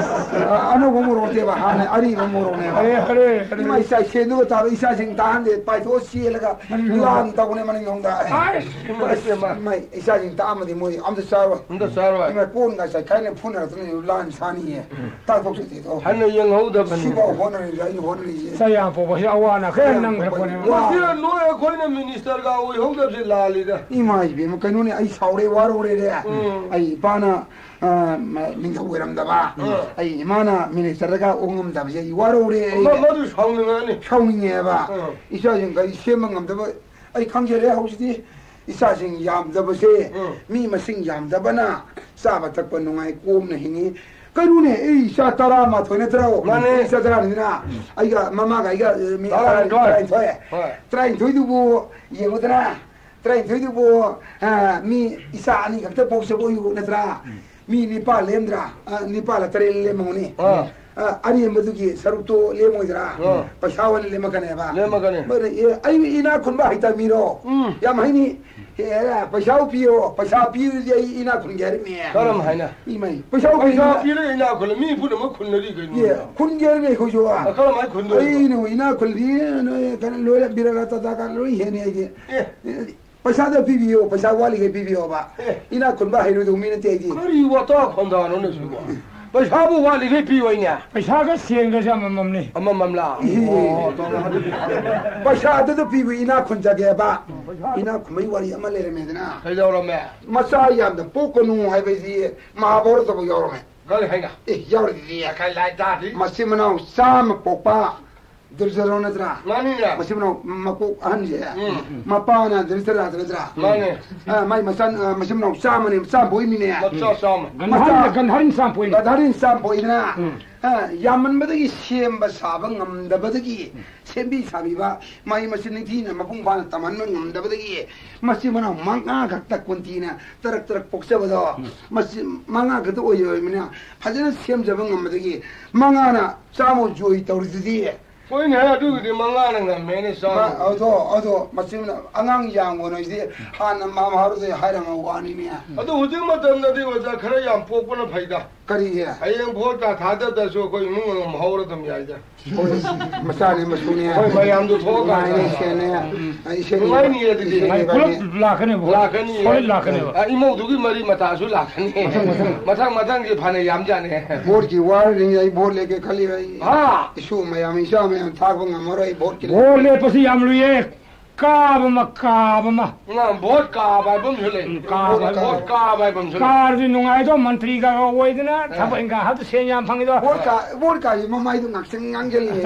ꯑꯅꯧꯕ ꯃꯣꯔꯣꯛ ꯅꯠꯇꯦꯕ, ꯍꯥꯟꯅ ꯑꯔꯤꯕ ꯃꯣꯔꯣꯛꯅꯦꯕ꯫ ꯑꯔꯦ, ꯑꯔꯦ, ꯑꯔꯦ꯫ ꯏꯃꯥ ꯏꯆꯥ ꯁꯦꯟꯗꯨꯒ ꯇꯥꯕ ꯏꯆꯥꯁꯤꯡ ꯇꯥꯍꯟꯗꯦ, ꯄꯥꯏꯊꯣꯛꯑ ꯆꯦꯜꯂꯒ ꯃꯅꯤꯡ ꯂꯥꯟ ꯇꯧꯕꯅꯦ ꯃꯅꯤꯡꯂꯣꯝꯗ꯫ ꯑꯥꯏ, ꯏꯃꯥ ꯏꯕꯦꯝꯃ꯫ ꯏꯃꯥ ꯏꯆꯥꯁꯤꯡ ꯇꯥꯛꯑꯝꯃꯗꯤ ꯃꯣꯏ ꯑꯝꯇ ꯆꯥꯔꯣꯏ꯫ ꯑꯝꯇ ꯆꯥꯔꯣꯏ꯫ ꯏꯃꯥ ꯀꯣꯟꯒ ꯆꯥꯏꯈꯥꯏꯅ ꯐꯨꯅꯔꯛꯇꯅ ꯂꯥꯟ ꯁꯥꯅꯤꯌꯦ꯫ ꯎꯝ꯫ ꯇꯥꯛꯊꯣꯛꯆꯗꯦꯗꯣ꯫ ꯍꯟꯅ ꯌꯦꯡꯍꯧꯗꯕꯅꯤ꯫ ꯁꯤꯐꯥꯎ ꯍꯣꯠꯅꯔꯤꯕ ꯑꯩꯅ ꯍꯣꯠꯅꯔꯤꯁꯦ꯫ ꯆꯌꯥ ꯄꯣꯛꯄꯁꯤ ꯑꯋꯥꯅ ꯈꯔ ꯆꯌꯥ ꯅꯪꯈ꯭ꯔ ꯄꯣꯛꯄꯅꯤ꯫ ꯄꯣꯠꯅꯦꯕ꯫ ꯃꯁꯤ ꯅꯣꯏ ꯑꯩꯈꯣꯏꯅ ꯃꯤꯅꯤꯁꯇꯔꯒ ꯑꯣꯏꯍꯧꯗꯕꯁꯦ ꯂꯥꯜꯂꯤꯗ꯫ ꯏꯃꯥ ꯏꯕꯦꯝꯃ, ꯀꯩꯅꯣꯅꯦ, ꯑꯩ ꯁꯥꯎꯔꯦ, ꯋꯥꯔꯧꯔꯦꯅꯦ꯫ ꯎꯝ꯫ ꯑꯩ ꯏꯄꯥꯅ, ꯑ, ꯃ-, ꯅꯤꯡꯊꯧ ꯑꯣꯏꯔꯝꯗꯕ, ꯎꯝ꯫ ꯑꯩ ꯏꯃꯥꯅ ꯃꯤꯅꯤꯁꯇꯔꯒ ꯑꯣꯡꯉꯝꯗꯕꯁꯦ ꯑꯩ ꯋꯥꯔꯧꯔꯦ, ꯑꯩ ꯃ-, ꯃꯗꯨ ꯁꯥꯎꯅꯤꯡꯉꯛꯑꯅꯤ꯫ ꯁꯥꯎꯅꯤꯡꯉꯦꯕ꯫ ꯎꯝ꯫ ꯏꯆꯥꯁꯤꯡ ꯀꯔꯤ ꯁꯦꯝꯕ ꯉꯝꯗꯕ ꯑꯩ ꯈꯪꯖꯔꯦ ꯍꯧꯖꯤꯛꯇꯤ꯫ ꯏꯆꯥꯁꯤꯡ ꯌꯥꯝꯗꯕꯁꯦ, ꯎꯝ꯫ ꯃꯤ ꯃꯁꯤꯡ ꯌꯥꯝꯗꯕꯅ ꯆꯥꯕ ꯊꯛꯄ ꯅꯨꯡꯉꯥꯏ, ꯀꯣꯝꯅ ꯍꯤꯡꯉꯤ꯫ ꯀꯩꯅꯣꯅꯦ, ꯑꯩ ꯏꯆꯥ ꯇꯔꯥꯃꯥꯊꯣꯏ ꯅꯠꯇ꯭ꯔꯣ? ꯃꯥꯅꯦ꯫ ꯑꯩ ꯏꯆꯥ ꯇꯔꯥꯅꯤꯗꯅ, ꯎꯝ꯫ ꯑꯩꯒ ꯃꯃꯥꯒ ꯑꯩꯒ, ꯑ, ꯃꯤ ꯇꯔꯥꯅꯤꯊꯣꯏ꯫ ꯇꯔꯥꯅꯤꯊꯣꯏ꯫ ꯍꯣꯏ꯫ ꯇꯔꯥꯅꯤꯊꯣꯏꯗꯨꯕꯨ ꯌꯦꯡꯉꯨꯗꯅ, ꯇꯔꯥꯅꯤꯊꯣꯏꯗꯨꯕꯨ, ꯑ, ꯃꯤ ꯏꯆꯥ ꯑꯅꯤ ꯈꯛꯇ ꯄꯣꯛꯆꯕ ꯑꯣꯏꯌꯨ ꯅꯠꯇ꯭ꯔꯥ? ꯎꯝ꯫ ꯃꯤ ꯅꯤꯄꯥꯜ ꯂꯦꯝꯗ꯭ꯔꯥ? ꯑ, ꯅꯤꯄꯥꯜꯂ ꯇꯔꯦꯠ ꯂꯦꯝꯃꯝꯒꯅꯤ꯫ ꯑꯥ꯫ ꯑ, ꯑꯔꯦꯝꯕꯗꯨꯒꯤ ꯁꯔꯨꯛꯇꯣ ꯂꯦꯝꯃꯣꯏꯗ꯭ꯔꯥ? ꯑꯥ꯫ ꯄꯩꯁꯥ ꯑꯣꯏꯅ ꯂꯦꯝꯃꯛꯀꯅꯦꯕ꯫ ꯂꯦꯝꯃꯛꯀꯅꯤ꯫ ꯃꯣꯏꯅ, "ꯑꯦ, ꯑꯩ ꯏꯅꯥꯛ ꯈꯨꯟꯕ ꯍꯩꯇꯕ ꯃꯤꯔꯣ?" ꯎꯝ꯫ ꯌꯥꯝ ꯍꯩꯅꯤ꯫ "ꯑꯦ, ꯄꯩꯁꯥ ꯄꯤꯌꯣ, ꯄꯩꯁꯥ ꯄꯤꯔꯗꯤ ꯑꯩ ꯏꯅꯥꯛ ꯈꯨꯟꯒꯦ ꯍꯥꯏꯔꯝꯃꯦ꯫" ꯀꯔꯝ ꯍꯥꯏꯅ? ꯏꯃꯩ, ꯄꯩꯁꯥ ꯄꯤꯔ-, ꯄꯩꯁꯥ ꯄꯤꯔ ꯏꯅꯥꯛ ꯈꯨꯜꯂ ꯃꯤ ꯄꯨꯝꯅꯃꯛ ꯈꯨꯟꯅꯔꯤ ꯀꯩꯅꯣ꯫ ꯑꯦ, ꯈꯨꯟꯒꯦ ꯍꯥꯏꯔꯝꯃꯦ ꯑꯩꯈꯣꯏꯁꯨ꯫ ꯑ, ꯀꯔꯝ ꯍꯥꯏꯅ ꯈꯨꯟꯗꯣꯏꯅꯣ? ꯑꯩꯅ ꯏꯅꯥꯛ ꯈꯨꯜꯂꯤ, ꯅꯣꯏ ꯀꯩꯅꯣ ꯂꯣꯏꯔꯦ, ꯕꯤꯔꯥ ꯇꯥꯇꯥ ꯀꯥ ꯂꯣꯏ ꯍꯦꯟꯅꯤ ꯑꯩꯗꯤ꯫ ꯑꯦ꯫ ꯄꯩꯁꯥꯗ ꯄꯤꯕꯤꯌꯣ, ꯄꯩꯁꯥ ꯋꯥꯠꯂꯤꯉꯩ ꯄꯤꯕꯤꯌꯣꯕ꯫ ꯑꯦ꯫ ꯏꯅꯥꯛ ꯈꯨꯟꯕ ꯍꯩꯔꯣꯏꯗꯧ ꯃꯤ ꯅꯠꯇꯦ ꯑꯩꯗꯤ꯫ ꯀꯔꯤ ꯋꯥꯇꯥ ꯈꯣꯟꯗꯥꯅꯣꯅꯦ ꯁꯤꯕꯣ? ꯄꯩꯁꯥꯕꯨ ꯋꯥꯠꯂꯤꯉꯩ ꯄꯤꯌꯣꯏꯅꯦ꯫ ꯄꯩꯁꯥꯒ ꯁꯦꯟꯒꯁꯦ ꯑꯃꯃꯝꯅꯤ꯫ ꯑꯃꯃꯝꯂꯥ? ꯏꯍꯦ꯫ ꯑꯣ, ꯇꯧꯔꯦ꯫ ꯄꯩꯁꯥꯗꯨꯗ ꯄꯤꯕ ꯏꯅꯥꯛ ꯈꯨꯟꯖꯒꯦꯕ꯫ ꯏꯅꯥꯛ ꯈꯨꯟꯕꯒꯤ ꯋꯥꯔꯤ ꯑꯃ ꯂꯩꯔꯝꯃꯦꯗꯅ꯫ ꯀꯩꯗꯧꯔꯝꯃꯦ? ꯃꯆꯥ ꯌꯥꯝꯅ ꯄꯣꯛꯀꯅꯨ ꯍꯥꯏꯕꯁꯤ ꯃꯍꯥꯚꯥꯔꯠꯇꯐꯥꯎ ꯌꯥꯎꯔꯝꯃꯦ꯫ ꯀꯔꯤ ꯍꯥꯏꯅ? ꯑꯦ, ꯌꯥꯎꯔꯤꯗꯨꯗꯤ꯫ ꯀꯩ ꯂꯥꯏ ꯇꯥꯗꯤ? ꯃꯆꯤꯟ ꯃꯅꯥꯎ ꯆꯥꯝꯃ ꯄꯣꯛꯄ ꯗꯨꯔꯖꯣꯙꯅ ꯅꯠꯇ꯭ꯔꯥ? ꯃꯥꯅꯤꯅꯦ꯫ ꯃꯆꯤꯟ ꯃꯅꯥꯎ ꯃꯀꯣꯛ ꯑꯍꯟꯁꯦ꯫ ꯎꯝ꯫ ꯃꯄꯥꯅ ꯙ꯭ꯔꯤꯇꯔꯥꯁꯇ꯭ꯔ ꯅꯠꯇ꯭ꯔꯥ? ꯃꯥꯅꯦ꯫ ꯑ, ꯃꯥꯏ ꯃꯆꯥ, ꯑ, ꯃꯆꯤꯟ ꯃꯅꯥꯎ ꯆꯥꯝꯃꯅꯦ, ꯆꯥꯝꯃ ꯄꯣꯛꯏꯃꯤꯅꯦ꯫ ꯃꯆꯥ ꯆꯥꯝꯃ꯫ ꯒꯟꯙꯥꯔꯤ, ꯃꯆꯥ ꯒꯟꯙꯥꯔꯤꯅ ꯆꯥꯝꯃ ꯄꯣꯛꯏꯅꯦ꯫ ꯒꯟꯙꯥꯔꯤꯅ ꯆꯥꯝꯃ ꯄꯣꯛꯏꯗꯅ꯫ ꯎꯝ꯫ ꯑ, ꯌꯥꯝꯃꯟꯕꯗꯒꯤ ꯁꯦꯝꯕ ꯁꯥꯕ ꯉꯝꯗꯕꯗꯒꯤ, ꯎꯝ꯫ ꯁꯦꯝꯕꯤ ꯁꯥꯕꯤꯕ, ꯃꯍꯩ ꯃꯁꯤꯡ ꯅꯤꯡꯊꯤꯅ ꯃꯄꯨꯡ ꯐꯥꯅ ꯇꯝꯍꯟꯕ ꯉꯝꯗꯕꯗꯒꯤ, ꯃꯆꯤꯟ ꯃꯅꯥꯎ ꯃꯉꯥ ꯈꯛꯇ ꯀꯨꯟꯇꯤꯅ ꯇꯔꯛ ꯇꯔꯛ ꯄꯣꯛꯆꯕꯗꯣ, ꯎꯝ꯫ ꯃꯆꯤꯟ ꯃꯉꯥ ꯈꯛꯇ ꯑꯣꯏꯔꯕꯅꯤꯅ, ꯐꯖꯅ ꯁꯦꯝꯖꯕ ꯉꯝꯕꯗꯒꯤ ꯃꯉꯥꯅ ꯆꯥꯝꯃ ꯖꯣꯏ ꯇꯧꯔꯤꯗꯨꯗꯤ꯫ ꯍꯣꯏꯅꯦ, ꯑꯗꯨꯒꯤꯗꯤ ꯃꯉꯥꯅ ꯉꯝꯃꯦꯅꯦ, ꯆꯥꯝꯃ꯫ ꯃꯥ-, ꯑꯗꯣ, ꯑꯗꯣ, ꯃꯆꯤꯟ ꯃꯅꯥꯎ ꯑꯉꯥꯡ ꯌꯥꯝꯕ ꯅꯣꯏꯗꯤ ꯍꯥꯟꯅ ꯃꯥ ꯃꯍꯥꯔꯣꯗꯩ ꯍꯥꯏꯔꯝꯃ ꯋꯥꯅꯤꯅꯦ꯫ ꯑꯗꯣ ꯍꯧꯖꯤꯛ ꯃꯇꯝꯗꯗꯤ ꯑꯣꯖꯥ ꯈꯔ ꯌꯥꯝ ꯄꯣꯛꯄꯅ ꯐꯩꯗ꯫ ꯀꯔꯤꯒꯤ? ꯍꯌꯦꯡ ꯚꯣꯠ ꯀꯥ ꯊꯥꯗꯗ꯭ꯔꯁꯨ ꯑꯩꯈꯣꯏ ꯏꯃꯨꯡ ꯑꯃ ꯍꯧꯔ ꯑꯗꯨꯝ ꯌꯥꯏꯗ꯫ ꯍꯣꯏ, ꯃꯆꯥꯅꯤ ꯃꯁꯨꯅꯤ꯫ ꯍꯣꯏ, ꯃꯌꯥꯝꯗꯣ ꯊꯣꯛꯑꯀꯥꯟꯗ꯫ ꯅꯨꯡꯉꯥꯏꯅꯤ, ꯏꯆꯦꯅꯤ꯫ ꯏꯆꯦꯅꯤ ꯅꯨꯡꯉꯥꯏꯅꯤꯌꯦ ꯑꯗꯨꯗꯤ꯫ ꯏꯆꯦꯅꯤ ꯃꯥꯏ ꯄꯨꯂꯞ ꯏꯕꯥꯅꯤ꯫ ꯂꯥꯛꯀꯅꯦꯕ꯫ ꯂꯥꯛꯀꯅꯤ꯫ ꯁꯣꯂꯤꯠ ꯂꯥꯛꯀꯅꯦꯕ꯫ ꯑ, ꯏꯃꯧꯗꯨꯒꯤ ꯃꯔꯤ ꯃꯇꯥꯁꯨ ꯂꯥꯛꯀꯅꯤ꯫ ꯃꯊꯪ, ꯃꯊꯪ꯫ ꯃꯊꯪ, ꯃꯊꯪꯒꯤ ꯐꯅ ꯌꯥꯝꯖꯥꯠꯅꯤ꯫ ꯚꯣꯠꯀꯤ ꯋꯥꯔꯅꯤ, ꯑꯩ ꯚꯣꯠ ꯂꯦꯞꯀꯦ ꯈꯜꯂꯤ ꯑꯩ꯫ ꯍꯥ? ꯏꯁꯨ ꯃꯌꯥꯝ, ꯏꯆꯥ ꯃꯌꯥꯝ ꯊꯥꯛꯄ ꯉꯝꯃꯔꯣꯏ ꯑꯩ ꯚꯣꯠꯀꯤ꯫ ꯚꯣꯠ ꯂꯦꯞꯄꯁꯤ ꯌꯥꯝ ꯂꯨꯏꯌꯦ꯫ ꯀꯥꯕ ꯑꯃ, ꯀꯥꯕ ꯑꯃ꯫ ꯅꯪ ꯚꯣꯠ ꯀꯥꯕ ꯍꯥꯏꯕ ꯑꯃꯁꯨ ꯂꯩ꯫ ꯎꯝ, ꯀꯥꯕ ꯍꯥꯏꯕ ꯚꯣꯠ ꯑꯃ꯫ ꯀꯥꯕ ꯍꯥꯏꯕ ꯑꯃꯁꯨ ꯂꯩ꯫ ꯀꯥꯔꯗꯤ ꯅꯨꯡꯉꯥꯏꯗꯣ, ꯃꯟꯇ꯭ꯔꯤꯒ ꯑꯣꯏꯗꯅ ꯑ꯫ ꯊꯕꯛ ꯏꯪꯈꯥꯡ ꯍꯥꯞꯇ ꯁꯦꯟ ꯌꯥꯝ ꯐꯪꯉꯤꯗꯣ꯫ ꯚꯣꯠ ꯀꯥ-, ꯚꯣꯠ ꯀꯥꯕꯁꯤ ꯃꯃꯥꯏꯗꯣ ꯉꯥꯛꯁꯪ ꯉꯥꯡꯁꯤꯜꯂꯤ꯫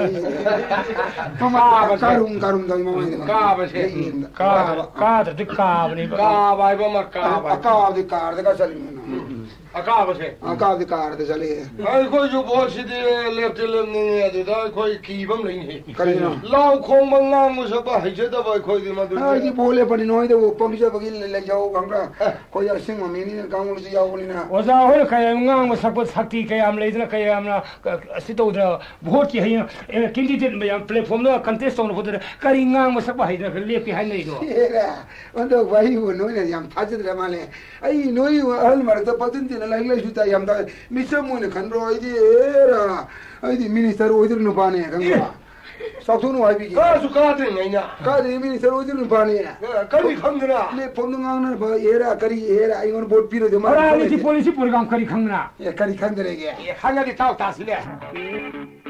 ꯃꯃꯥꯏꯗꯣ ꯀꯥꯕꯁꯦ꯫ ꯀꯥꯔꯨꯝ ꯀꯥꯔꯨꯝ ꯇꯧꯏ ꯃꯃꯥꯏꯗꯣ꯫ ꯀꯥꯕꯁꯦ꯫ ꯌꯦꯡꯕꯗ꯫ ꯀꯥ-, ꯀꯥꯕ꯫ ꯀꯥꯗ꯭ꯔꯗꯤ ꯀꯥꯕꯅꯦꯕ꯫ ꯀꯥꯕ ꯍꯥꯏꯕ ꯑꯃ ꯀꯥꯕ ꯍꯥꯏꯕ꯫ ꯑꯀꯥꯕꯗꯤ ꯀꯥꯔꯗꯒ ꯆꯠꯂꯤꯃꯤꯅ꯫ ꯎꯝ꯫ ꯑꯀꯥꯕꯁꯦ꯫ ꯑꯀꯥꯕꯗꯤ ꯀꯥꯔꯗ ꯆꯠꯂꯦ꯫ ꯑꯩꯈꯣꯏꯁꯨ ꯚꯣꯠꯁꯤꯗꯤ ꯂꯦꯞꯇꯤ ꯂꯦꯞꯅꯤꯡꯉꯤ, ꯑꯗꯨꯗ ꯑꯩꯈꯣꯏ ꯀꯤꯕ ꯑꯃ ꯂꯩꯅꯤ꯫ ꯀꯔꯤꯅꯣ? ꯂꯥꯎ ꯈꯣꯡꯕ, ꯉꯥꯡꯕ ꯁꯛꯄ ꯍꯩꯖꯗꯕ ꯑꯩꯈꯣꯏꯗꯤ ꯃꯗꯨꯗꯤ꯫ ꯑꯩꯗꯤ ꯚꯣꯠ ꯂꯦꯞꯄꯅꯤ, ꯅꯣꯏꯗꯕꯨ ꯄꯪꯖꯕꯒꯤ ꯂꯩꯖꯧ ꯈꯪꯕ꯭ꯔꯥ? ꯑꯦ꯫ ꯑꯩꯈꯣꯏ ꯑꯁꯦꯡꯕ ꯃꯤꯅꯤꯅ ꯀꯥꯡꯂꯨꯞꯁꯨ ꯌꯥꯎꯕꯅꯤꯅ꯫ ꯑꯣꯖꯥ ꯍꯣꯏꯅ ꯀꯌꯥ ꯉꯥꯡꯕ ꯁꯛꯄ ꯁꯛꯇꯤ ꯀꯌꯥꯝ ꯂꯩꯗꯅ ꯀꯌꯥꯝꯅ, ꯑ, ꯑꯁꯤ ꯇꯧꯗꯅ ꯚꯣꯠꯀꯤ ꯍꯌꯦꯡ, ꯑꯦ, candidate ꯃꯌꯥꯝ platformꯗ contest ꯇꯧꯅ ꯈꯣꯠꯇꯅ ꯀꯔꯤ ꯉꯥꯡꯕ ꯁꯛꯄ ꯍꯩꯗꯅ ꯈꯔ ꯂꯦꯞꯀꯦ ꯍꯥꯏꯅꯔꯤꯅꯣ? ꯑꯦꯔꯥ, ꯑꯣꯟꯊꯣꯛꯄ ꯑꯩꯕꯨ ꯅꯣꯏꯅ ꯌꯥꯝ ꯊꯥꯖꯗ꯭ꯔ ꯃꯥꯜꯂꯦ꯫ ꯑꯩ ꯅꯣꯏ ꯑꯍꯜ ꯃꯔꯛꯇ ꯄꯪꯇꯤꯟ ꯇꯤꯟꯅ ꯂꯥꯏꯔꯤꯛ ꯂꯥꯏꯁꯨ ꯇꯥꯏ ꯌꯥꯝ ꯇꯥꯏ꯫ ꯃꯤꯆꯝ ꯑꯣꯏꯅ ꯈꯟꯕ꯭ꯔꯣ? ꯑꯩꯗꯤ ꯑꯦꯔꯥ, ꯑꯩꯗꯤ minister ꯑꯣꯏꯗꯣꯏ ꯅꯨꯄꯥꯅꯦ ꯈꯪꯕ꯭ꯔꯥ? ꯆꯥꯎꯊꯣꯛꯅ ꯍꯥꯏꯕꯤꯒꯦ꯫ ꯀꯥꯁꯨ ꯀꯥꯗ꯭ꯔꯤꯉꯩꯅ꯫ ꯀꯥꯗ꯭ꯔꯤ minister ꯑꯣꯏꯗꯣꯏ ꯅꯨꯄꯥꯅꯦ꯫ ꯑꯦ, ꯀꯔꯤ ꯈꯪꯗꯅ? Platformꯗ ꯉꯥꯡꯅꯕ ꯑꯦꯔꯥ ꯀꯔꯤ ꯑꯦꯔꯥ ꯑꯩꯉꯣꯟꯗ ꯚꯣꯠ ꯄꯤꯔꯣꯏꯗꯣꯏ ꯃꯥꯜꯂꯦ꯫ ꯍꯣꯔꯥꯏꯒꯤ policy program ꯀꯔꯤ ꯈꯪꯗꯅ? ꯑꯦ, ꯀꯔꯤ ꯈꯪꯗꯅ ꯑꯩꯒꯤ? ꯑꯦ, ꯈꯪꯉꯗꯤ ꯇꯥꯎ ꯇꯥꯁꯤꯅꯦ꯫